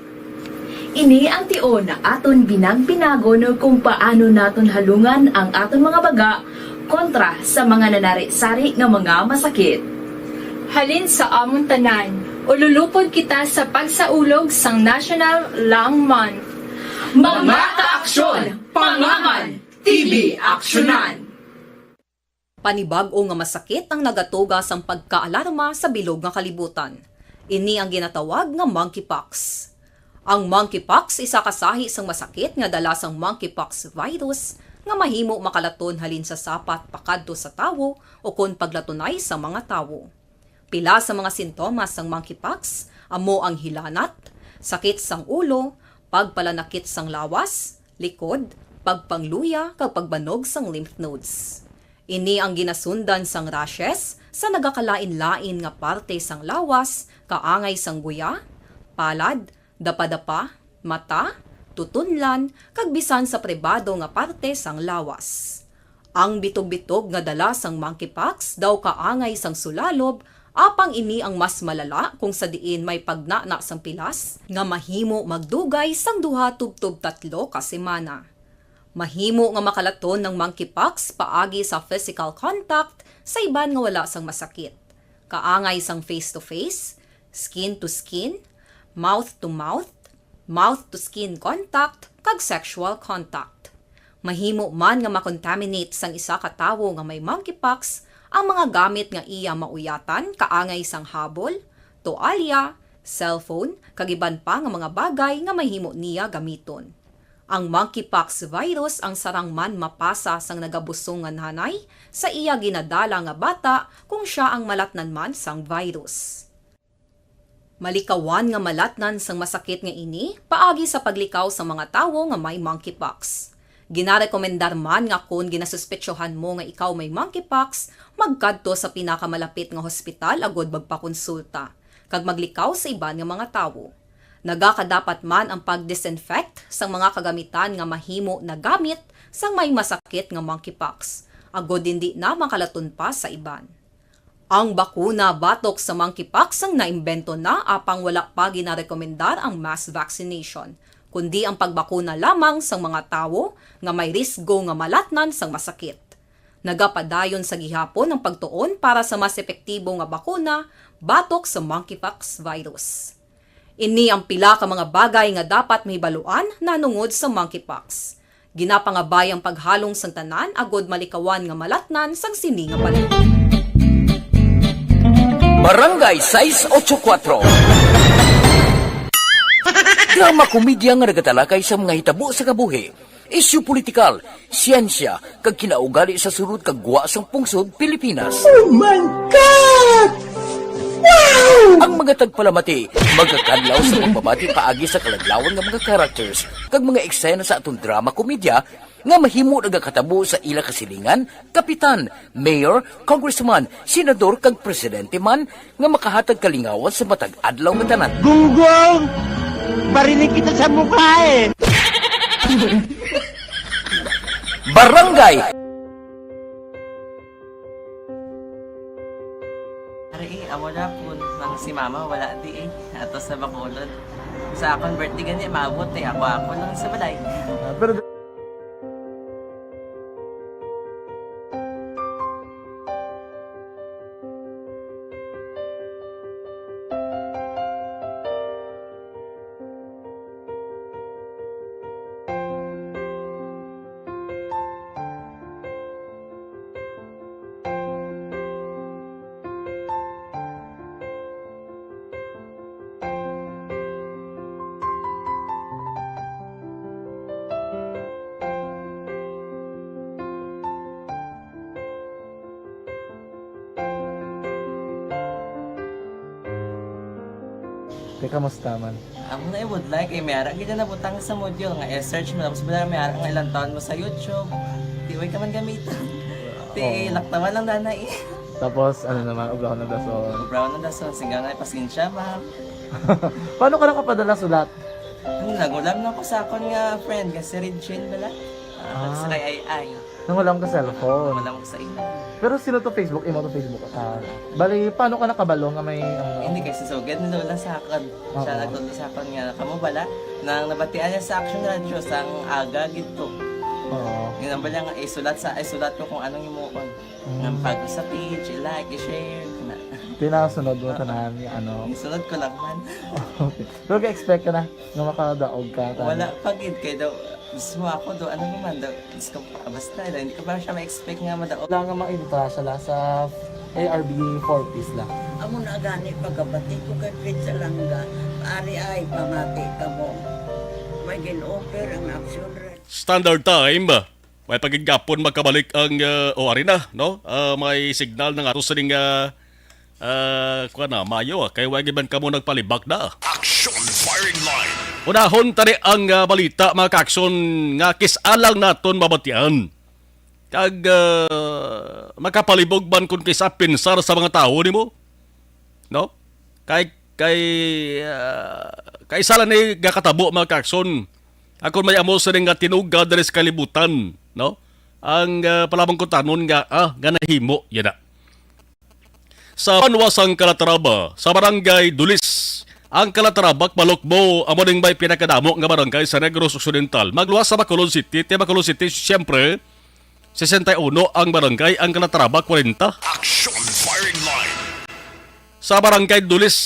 Ini ang tion nga aton binag-binagon kung paano naton halungan ang aton mga baga kontra sa mga nanari-sari nga mga masakit. Halin sa amon tanan, ululupod kita sa pagsaulog sang National Lung Month. Mga kaaksyon, pangaman, T B aksyonan. Panibag-o nga masakit ang nagatuga sang pagkaalarma sa bilog nga kalibutan. Ini ang ginatawag nga monkeypox. Ang monkeypox isa ka sahi sang masakit nga dala sang monkeypox virus nga mahimo makalaton halin sa sapat pakadto sa tawo ukon paglatunay sa mga tawo. Pila sa mga sintomas sang monkeypox amo ang hilanat, sakit sang ulo, pagpalanakit sang lawas, likod, pagpangluya kag pagbanog sang lymph nodes. Ini ang ginasundan sang rashes sa nagakalain-lain nga parte sang lawas, kaangay sang guya, palad, dapadapa, mata, tutunlan, kag bisan sa pribado nga parte sang lawas. Ang bitog-bitog nga dala sang monkeypox daw kaangay sang sulalob, apang ini ang mas malala kung sa diin may pagnana sang pilas nga mahimo magdugay sang duha tubtob tatlo ka semana. Mahimo nga makalaton ang monkeypox paagi sa physical contact sa iban nga wala sang masakit, kaangay sang face-to-face, skin-to-skin, mouth-to-mouth, mouth-to-skin contact, kag sexual contact. Mahimo man nga makontaminate sang isa ka tawo nga may monkeypox ang mga gamit nga iya mauyatan, kaangay sang habol, toalya, cellphone, kag iban pa nga mga bagay nga mahimo niya gamiton. Ang monkeypox virus ang sarang man mapasa sang nagabusong nga nanay sa iya ginadala nga bata kung sia ang malatnan man sang virus. Malikawan nga malatnan sang masakit nga ini paagi sa paglikaw sang mga tawo nga may monkeypox. Ginarekomendar man nga kon ginasuspetsohan mo nga ikaw may monkeypox, magkadto sa pinakamalapit nga hospital agud magpakonsulta kag maglikaw sa iban nga mga tawo. Nagakadapat man ang pag-disinfect sang mga kagamitan nga mahimo nagamit sang may masakit nga monkeypox, agud indi na makalaton pa sa iban. Ang bakuna batok sa monkeypox ang naimbento na, apang wala pa ginarekomendar ang mass vaccination, kundi ang pagbakuna lamang sang mga tawo nga may risgo nga malatnan sang masakit. Nagapadayon sa gihapon ang pagtuon para sa mas epektibo nga bakuna batok sa monkeypox virus. Ini ang pila ka mga bagay nga dapat mahibaluan nahanungod sa monkeypox. Ginapangabay ang paghalong sang tanan agud malikawan nga malatnan sang sini nga panahon. Barangay sais ocho kuatro. Drama komedya nga nagatalakay sa mga hitabo sa kabuhi, isyu politikal, siyensya, kag kinaugali sa sulod kag gwa sang pungsod Pilipinas. Oh my God! Wow! Ang mga tagpalamati magakadlaw sa pagbabati paagi sa kaladlawan nga mga characters kag mga eksena sa aton drama komedya nga mahimo nagakatabo sa ila kasilingan, kapitan, mayor, congressman, senador kag presidente man nga makahatag kalingawan sa matag adlaw nga tanan. Gunggong! Barinig kita sa mukha eh! Barangay Ari eh, amo na po. Nang si mama wala di eh. Ato sa Bacolod. Sa akon birthday gani, maabot eh. Ako-ako lang sa balay. Pero Te, kamusta man? Amo na, I would like, eh, may ara gid na nabutang sa module nga i-search mo, tapos wala may ara nga ilang taon mo sa YouTube. Di, way ka man gamitan. Ti, Oo. Laktawan lang dana eh. Tapos, ano naman, ublahon ng dason. Brown na dason, singga nga, pasensya, ma'am. Paano ka nakapadala sulat? Ano, nagulam na ko sa akon nga friend, nga si Regine bala. Ah, Ah. Sa kay Ay Ay. Nang wala mo ka cellphone. Wala mo sa imo. Pero sino to Facebook? Imo to Facebook account? Bali, paano ka nakabalo nga may ano? Hindi kay si Sugad ni Lola sa akon. Siya Oo. Nagtudlo sa akon nga kamo bala nang nabatian niya sa Action Radio sang aga gid to. Oo. Nga nang bala nga isulat sa isulat ko kung anong himuon. Mm. Nang pag sa page, i-like, i-share, na. Tinasunod mo tanan ni ano. Isunod ko lang man. Okay. Pero ga-expect ka na nga makadaog ka. Wala pa gid kay daw Diyos mo ako do, ano naman do, Diyos ko, ah, basta, hindi ko ba siya ma-expect nga madaog. Wala nga maintra siya la sa A R B four Ps la. Amo na gani pagkabati ko kay Prince Alanga, ari ay pamati ka mo. May gin-offer ang action red. Standard Time, may pagigapon magkabalik ang uh, o ari na, no? Uh, may signal ng ato sining uh, Ah, kuha na, mayo ah, kay wagi man kamo nagpalibak na. Action Firing Line. Unahon tani ang ah, balita, mga ka-action, nga kis-a lang naton mabatian. Kag ah, makapalibog man kung kisa pinsar sa mga tawo nimo. No? Kay kay ah, kay sala ni gakatabo, mga ka-action. Akon may amo sini nga tinuga diri sa kalibutan, no? Ang ah, palabang kutanon nga ah, nga nahimo yana. Sa banwa sang Calatrava, sa barangay Dulis, ang Calatrava kag Malokbo amo ning may pinakadamo nga barangay sa Negros Occidental. Magluwas sa Bacolod City, ti Bacolod City, siyempre, sesenta y uno ang barangay, ang Calatrava, kwarenta. Action Firing Line. Sa barangay Dulis,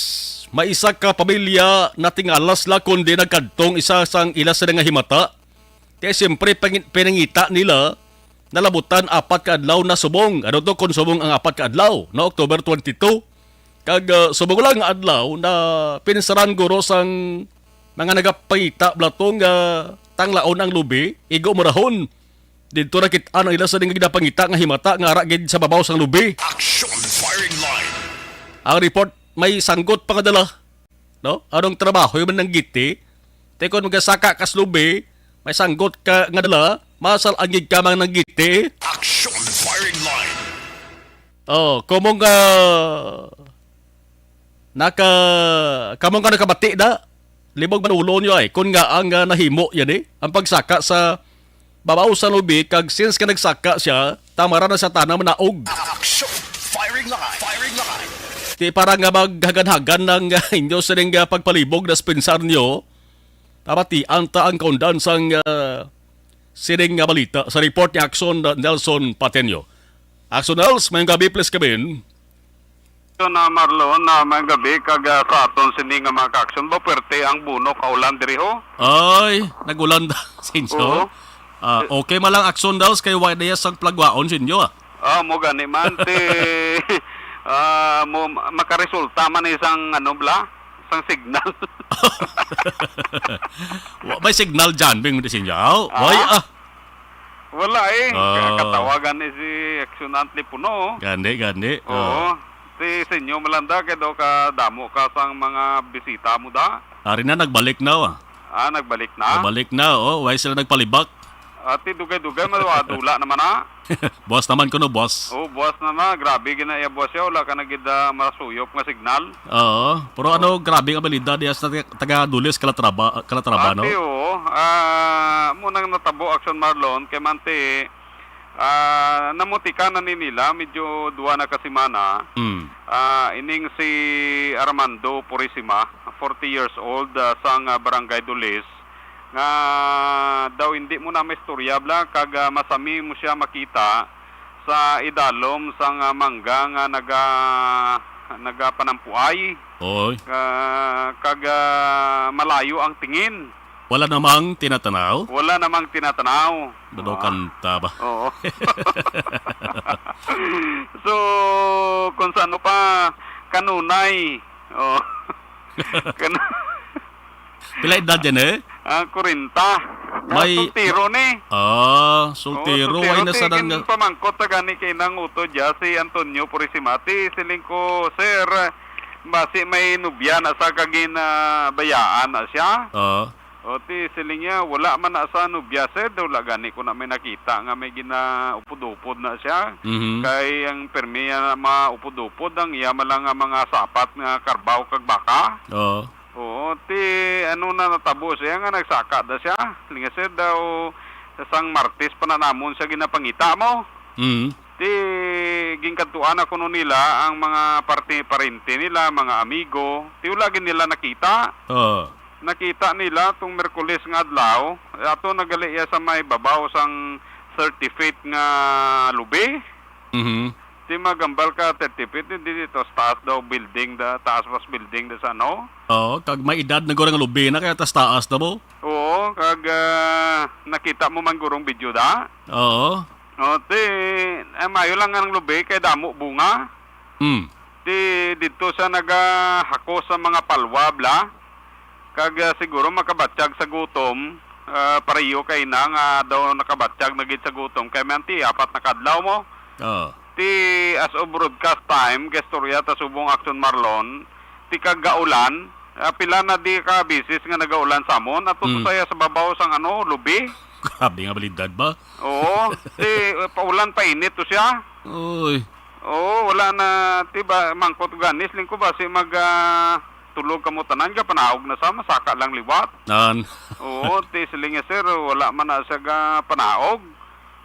may isa ka pamilya natingala sila kundi nagkadtong isa sang ila sila nga himata. Kay siyempre, pangin-, pinangita nila nalabutan apat ka adlaw na subong. Ano to kung subong ang apat ka adlaw? No, October twenty-two. Kag ah, subong lang nga adlaw na pinsaran guro sang mga nagapangita bala to nga tanglaon ang lubi, igo murahon. Didto nakit-an ang ila sa ning ginapangita nga himata nga ara gid sa babaw sang lubi. Action Firing Line. Ang report may sanggot pa nga dala. No? Anong trabaho man nang giti? Te kon magasaka kas lubi, may sanggot ka nga dala, Masal ang gigkamang ng giti. Action firing line. Oh, kumong, ah, naka, kamong ka nakabati na. Libog man ulo niyo ay, kun nga ang, ah, nahimo yan eh. Ang pagsaka sa babaw sa lubi, kag since ka nagsaka siya, tamara na sa tanang manaog. Action firing line. Firing line. Ti para nga maghagan-hagan ng, ah, inyo sining, ah, pagpalibog na spensar niyo, pamatian ta ang kaundan sang, ah, sining nga balita sa report ni Axon Nelson Patenyo. Axon Nels, mayong gabi, please come in. So na Marlon, na may gabi kag, ah, sa aton sini nga mga ka-action ba, puwerte ang buno kaulan diri ho? Ay, nag-ulan da, Sinjo. Oo. Ah, okay man lang Axon Nels kay wa diya sang plagwaon, Sinjo, ah. Ah, mo gani man ti ah, mo makaresulta man isang ano bla, sang signal. Wa may signal dyan, Bing, di Sinjo. Ah? Way, ah. Wala eh. Ah. Katawagan ni si Action Antli Puno. Gani, gani. Oo. Ah. Si Senyo Malanda, kay daw ka damo ka sang mga bisita mo da. Ari na, nagbalik na, ah. Ah, nagbalik na? Nagbalik na, oh. Why sila nagpalibak? Ati, dugay-dugay, madula naman na. Buwas naman kuno, boss. Oh, buwas naman. Grabe, ginaiya buwas siya. Wala ka na gid, ah, masuyop nga signal. Oo. Pero ano, grabe ang abilidad niya sa taga, taga Dulis, Calatrava, Calatrava, no? Ati, oo. Ah, mo nang natabo, Action Marlon, kay manti, ah, namutika na ni nila, medyo duwa na ka semana. Mm. Ah, ining si Armando Purisima, forty years old, ah, sang, ah, Barangay Dulis, nga daw hindi mo na maistorya bla, kag, ah, masami mo siya makita sa idalom sang, ah, mangga nga naga-, nagapanampuay. Oy. Ah, kag, ah, malayo ang tingin. Wala namang tinatanaw? Wala namang tinatanaw. Daw Ah. kanta ba? Oo. So, kung sa ano pa, kanunay. Oh. Kan- Pila edad yan, eh? Ah, kwarenta. May Soltero ni. Ah, soltero. Oo, soltero. Ay, nasa Ti, nang kin pamangkot ta gani kay nang utod ya, si Antonio Purisima. Ti, siling ko, "Sir, basi may nubya na sa kagin, ah, bayaan na siya?" Oo. O, ti, siling niya, "Wala man na sa nubya, sir. Wala gani ko na may nakita nga may ginaupod-upod na siya." Mhm. Kay ang permi niya na maupod-upod, ang iya man lang nga mga sapat nga karbaw kag baka. Oo. Oo, ti, ano na natabo siya nga nagsaka da siya. Linga, sir, daw sang Martes pa na namon siya ginapangita mo. Mm. Ti, ginkadtuan na kuno nila ang mga parte, parente nila, mga amigo. Ti, wala gid nila nakita. Oo. Nakita nila tong Miyerkules nga adlaw. Ato nagali iya sa may babaw sang thirty feet nga lubi. Mhm. Di magambal ka, thirty feet, di dito sa taas daw building, da, taas was building da sa ano? Oo, kag may edad na gurang lubi na, kaya tas taas na mo. Oo, kag, ah, nakita mo man gurong video da? Oo. O, ti, eh, mayo lang ang lubi, kay damo bunga. Mm. Ti, dito sa nagahakos sa mga palwa, bla? Kag, ah, siguro makabatyag sa gutom, ah, pareho kay na nga daw nakabatyag na gid sa gutom. Kay may anti, apat na kadlaw mo. Oo. Ti, as of broadcast time, kay istorya ta subong Action Marlon, ti kag gaulan, ah, pila na di ka bisis nga nagaulan sa amon, ato to Mm. saya sa babaw sang ano, lubi. Grabe nga balidad ba? Oo, ti, ah, paulan pa init to siya. Uy. Oo, wala na, ti ba, mangkot ganis, lingko ba, si mag, ah, tulog kamo tanan, ga panaog na sa, masaka lang liwat. Nan. Oo, ti siling niya, sir, wala man na siya ga panaog.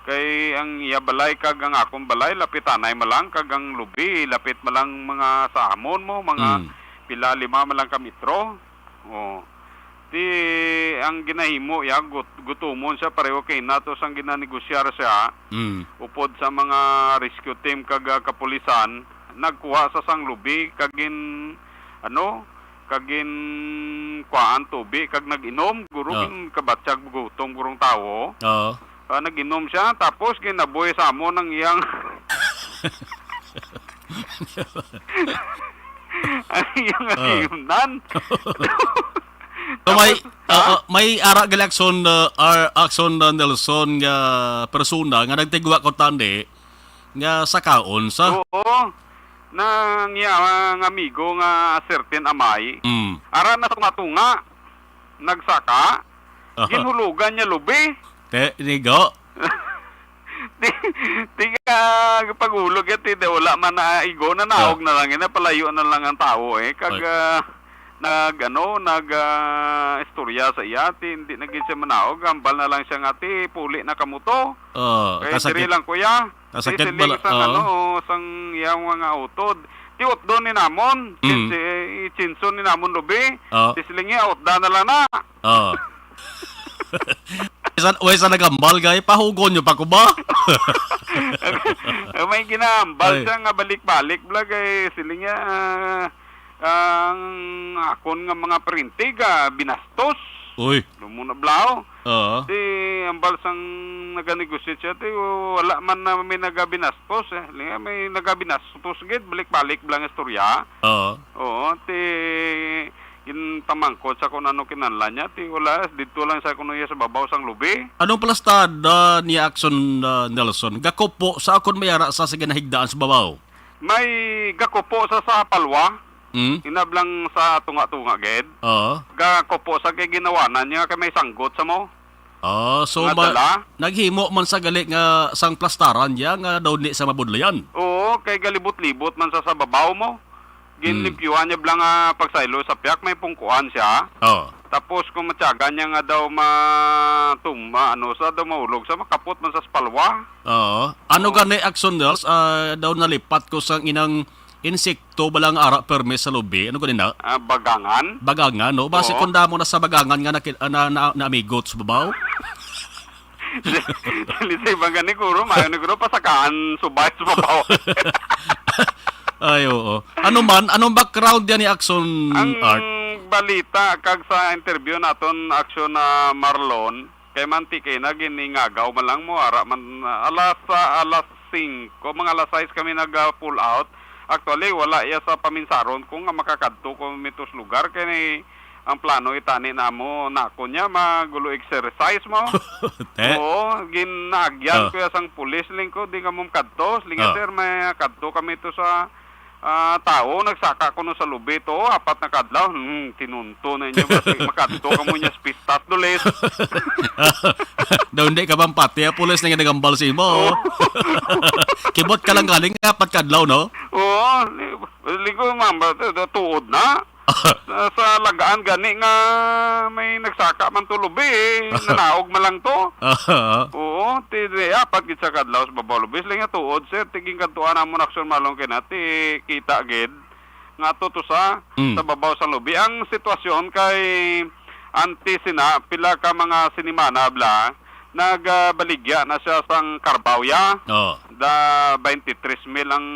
Kay ang iya balay kag ang akong balay, lapit anay man lang, kag ang lubi, lapit man lang mga sa amon mo, mga Mm. pila, lima man lang ka metro. Oo. Ti ang ginahimo ya, gut-, gutumon siya pareho kay nato sang ginanegosyar siya Mm. upod sa mga rescue team kag, ah, kapulisan, nagkuha sa sang lubi kag gin-, ano, kag ginkuhaan tubi kag nag-inom, guro Ah. gin kabatyag gutom gurong tawo. Oo. Ah, nag-inom siya, tapos ginabuhi sa amon ang iyang ang iyang Ah. agiunan. So, may, Tapos, ah, ha? ah, may ara gali Action, ah, ar-, Action, ah, Nelson nga persona nga nagtigwa ko tani nga sakaon sa Oo. Nang iya nga amigo nga certain amay, Mm. ara na sa tunga-tunga, nagsaka, Aha. ginhulugan niya lubi. Te, nigo. Di, di ka pagulog yan, ti, wala man na igo, nanaog Oh. na lang, eh, napalayo na lang ang tao, eh. Kag, Oy. ah, nag, ano, nag, ah, istorya sa iya, ti, hindi na gid siya manaog, hambal na lang siya nga, ti, puli na kamo to. Oh, Kay kasakit. diri lang, kuya. Kasakit Ti, siling bala-, sang, oo. ano, sang iyang mga utod. Ti, utdo ni namon, Mm. si, chinso ni namon lubi. Oh. Ti, siling niya, utda na lang na. Oh. Way sa, way sa nagambal, gay, pahugon nyo pa ko ba? May ginambal Ay. siya nga balik-balik, bla, kay siling niya, ah, ang akon nga mga printig, ah, binastos. Uy. Lumuna, bla, oh. Oo. Ti, ambal sang naganegosyo siya, ti, wala man na may nagabinastos, eh. Siling niya, may nagabinastos, gid, balik-balik, bla, nga istorya. Oo. Oo, ti, ginpamangkot sa kung ano kinahanglan niya, ti wala, didto lang sa kuno iya sa babaw sang lubi. Anong plastada ni Action, ah, Nelson? Gakupo sa akon may ara sa, sa ginahigdaan sa babaw? May gakupo sa, sa palwa, Hmm? inablang sa tunga-tunga, gid. Oo. Gakupo sa kay ginawanan niya kay may sanggot sa mo. Ah, so Nga ma-, dala? naghimo man sa gali nga sang plastaran niya nga daw di sa mabudlayan. Oo, kay galibot-libot man sa, sa babaw mo. Hmm. Ginlimpyuhan niya bala nga pagsaylo sa piyak, may pungkuan siya. Oh. Tapos kung matyagan niya nga daw ma-, tuma-, ano, sa daw maulog, sa makapot man sa espalwa. Oo. Ano Oo. gani, Action Girls, ah, daw nalipat ko sang inang insekto bala nga ara permi sa lubi? Ano gani na? Ah, bagangan. Bagangan, no? Basi Oo. kung damo na sa bagangan nga naki-, ah, na, na, naamigot sa babaw. Lisay bang gani, guro? Mayo ni guro, pasakaan subay sa babaw. Ay, oo. Ano man, anong background yan ni Action Ang Art? balita, kag sa interview naton, Action na Marlon, kay manti kay na giningagaw man lang mo, ara man, alas, ah, alas singko, mga alas sais kami nag, ah, pull out. Actually, wala iya sa paminsaron ko nga makakadto ko mitos lugar, kay ni, ang plano itani namo, nako niya, magulo exercise mo. Te? Oo, ginagyan Ah. ko ya sang pulis, lingko, di ka mo kadto. Linga, Ah. sir, may kadto kami to sa, ah, tao, nagsaka kuno sa lubi to, apat na kadlaw. Hmm, tinunto na inyo, basi makadto ka mo niya sa pistas, dulis. Daw hindi ka bang pati, ah, pulis na ginagambal sa imo. Oo. Kibot ka lang galing, apat kadlaw, no? Oo, li-, lingko, ma'am, ba, tu-, tu-, tuod na. Sa, sa lagaan gani nga may nagsaka man to lubi, eh. Nanaog man lang to. Aha. Oo, ti, di, apat gid sa kadlaw sa babaw lubi. Sila nga tuod, sir, ti ginkadtuan namon Action Marlon kay na, ti kita gid nga to, to sa, Mm. sa babaw sang lubi. Ang sitwasyon kay antes sina, pila ka mga sinimana bala, nagbaligya na siya sang karbaw ya. Oh. Da, twenty-three mil ang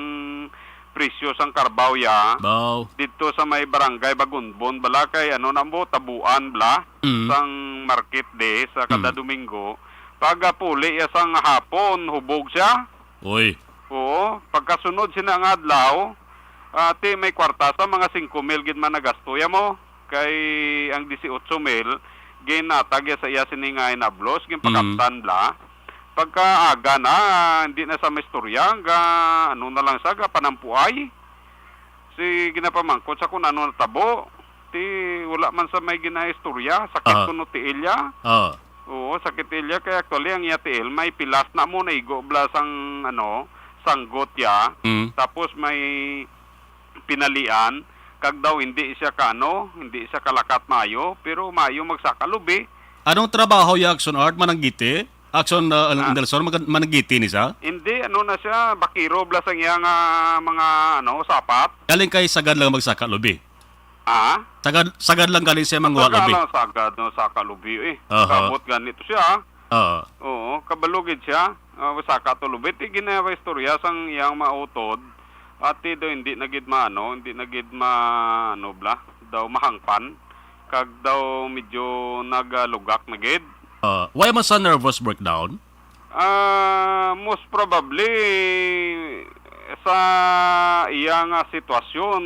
presyo sang karbaw ya. Baw. Didto sa may barangay Bagunbon bala kay ano na mo, tabuan bala Mm. sang market day sa kada Mm. Domingo. Pagapuli ya sang hapon, hubog siya. Uy. Oo, pagkasunod sina nga adlaw, ah, ti may kwarta sa mga singko mil gid man nagasto ya mo. Kay ang disiotso mil, ginatag ya sa iya sini nga inablos, ginpakaptan Mm. bala. Pagkaaga na, hindi na sa maistorya, ga, ano na lang sa, ga panampuay. Si ginapamangkot sa kung ano natabo. Ti, wala man sa may ginaistorya, sakit Ah. kuno tiil ya. Ah. Oo, sakit tiil ya. Kay actually, ang iya tiil, may pilas na mo, naigo bala sang, ano, sanggot ya. Mm. Tapos may pinalian, kag daw hindi siya ka, ano, hindi siya kalakat maayo, pero maayo magsaka lubi. Anong trabaho ya, Action Art? Mananggiti? Action, uh, Ah. Nelson, mag-, mananggiti ni sa? Hindi, ano na siya, bakiro bala sang iya nga mga, ano, sapat. Galing kay sagad lang magsaka lubi? Ah? Sagad, sagad lang galing siya mangwa Sagad lubi. lang, sagad, no, saka lubi, eh. Aha. Kabot ganito siya, ah. Oo. Oo, kabalo gid siya. Ah, saka to lubi. Ti ginawa istorya sang iyang mautod. Ati daw hindi na gid maano, hindi na gid ma-, ano bala, daw mahangpan. Kag daw medyo nagalugak na gid. Ah, why man sa nervous breakdown? Ah, most probably, sa iya nga sitwasyon,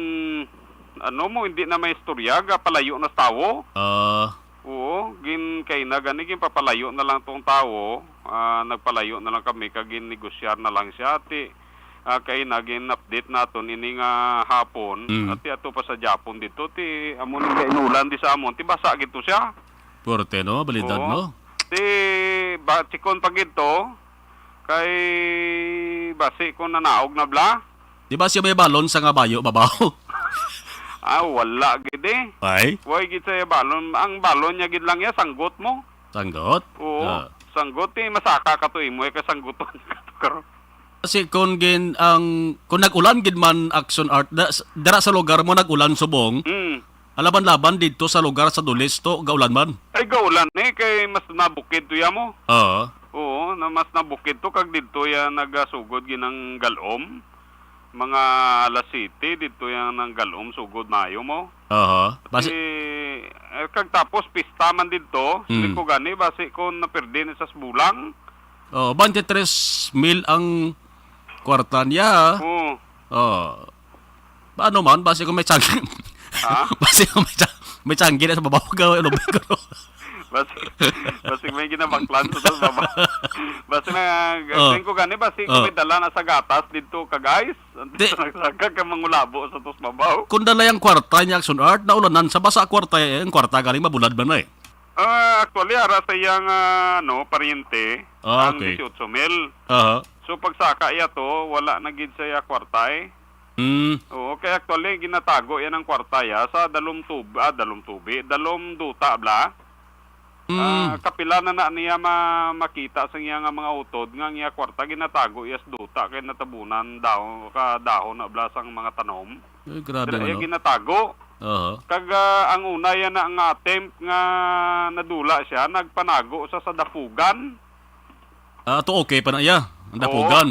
ano mo, hindi na may istorya, ga palayo na sa tawo. Ah. Oo, gin-, kay na gani, ginpapalayo na lang tong tawo, ah, nagpalayo na lang kami, kag gin-negosyar na lang siya, ti, ah, kay na gin-update naton ini nga hapon, Mm. ati ato pa sa Japon dito, ti, amo ning kainulan di sa amon, ti basa gito siya. Puwerte, no? Balidad, Oo. no? Ti, ba, chikon pa gid to, kay basi kung nanaog na bla. Di ba siya may balon sa nga bayo, babaw? Ah, wala gid eh. Ay? Way gid sa balon. Ang balon niya gid lang ya, sanggot mo. Sanggot? Oo. Ah. Sanggot eh, masaka ka to imo, eh, kasangguton ka to karon. Kasi kung gin-, ang, kung nag-ulan gid man, Action Art, da-, s-, dira sa lugar mo nag-ulan subong, Mm. alaban-laban didto sa lugar sa Dulis to, gaulan man. Ay, gaulan eh, kay mas nabukid to ya mo. Oo. Oo, na mas nabukid to, kag didto ya nagasugod ginang galom. Mga alas siyete, didto ya nang galom, sugod mayo mo. Aha. Basi- Eh, eh, kag tapos, pista man didto, Mm. siling ko gani, basi kung napirdi ni sa bulang. Oh, twenty-three mil ang kwarta niya. Oo. Oh. Paano man? Basi kung may tsang-, Ha? basi kung may tsang-, may tsanggi na sa babaw ka, ano ba ko? Basi, basi may ginabaklan sa tos babaw. Basi na, Oh. Tingin ko gani, basi Oh. kung may dala na sa gatas dito, kag ice, Di- nagsagag ka mangulabo sa tos babaw. Kung dala yung kwarta niya, Action Art, naulanan sa basa kwarta, eh, ang kwarta galing mabulad man na eh. Ah, actually, ara sa iyang, ah, ano, paryente, Ah, ang okay. Dieciocho mil. Aha. So, pagsaka iya to, wala na gid sa iya kwarta, eh. Mm. Oo, kaya actually, ginatago yan ang kwarta, ya, sa dalom tub-, ah, dalom tubi, dalom duta, bla. Mm. Ah, kapila na na niya ma-, makita sa iya nga mga utod nga ang iya kwarta, ginatago iya sa duta, kay natabunan daw, kadahon na, bla, sang mga tanom. Ay, grabe Dira iya naman, no? ginatago. Aha. Kag, ah, ang una yan na nga attempt nga nadula siya, nagpanago sa, sa dapugan. Ah, ato okay pa na iya, ang Oo. dapugan.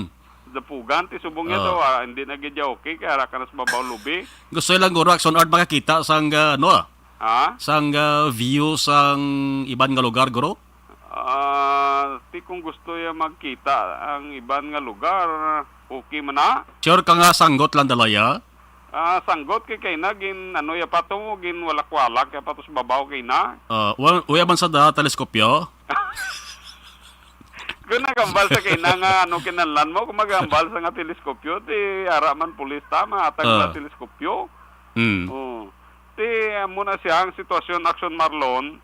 Dapugan, ti subong niya Ah. daw, ah, hindi na gid niya okay, kaya ara ka na sa babaw lubi. Gusto lang guro, Action Art, makakita sang, ah, ano, ah? Ha? Sang, ah, view sang iban nga lugar, guro? Ah, ti kung gusto ya magkita ang iban nga lugar, okay man na. Sure ka nga sanggot lang dalaya? Ah, sanggot kay kay na gin, ano, ya pa to, ginwalak-walak ya pa to sa babaw kay na. Ah, wa-, uya man sa da, teleskopyo? Kung nagambal sa kay na nga, ano, kinahanglan mo, kung magambal sa nga teleskopyo, ti ara man pulis ta, mahatag Ah. na teleskopyo. Mm. Oh. Ti, amo na siya ang sitwasyon, Action Marlon.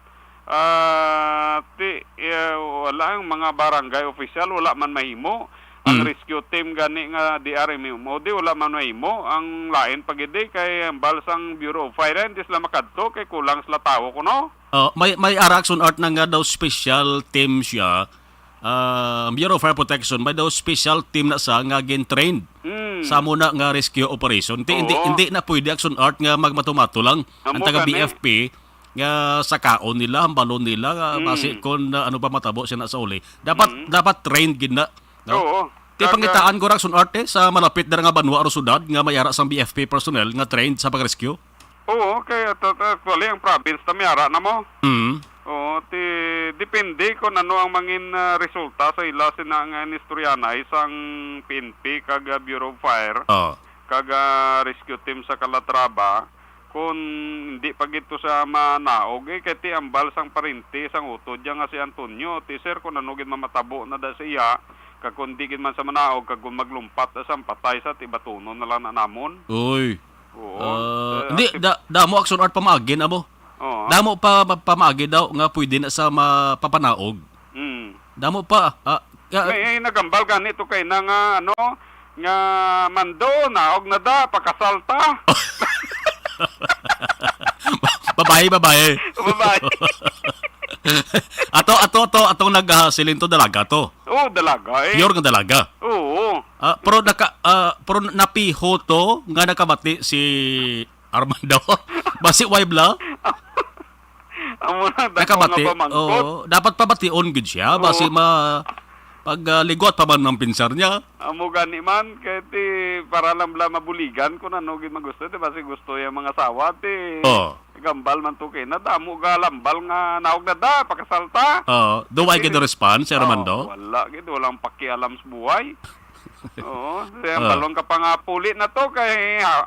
Ah, ti, eh, wala ang mga barangay official, wala man mahimo. Ang Mm. rescue team gani nga D R M M O D, wala man mahimo. Ang lain pa gid, eh, kay ang bal sang Bureau of Fire, hindi sila makadto, kay kulang sila tawo kuno. Oh, may, may ara, Action Art, na nga daw special team siya. Ah, Bureau of Fire Protection, may daw special team na sa nga gin-trained Mm. sa amo na nga rescue operation. Ti, hindi, Oo. hindi na pwede, Action Art, nga magmato-mato lang Amo ang taga gani. B F P nga sakaon nila, hambalon nila, nga Mm. basi kung, ah, ano pa matabo siya na sa uli. Dapat, Mm. dapat trained gid na, no? Oo. Ti, Kag, pangitaan ko ra, Action Art, eh, sa malapit dira nga banwa o syudad nga may ara sang B F P personnel nga trained sa pag-rescue. Oo, kay at-, at-, actually, ang province na may ara na mo. Mm. Oo, ti, depende kung ano ang mangin, ah, resulta sa ila sina nga inistoryanay sang P N P kag, ah, Bureau of Fire, Ah. kag, ah, rescue team sa Calatrava. Kung hindi pa gid to sa manaog, eh, kay ti ambal sang parente sang utod dyan nga si Antonio, ti, sir, kung ano gid mamatabo na da sa iya, kag kung di gid man sa manaog, kag kung maglumpat na sa patay sa, ti batunon na lang na namon. Uy. Oo. Ah, Eh, hindi, active- da-, damo, Action Art, pamaagi na mo. Oo. Damo pa, pa, pamaagi daw nga pwede na sa mapapanaog. Mm. Damo pa. Ah, ah, May, eh, nagambal gani to kay na nga, ano, nga mando, naog na da, pakasalta. Babae, babae. Babae. Ato, ato, ato, atong nag, ah, siling to, dalaga to. Oo, dalaga, eh. Pure nga dalaga. Oo. Ah, pero naka-, ah, pero napiho to nga nakabati si Armando. Basi way bla? Amo na, dako nga Nakabati. Pamangkot. Oo, dapat pabation gid siya. Oo. Basi ma-, pag, ah, ligwat pa man ang pinsar niya. Amo gani man, kay ti, para lang bla mabuligan kung ano gid magusto, ti, basi gusto yung mga asawa, ti. Oo. Gambal man to kay na, damo ga lambal nga naog na da, pakasalta. Oo. Do I get the Kasi response, Armando? Oo, wala gid, walang pakialam sa buhay. Oo, kaya Ah. balon ka pa nga puli na to kay ha,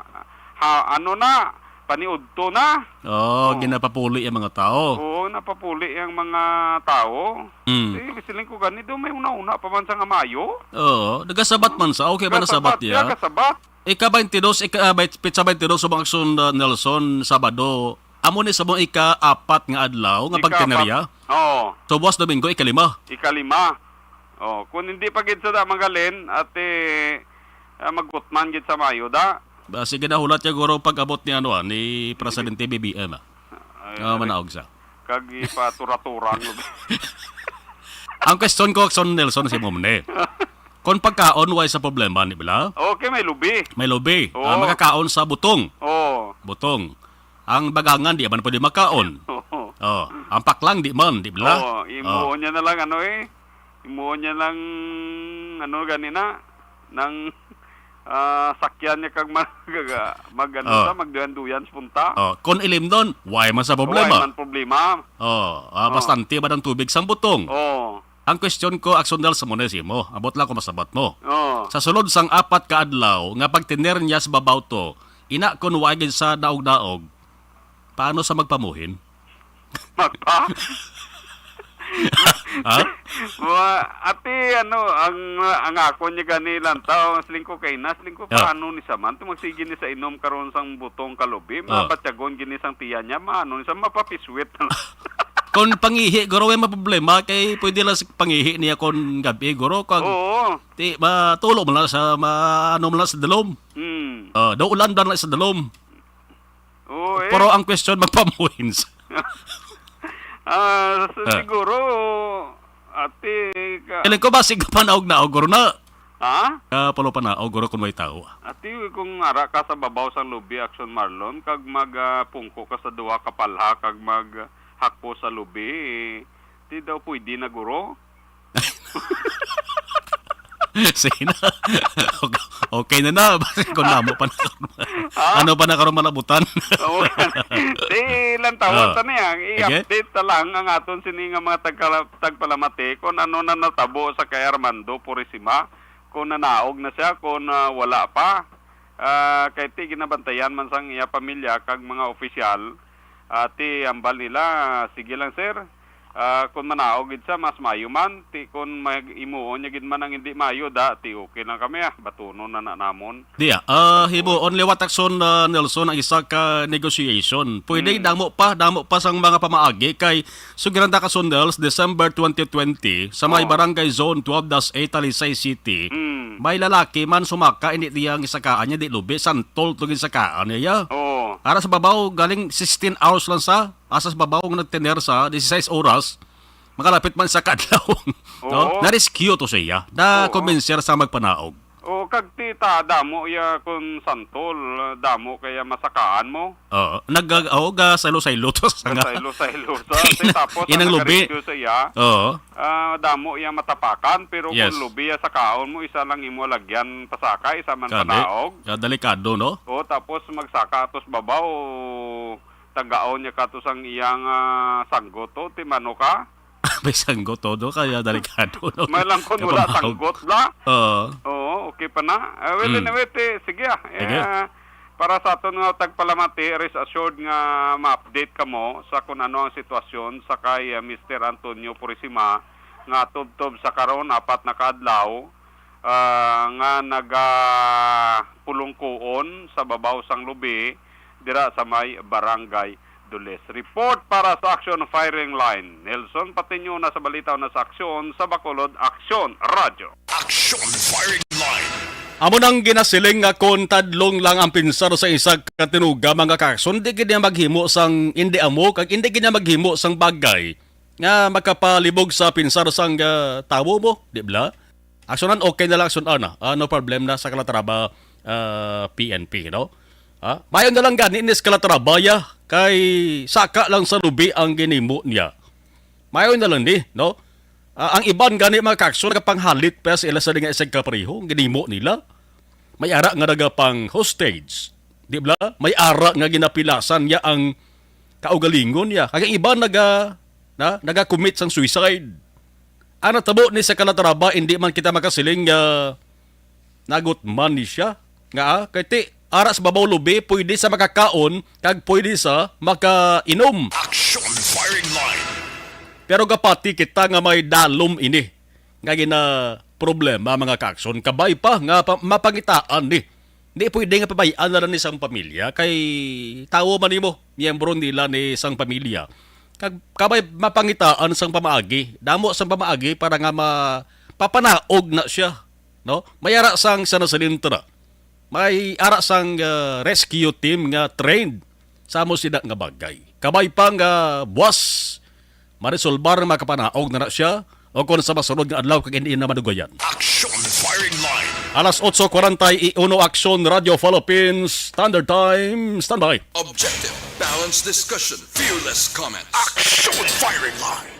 ha, ano na, paniudto na. Oh, Oh. ginapapuli ang mga tao. Oo, napapuli ang mga tao. Mm. Eh, siling ko gani, do may una-una pa man sa nga mayo. Oo, nagasabat man sa, okay ba na Kasabat sabat siya, ya? kasabat. Ika twenty-two, ika, ah, bay-, pitsa twenty-two sa mga Action, ah, Nelson, Sabado, Amo ni sa mong ika-apat nga adlaw nga Ika-apat. pagtenerya? Oo. So, buwas Domingo, ikalima? Ikalima. Oh, kung hindi pa gid sa da magalin, ate, ah, magutman gid sa mayo da. Ba, sige na, hulat niya, guro, pag-abot ni, ano, ah, ni Presidente B B M, ah. Ay, Ah, ari. manaog sa. Kag ipatura-tura ang lubi. Ang question ko, Akson Nelson, si Momne. Kung pagkaon, way sa problema, di ba? Okay, may lubi. May lubi. Oo. Ah, makakaon sa butong. Oo. Butong. Ang bagangan, di man pwede makaon. Oo. Oh, ang paklang, di man, di ba? Oo, imuon Oh. niya na lang, ano eh. Imuon niya lang, ano, gani na, nang, ah, sakyan niya kag mag, mag, ano Oh. sa, magduyan-duyan sa punta. Oh, kung ilimnon, way man sa problema. Way man problema. Oh, ah, Oh. bastante ba ang tubig sang butong? Oh. Ang question ko, Akson Nelson, sa muna simo. Abot lang kung masabat mo. Oh. Sa sulod sang apat ka adlaw nga pagtiner niya sa babaw to, ina kun wa gid sa daog-daog, paano sa magpamuhin? Magpa? Ha? Wa, ati, ano, ang, ang ako niya gani lang tao, siling ko kay na, siling ko, Ah. paano ni sa man? Ito magsige ni sa inom karon sang butong kalubi, Ah. mabatyagon gini sang tiyan niya, maano ni sa mapapiswit. Kung pangihi, guro, way maproblema kay pwede lang sa pangihi niya kon gabi, guro, kag Oo. ti, matulo man lang sa, ma, ano man lang sa dalom. Hmm. Ah, daw ulan lang sa dalom. Oo, eh. Pero ang question, magpamuhin sa Ah, sa, Ah. siguro, ate, ka Feeling ko ba, sige pa naog na, guro na. Ha? Ah, palo pa na, o, guro, kung may tao. Ati, kung ara ka sa babaw sang lubi, Action Marlon, kag mag, ah, pungko ka sa duha ka palha, kag mag hakpo sa lubi, di daw pwede na, guro? Sige na. Okay, okay na na. Basta kung namo pa na. Ha? Ano pa na karon malabutan? Oo. Di lang tawag Ah. sa niya. Sige. I-update na lang ang aton sini nga mga tagkala-, tagpalamati kung ano na natabo sa kay Armando Purisima. Kung nanaog na siya, kung, ah, wala pa. Ah, kay ti ginabantayan man sang iya pamilya kag mga opisyal. Ah, ti ambal nila, sige lang, sir. Ah, kung manaog gid siya, mas maayo man. Ti kung mag-, imuon niya gid man ang hindi maayo, da, ti okay lang kami, ah. Batunon na na namon. Di, ah, ah, himuon liwat, Action, ah, Nelson, ang isa ka negotiation. Pwede Hmm. damo pa, damo pa sang mga pamaagi kay sugiran ta ka, Action Nels, December twenty twenty, sa may Oh. Barangay Zone twelve dash eight, Talisay City. Hmm. May lalaki man sumaka, hindi niya ang isakaan niya, di lubi, santol to gid sakaan niya. Oo. Ara sa babaw, galing sixteen hours lang sa, asa sa babaw nga nagtener sa dieciséis oras, makalapit man sa kadlaw. No? Oo. Na-rescue to siya. Na Oo. kumbinser sa magpanaog. Oo, kag tita, damo ya kung santol, damo kaya masakaan mo. Oo. Nag-, oo, ga saylo-saylo to sa nga. Saylo-saylo to. Tapos, Inang ang lubi. nag-rescue sa iya, Oo. ah, damo iya matapakan, pero Yes. kung lubi iya sa kaon mo, isa lang imo lagyan pasaka, isa man Kani? panaog. Kaya delikado, no? O, tapos magsaka atos babaw, tagaon niya kato sang iyang, ah, sanggot, o, ti mano ka? May sanggot todo, kaya delikado, no? May lang kung Kaya wala pamahog. sanggot la. Oo. Oo, okay pa na. Ah, wait, Mm. wait, eh, sige, ah. Sige. Eh, para sa aton nga tagpalamati, rest assured nga ma-update kamo sa kung ano ang sitwasyon sa kay, ah, Mister Antonio Purisima nga tubtob sa karon, apat na ka adlaw, ah, nga nagapulungkuon sa babaw sang lubi dira sa may Barangay Dules. Report para sa Action Firing Line. Nelson Patiño na sa balita, na sa Aksyon sa Bacolod, Aksyon Radyo. Action Firing Line. Amo nang ginasiling nga kon tadlong lang ang pinsar sa isa ka tinuga, mga kakson, di gid niya maghimo sang indi amo, kag indi gid niya maghimo sang bagay nga makapalibog sa pinsar sang, ah, tawo mo, di bala? Aksyonan, okay na lang, aksyonan, ah. Ah, no problem na sa Calatrava, ah, P N P, no? Ah, mayo na lang gani ni sa Calatrava, ya, kay saka lang sa lubi ang ginimo niya. Mayo na lang ni, no? Ah, ang iban gani, mga kaksyon, nagapanghalit pa sa ila sa nga isig kapareho, ang ginimo nila. May ara nga nagapang hostage, di ba? May ara nga ginapilasan niya ang kaugalingon niya. Kag ang iban naga-, na, naga-commit sang suicide. Ang natabo ni sa Calatrava, hindi man kita makasiling nga nagutman ni siya. Nga, ah, kay ti, ara sa babaw lubi, pwede sa makakaon, kag pwede sa makainom. Action Firing Line. Pero gapati kita nga may dalom ini nga gina problema, mga kaakson. Kabay pa nga pa, mapangitaan ni, Di pwede nga pabay-an na lang ni sang pamilya, kay tawo man nimo, miyembro nila ni sang pamilya. Kag kabay mapangitaan sang pamaagi, damo sang pamaagi para nga ma-, papanaog na siya, no? May ara sang sa nasalintra. May ara sang, ah, rescue team nga trained sa amo sina nga bagay. Kabay pa nga buwas, marisolbar, makapanaog na na siya, o kon sa masunod nga adlaw kag hindi na madugayan. Action Firing Line. Alas otso cuarenta y uno, Action Radio Philippines Standard Time. Standby. Objective, balanced discussion, fearless comments. Action Firing Line.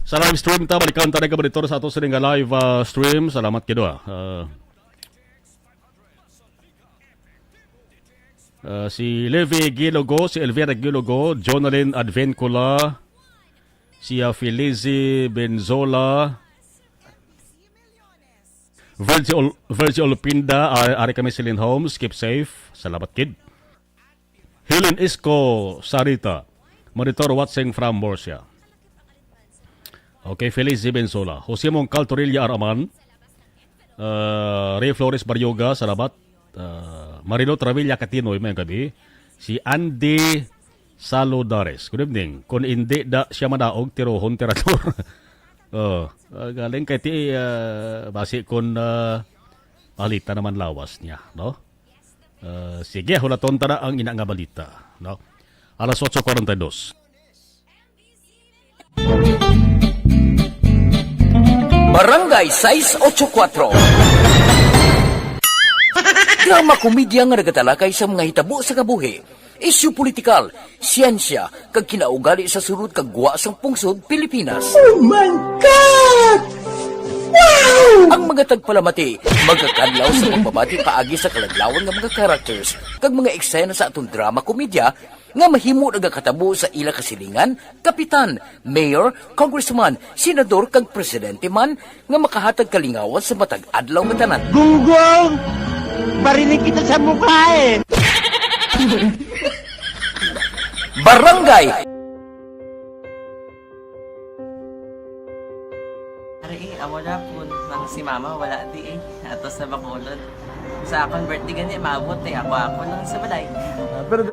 Sa live stream ta, balikan ta na ka monitor sa ato sini nga live, ah, stream. Salamat gid, ah. Ah, ah, si Levi Gilogo, si Elvira Gilogo, Jonalyn Advincula, si, ah, Felizi Benzola, Virgil, Virgil Pinda, ah, ari kami, Celine Holmes, keep safe. Salamat gid. Helen Isko Sarita, monitor watching from Murcia. Okay, Feliz Zibensula. Jose Mongcal Torilla Araman. Uh, Ray Flores Baryoga, salamat. Uh, Marilo Travilla Catinoy, may gabi. Si Andy Saludares. Good evening. Kung hindi da siya madaog, tirohon, tirador. Oh, uh, galing kay ti, uh, basi kung, uh, balita naman lawas niya, no? Ah, sige, hulaton ta na ang ina nga balita, no? Alas otso cuarenta y dos. Barangay sais ocho kuatro. Drama komedya nga nagatalakay sa mga hitabo sa kabuhi, isyu politikal, siyensya, kag kinaugali sa sulod kag gwa sang pungsod Pilipinas. Oh my God! Wow! Ang mga tagpalamati magakadlaw sa pagbabati paagi sa kaladlawan nga mga characters kag mga eksena sa aton drama komedya nga mahimo nagakatabo sa ila kasilingan, kapitan, mayor, congressman, senador, kag presidente man nga makahatag kalingawan sa matag adlaw nga tanan. Gunggong! Barinig kita sa mukha eh! Barangay. Ari, eh, amo na po nang si mama wala di eh. Ato sa Bacolod. Sa akon birthday gani, maabot eh. Ako, ako lang sa balay. Ah, pero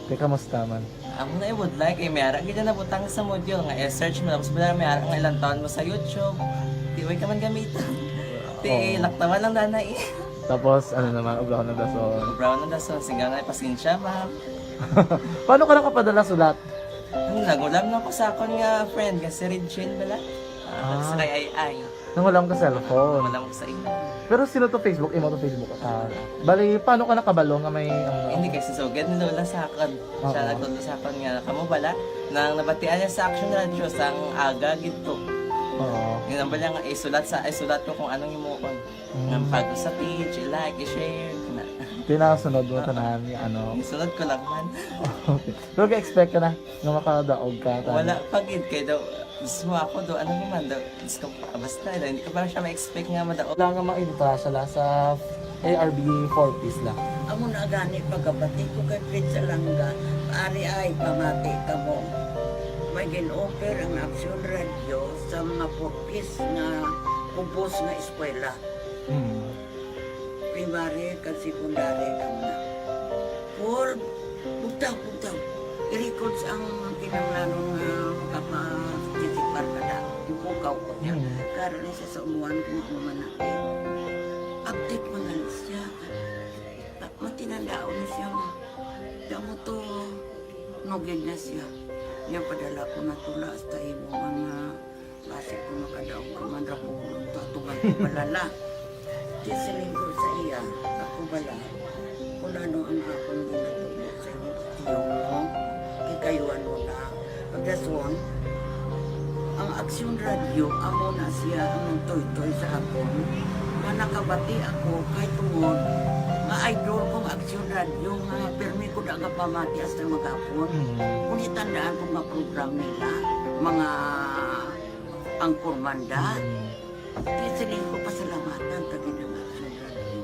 Te, kamusta man? Amo na ibudlay kay may ara gid na butang sa module nga i-search mo, tapos bala may ara nga ilang taon mo sa YouTube. Di way ka man gamiton. Ti, oo, laktawan lang dana eh. Tapos, ano naman, ubrahon ng dason. Ubrahon ng dason, sigang na, pasensya, ma'am. Paano ka nakapadala sulat? Ano, nagulam na ko sa akon nga friend, nga si Regine bala. Ah, ah, sa kay Ay Ay. Nangulam ka cellphone. Nangulam ko sa imo. Pero sino to Facebook? Imo to Facebook? Ah, bali, paano ka nakabalo nga may, ano? Hindi, kay si Sugad ni Lola sa akon. Oo. Siya nagtudlo sa akon nga, kamo bala, nang nabatian niya sa Action Radio, sang aga gid to. Oo. Yun ang bala nga, isulat sa, isulat ko kung anong imuon. Mm. Nga pag sa page, i-like, i-share, na. Tinasunod mo, oo, tanan, ano? Isunod ko lang man. Okay. Pero ga-expect ka na nga makadaog ka, tanan? Wala pa gid, kay daw, Diyos mo, ako do, ano naman do, Diyos ko, basta, hindi ko pa siya ma-expect nga madaog. Wala nga ma-entrasya la sa A R B four Ps la. Amo na gani pagkabati ko kay Fred Salanga, ari ay pamati kamo. May gin-offer ang Action Radio sa mga four Ps nga kubos nga eskwela. Hmm. Primary kag secondary kamo na. Paul, bugtaw, bugtaw. I-records ang kinahanglanon nga makaparticipar ka na. Ipukaw ko niya. Mm. Karon ni siya sa umuan kung ano man na. Update man gani siya. Ah, matinandaon ni siya nga. Damo to, nugid na siya. Niya padala ko na tula hasta imo mga Basi kung makadaog ka man ra ko, tutugan ko palala. Siling ko sa iya, "Ako bala, kung ano ang akong ginatubo sa iyo, iyo mo, kay kayo ano na." Pagdason, ang Aksyon Radyo, amo na siya ang nagtuytoy sa akon, nga nakabati ako kay tungod nga idol kong Aksyon Radyo, nga pirmi ko da nga pamati hasta maghapon. Mm. Kung itandaan ko nga program nila, mga Angkor Manda, Mm. Kaya siling ko, pasalamatan ta gid ang Aksyon Radyo.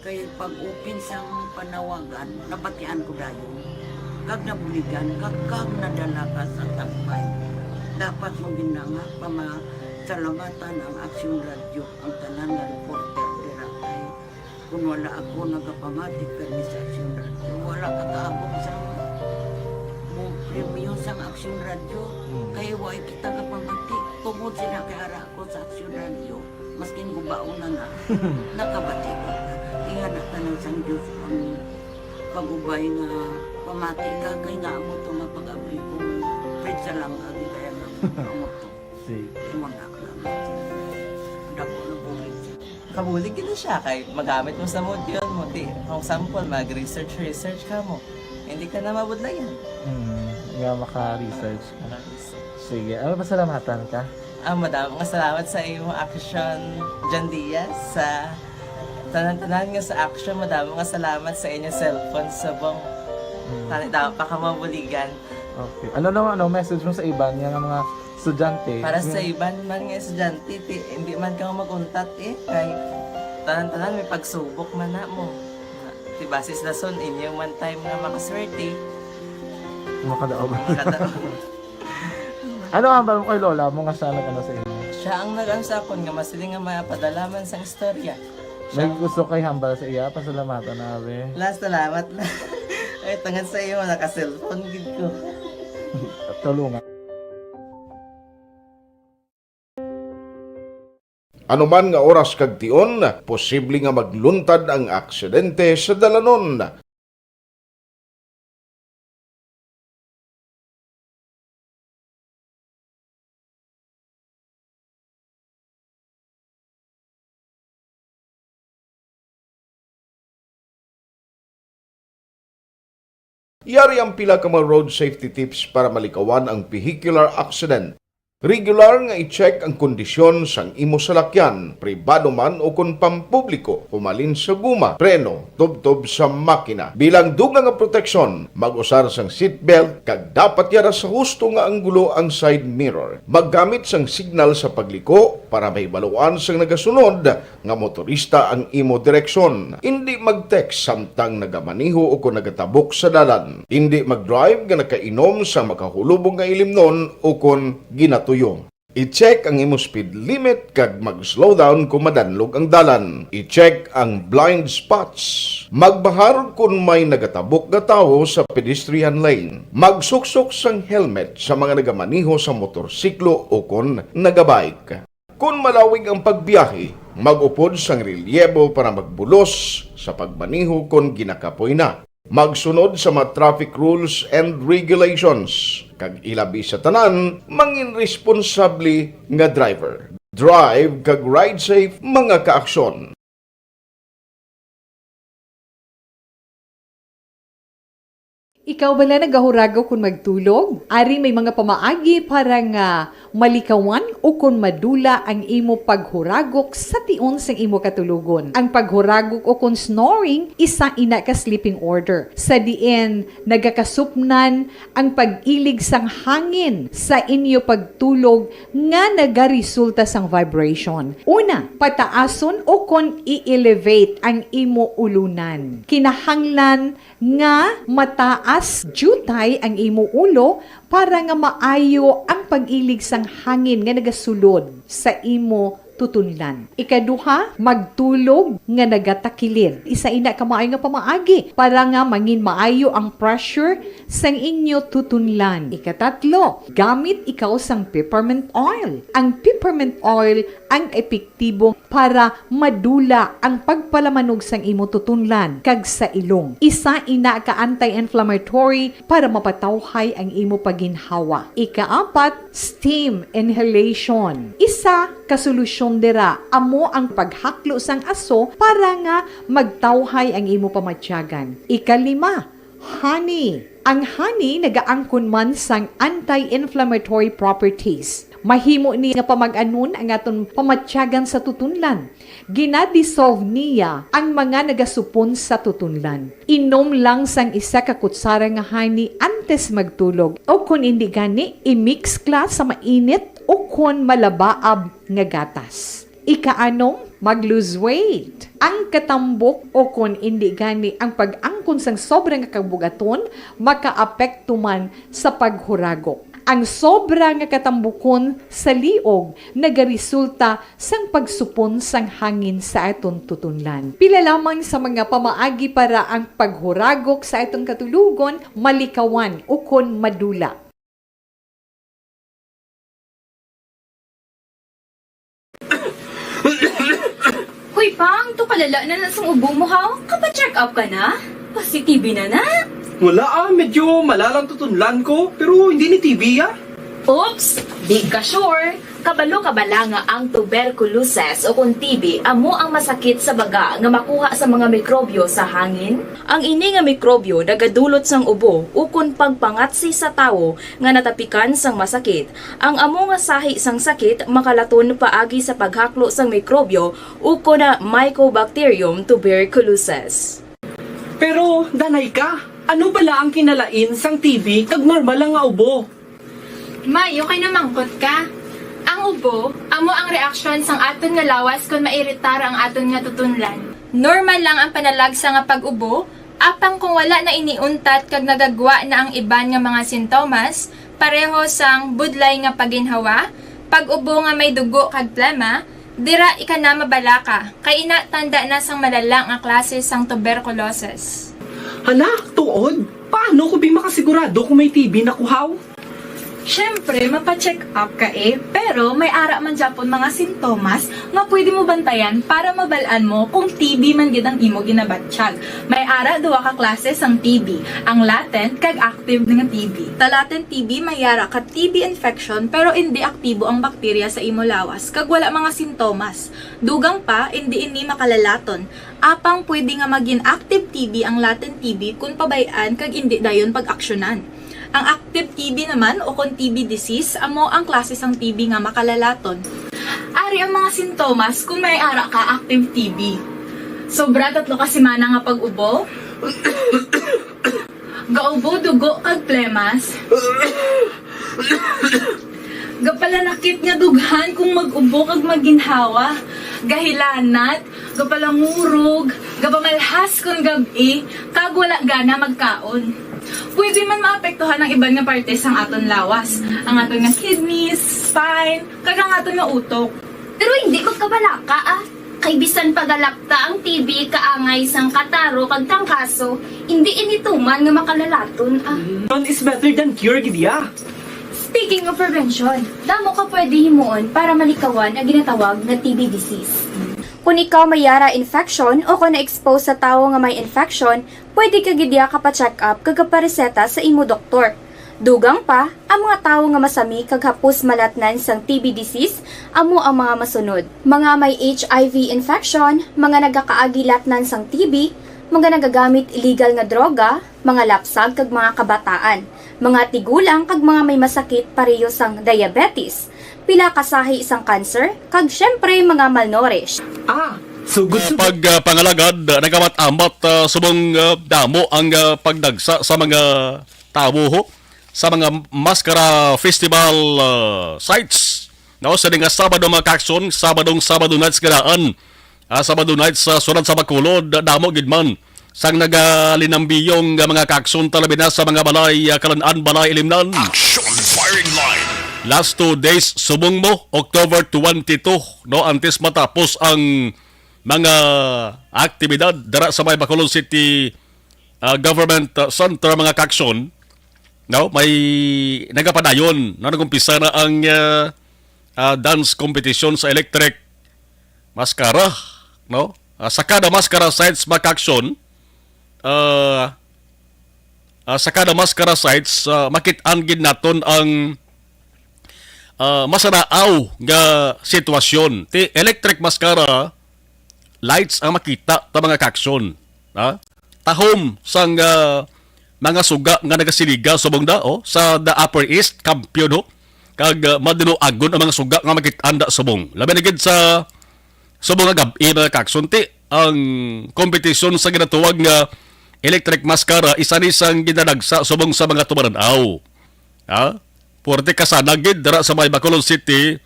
Kay pag-open sang panawagan, nabatian ko dayon. Kag nabuligan, kag, kag nadala ka sa tampay. Dapat mo gid na nga pamasalamatan ang Aksyon Radyo, ang tanan nga reporter dira kay kung wala ako nagapamati kay sa Aksyon Radyo, wala ka kaabot sa mo premyo sang Aksyon Radyo. Mm. Kay wala kita kapamati. Tungod sila kay ara ako sa Aksyon Radyo, maskin gubaon na na, nakabati ko. Ingana ka ng sang Diyos ang pag-ubay nga pamati ka, kay nga amo to nga pag-abli ko, Fred, sa langga, di kaya nga amo to. Sige. Imo na, amo to. Dako na bulig siya. Kabulig gid na siya kay magamit mo sa module mo. Di, for example, mag-research, research ka mo. Hindi ka na mabudlayan. Hmm, nga maka-research ka. Maka-research. Sige, ano, pasalamatan ka? Ah, madamo nga salamat sa imo, Action John Diaz, sa tanan-tanan nga sa Action. Madamo nga salamat sa inyo cellphone subong. Hmm. Tani, damo pa ka mabuligan. Okay. Ano naman, ano, message mo sa iban nga, nga mga estudyante? Para sa Hmm. iban man nga estudyante, ti, hindi man ka mag-untat eh. Kay tanan-tanan may pagsubok man na mo. Ti, base sa dason, inyo man time nga makaswerte. Makadaog. Makadaog. Ano ang hambal mo kay lola mo nga siya nag-ano sa inyo? Siya ang nag-ano sa akon nga masiling nga mapadala man sang istorya. May Siya gusto kay hambal sa iya, pasalamatan na, abi. La, salamat na. Ay, tungod sa iyo, naka-cellphone gid ko. Tulungan. Anuman nga oras kag tion, posible nga magluntad ang aksidente sa dalanon. Yari ang pila ka mga road safety tips para malikawan ang vehicular accident. Regular nga i-check ang kondisyon sang imo salakyan, pribado man o kon pampubliko, humalin sa guma, preno, tubtob sa makina. Bilang dugang nga proteksyon, mag-usar sang seatbelt kag dapat yara sa husto nga anggulo ang side mirror. Maggamit sang signal sa pagliko para mahibaluan sang nagasunod nga motorista ang imo direksyon. Indi mag-text samtang nagamaneho o kon nagatabok sa dalan. Indi mag-drive nga nakainom sa makahulubong nga ilimnon o kon ginatuyo. I-check ang imo speed limit kag mag-slow down kon madanlog ang dalan. I-check ang blind spots. Magbahar kon may nagatabok nga tawo sa pedestrian lane. Magsuksok sang helmet sa mga nagamaneho sa motorsiklo o kon nagabike. Kon malawig ang pagbiyahe, mag-upod sang relyebo para magbulos sa pagmaneho kon ginakapoy na. Magsunod sa mga traffic rules and regulations, kag ilabi sa tanan, mangin responsable nga driver. Drive kag ride safe, mga kaaksyon. Ikaw bala nagahuragok kon magtulog? Ari may mga pamaagi para nga malikawan o kon madula ang imo paghuragok sa tion sang imo katulogon. Ang paghuragok o kon snoring, isa ina ka sleeping order, sa diin nagakasupnan ang pag-ilig sang hangin sa inyo pagtulog nga nagaresulta sang vibration. Una, pataason o kon i-elevate ang imo ulunan. Kinahanglan nga mataas diutay ang imo ulo para nga maayo ang pag-ilig sang hangin nga nagasulod sa imo tutunlan. Ikaduha, magtulog nga nagatakilid. Isa ina ka maayo nga pamaagi para nga mangin maayo ang pressure sang inyo tutunlan. Ikatatlo, gamit ikaw sang peppermint oil. Ang peppermint oil ang epektibo para madula ang pagpalamanog sang imo tutunlan kag sa ilong. Isa ina ka anti-inflammatory para mapatawhay ang imo pagginhawa. Ikaapat, steam inhalation. Isa Kasolusyon dira amo ang paghaklo sang aso para nga magtawhay ang imo pamatyagan. Ikalima, honey. Ang honey nagaangkon man sang anti-inflammatory properties. Mahimo ni nga pamag-anon ang aton pamatyagan sa tutunlan. Gina-dissolve niya ang mga nagasupon sa tutunlan. Inom lang sang isa ka kutsara nga honey antes magtulog, o kon indi gani, i-mix ka sa mainit o kon malabaab nga gatas. Ikaanom, mag-lose weight. Ang katambok o kon indi gani ang pag-angkon sang sobra nga kabugaton makaapekto man sa paghuragok. Ang sobra nga katambukon sa liog nagaresulta sang pagsupon sang hangin sa aton tutunlan. Pila lamang sa mga pamaagi para ang paghuragok sa aton katulogon malikawan ukon madula. Hoy, Pang, to kalala na na sang ubo mo, haw? Kapa-check up ka na? Positive na na? Wala ah, medyo malalang tutunlan ko, pero hindi ni T B ah. Oops! Di ka sure? Kabalo ka bala nga ang tuberculosis o kon T B amo ang masakit sa baga nga makuha sa mga mikrobyo sa hangin? Ang ini nga mikrobyo nagadulot sang ubo ukon pagpangatsi sa tawo nga natapikan sang masakit. Ang amo nga sahi sang sakit makalaton paagi sa paghaklo sang mikrobyo ukon na Mycobacterium tuberculosis. Pero, danay ka, ano bala ang kinalain sang T B kag normal lang nga ubo? Maayo kay namangkot ka. Ang ubo, amo ang reaksyon sang aton nga lawas kon mairitar ang aton nga tutunlan. Normal lang ang panalagsa nga pag-ubo, apang kung wala na ini untat kag nagagwa na ang iban nga mga sintomas, pareho sang budlay nga paginhawa, pag-ubo nga may dugo kag plema, dira ika na mabalaka, kay ina tanda na sang malala nga klase sang tuberculosis. Hala, tuod? Paano ko bi makasigurado kung may T B na ko, haw? Siyempre, mapa-check up ka eh, pero may ara man gyapon mga sintomas nga pwede mo bantayan para mabal-an mo kung T B man gid ang imo ginabatyag. May ara duha ka klase sang T B, ang latent kag active nga T B. Sa latent T B, may ara ka T B infection pero indi aktibo ang bakterya sa imo lawas kag wala mga sintomas. Dugang pa, indi ini makalalaton. Apang pwede nga magin active T B ang latent T B kon pabay-an kag indi dayon pag-aksyonan. Ang active T B naman o kon T B disease amo ang klase sang T B nga makalalaton. Ari ang mga sintomas kon may ara ka active T B. Sobra tatlo ka semana nga pag-ubo. Gaubo dugo kag plemas. Gapalanakit nga dughan kung mag-ubo kag maginhawa. Gahilanat, gapalangurog, gapamalhas kon gab-i, kag wala gana magkaon. Pwede man maapektuhan ang iban nga parte sang aton lawas, ang aton nga kidneys, spine, kag ang aton nga utok. Pero hindi magkabalaka, ah. Kay bisan pa galakta ang T B kaangay sang kataro kag tangkaso, hindi ini tuman nga makalalaton, ah. Prevention is better than cure, gid ya. Speaking of prevention, damo ka pwede himuon para malikawan ang ginatawag nga T B disease. Kung ikaw may yara infection o kung na-expose sa tawo nga may infection, pwede ka gid ya kapa-check up kag kapareseta sa imo doktor. Dugang pa, ang mga tawo nga masami kag hapos malatnan sang T B disease amo ang mga masunod: mga may H I V infection, mga nagakaagi latnan sang T B, mga nagagamit illegal nga droga, mga lapsag kag mga kabataan, mga tigulang kag mga may masakit pareho sang diabetes, pila ka sahi sang cancer, kag siyempre mga malnourished. Ah, sugod-sugod. Pag, ah, pangalagad, ah, nagamat-amat, ah, subong, ah, damo ang, ah, pagdagsa sa mga tawo ho sa mga maskara festival, ah, sites. No, sa nga Sabado, mga kakson, Sabadong Sabado nights nga daan. Ah, Sabado nights sa sulod sa Bacolod, damo gid man sang nagalinambiyong nga mga kakson, talabi na sa mga balay, ah, kalan-an, balay ilimnan. Action Firing Line. Last two days, subong mo, October twenty-two, no, antes matapos ang mga aktibidad dira sa may Bacolod City, ah, Government, ah, Center, mga kakson, no, may nagapadayon, no, nag-umpisa na ang, ah, ah, dance competition sa Electric Mascara, no? Ah, sa kada mascara sites, mga kakson, ah, ah, sa kada mascara sites, ah, makit-an gid naton ang, ah, masanaaw nga sitwasyon. Ti electric mascara, lights ang makita ta, mga kaakson. Ha? Tahom sang, ah, mga suga nga nagasiliga subong da, oh, sa The Upper East, kampiyon, ho. Kag, ah, madinuagon ang mga suga nga makit-an da subong. Labi na gid sa subong nga gab-i, mga kaakson. Ti ang kompetisyon sa ginatawag nga electric mascara, isa ni sang ginadagsa subong sa mga tumanan-aw. Ha? Puwerte kasanag gid dira sa may Bacolod City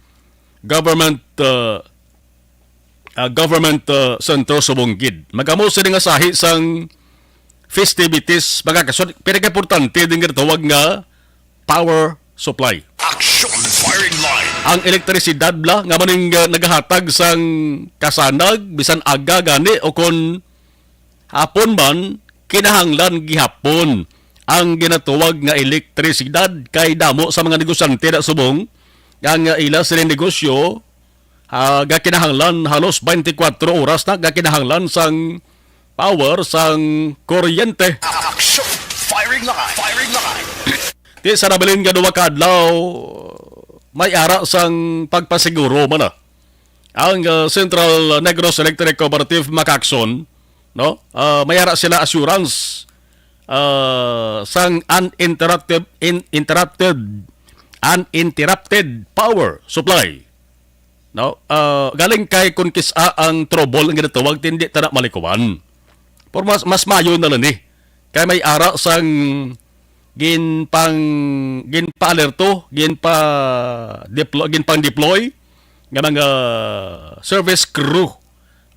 Government, uh, uh, Government, uh, Center subong gid. Magamo sini nga sahi sang festivities, mga kaakson, pinakaimportante din nga tawag nga power supply. Action firing line. Ang elektrisidad bala nga maning, uh, nagahatag sang kasanag bisan aga gani o kon hapon man, kinahanglan gihapon ang ginatawag nga elektrisidad kay damo sa mga negosyante na subong ang ila sining negosyo, ah, gakinahanglan halos twenty-four oras na gakinahanglan sang power, sang kuryente. Action! Firing line! Firing line! Ti sa nabilin nga duha ka adlaw, may ara sang pagpasiguro man na ang, ah, Central Negros Electric Cooperative, mga kaakson, no? Ah, may ara sila assurance, ah, sang uninterrupted, in, interrupted, uninterrupted power supply, no? Ah, galing kay kun kis-a ang trouble ang ginatawag, ti hindi ta na malikuan. Pero mas, mas mayo na lang ni. Kay may ara sang ginpang-, ginpa-alerto, ginpa-deplo-, ginpang-deploy nga mga service crew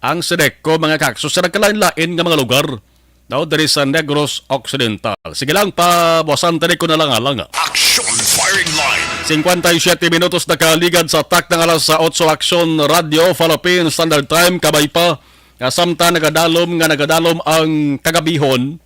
ang SEDECO, mga kaakson, sa nagkalain-lain nga mga lugar, no, diri sa Negros Occidental. Sige lang, pabuasan tani ko na lang, alang. Action firing line. Cincuenta y siete minutos nakaligad sa takna nga alas otso. Action Radio Philippine Standard Time, kabay pa nga samtang nagadalom nga nagadalom ang kagabihon,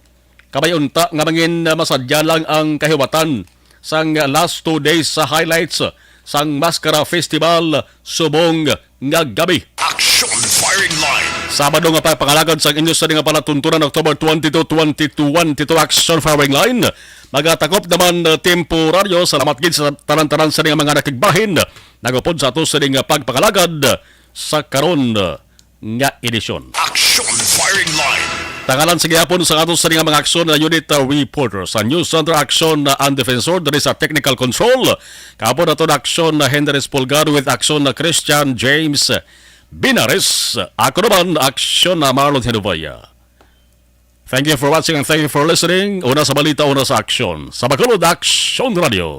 kabay unta nga mangin, ah, masadya lang ang kahiwatan sang last two days sa highlights sang Mascara Festival subong nga gabi. Action firing line. Sabado nga pagpangalagad sang inyo sa nga palatuntunan, October twenty-two, twenty twenty-two, Action Firing Line. Magatakop naman, uh, temporaryo. Salamat gid sa tanan-tanan sa nga mga nakigbahin nagupod sa ato sa nga pagpangalagad sa karon, uh, nga edisyon. Action firing line. Tangalan sa gihapon sa ato sa nga mga aksyon na unit, uh, reporter sa News Center Action, uh, and Defensor diri sa Technical Control. Kapon ato na aksyon na Henry Espulgar with aksyon na Christian James Binares. Ako naman, aksyon na Marlon Hinubaya. Thank you for watching and thank you for listening. Una sa balita, una sa aksyon. Sa Bacolod Action Radio.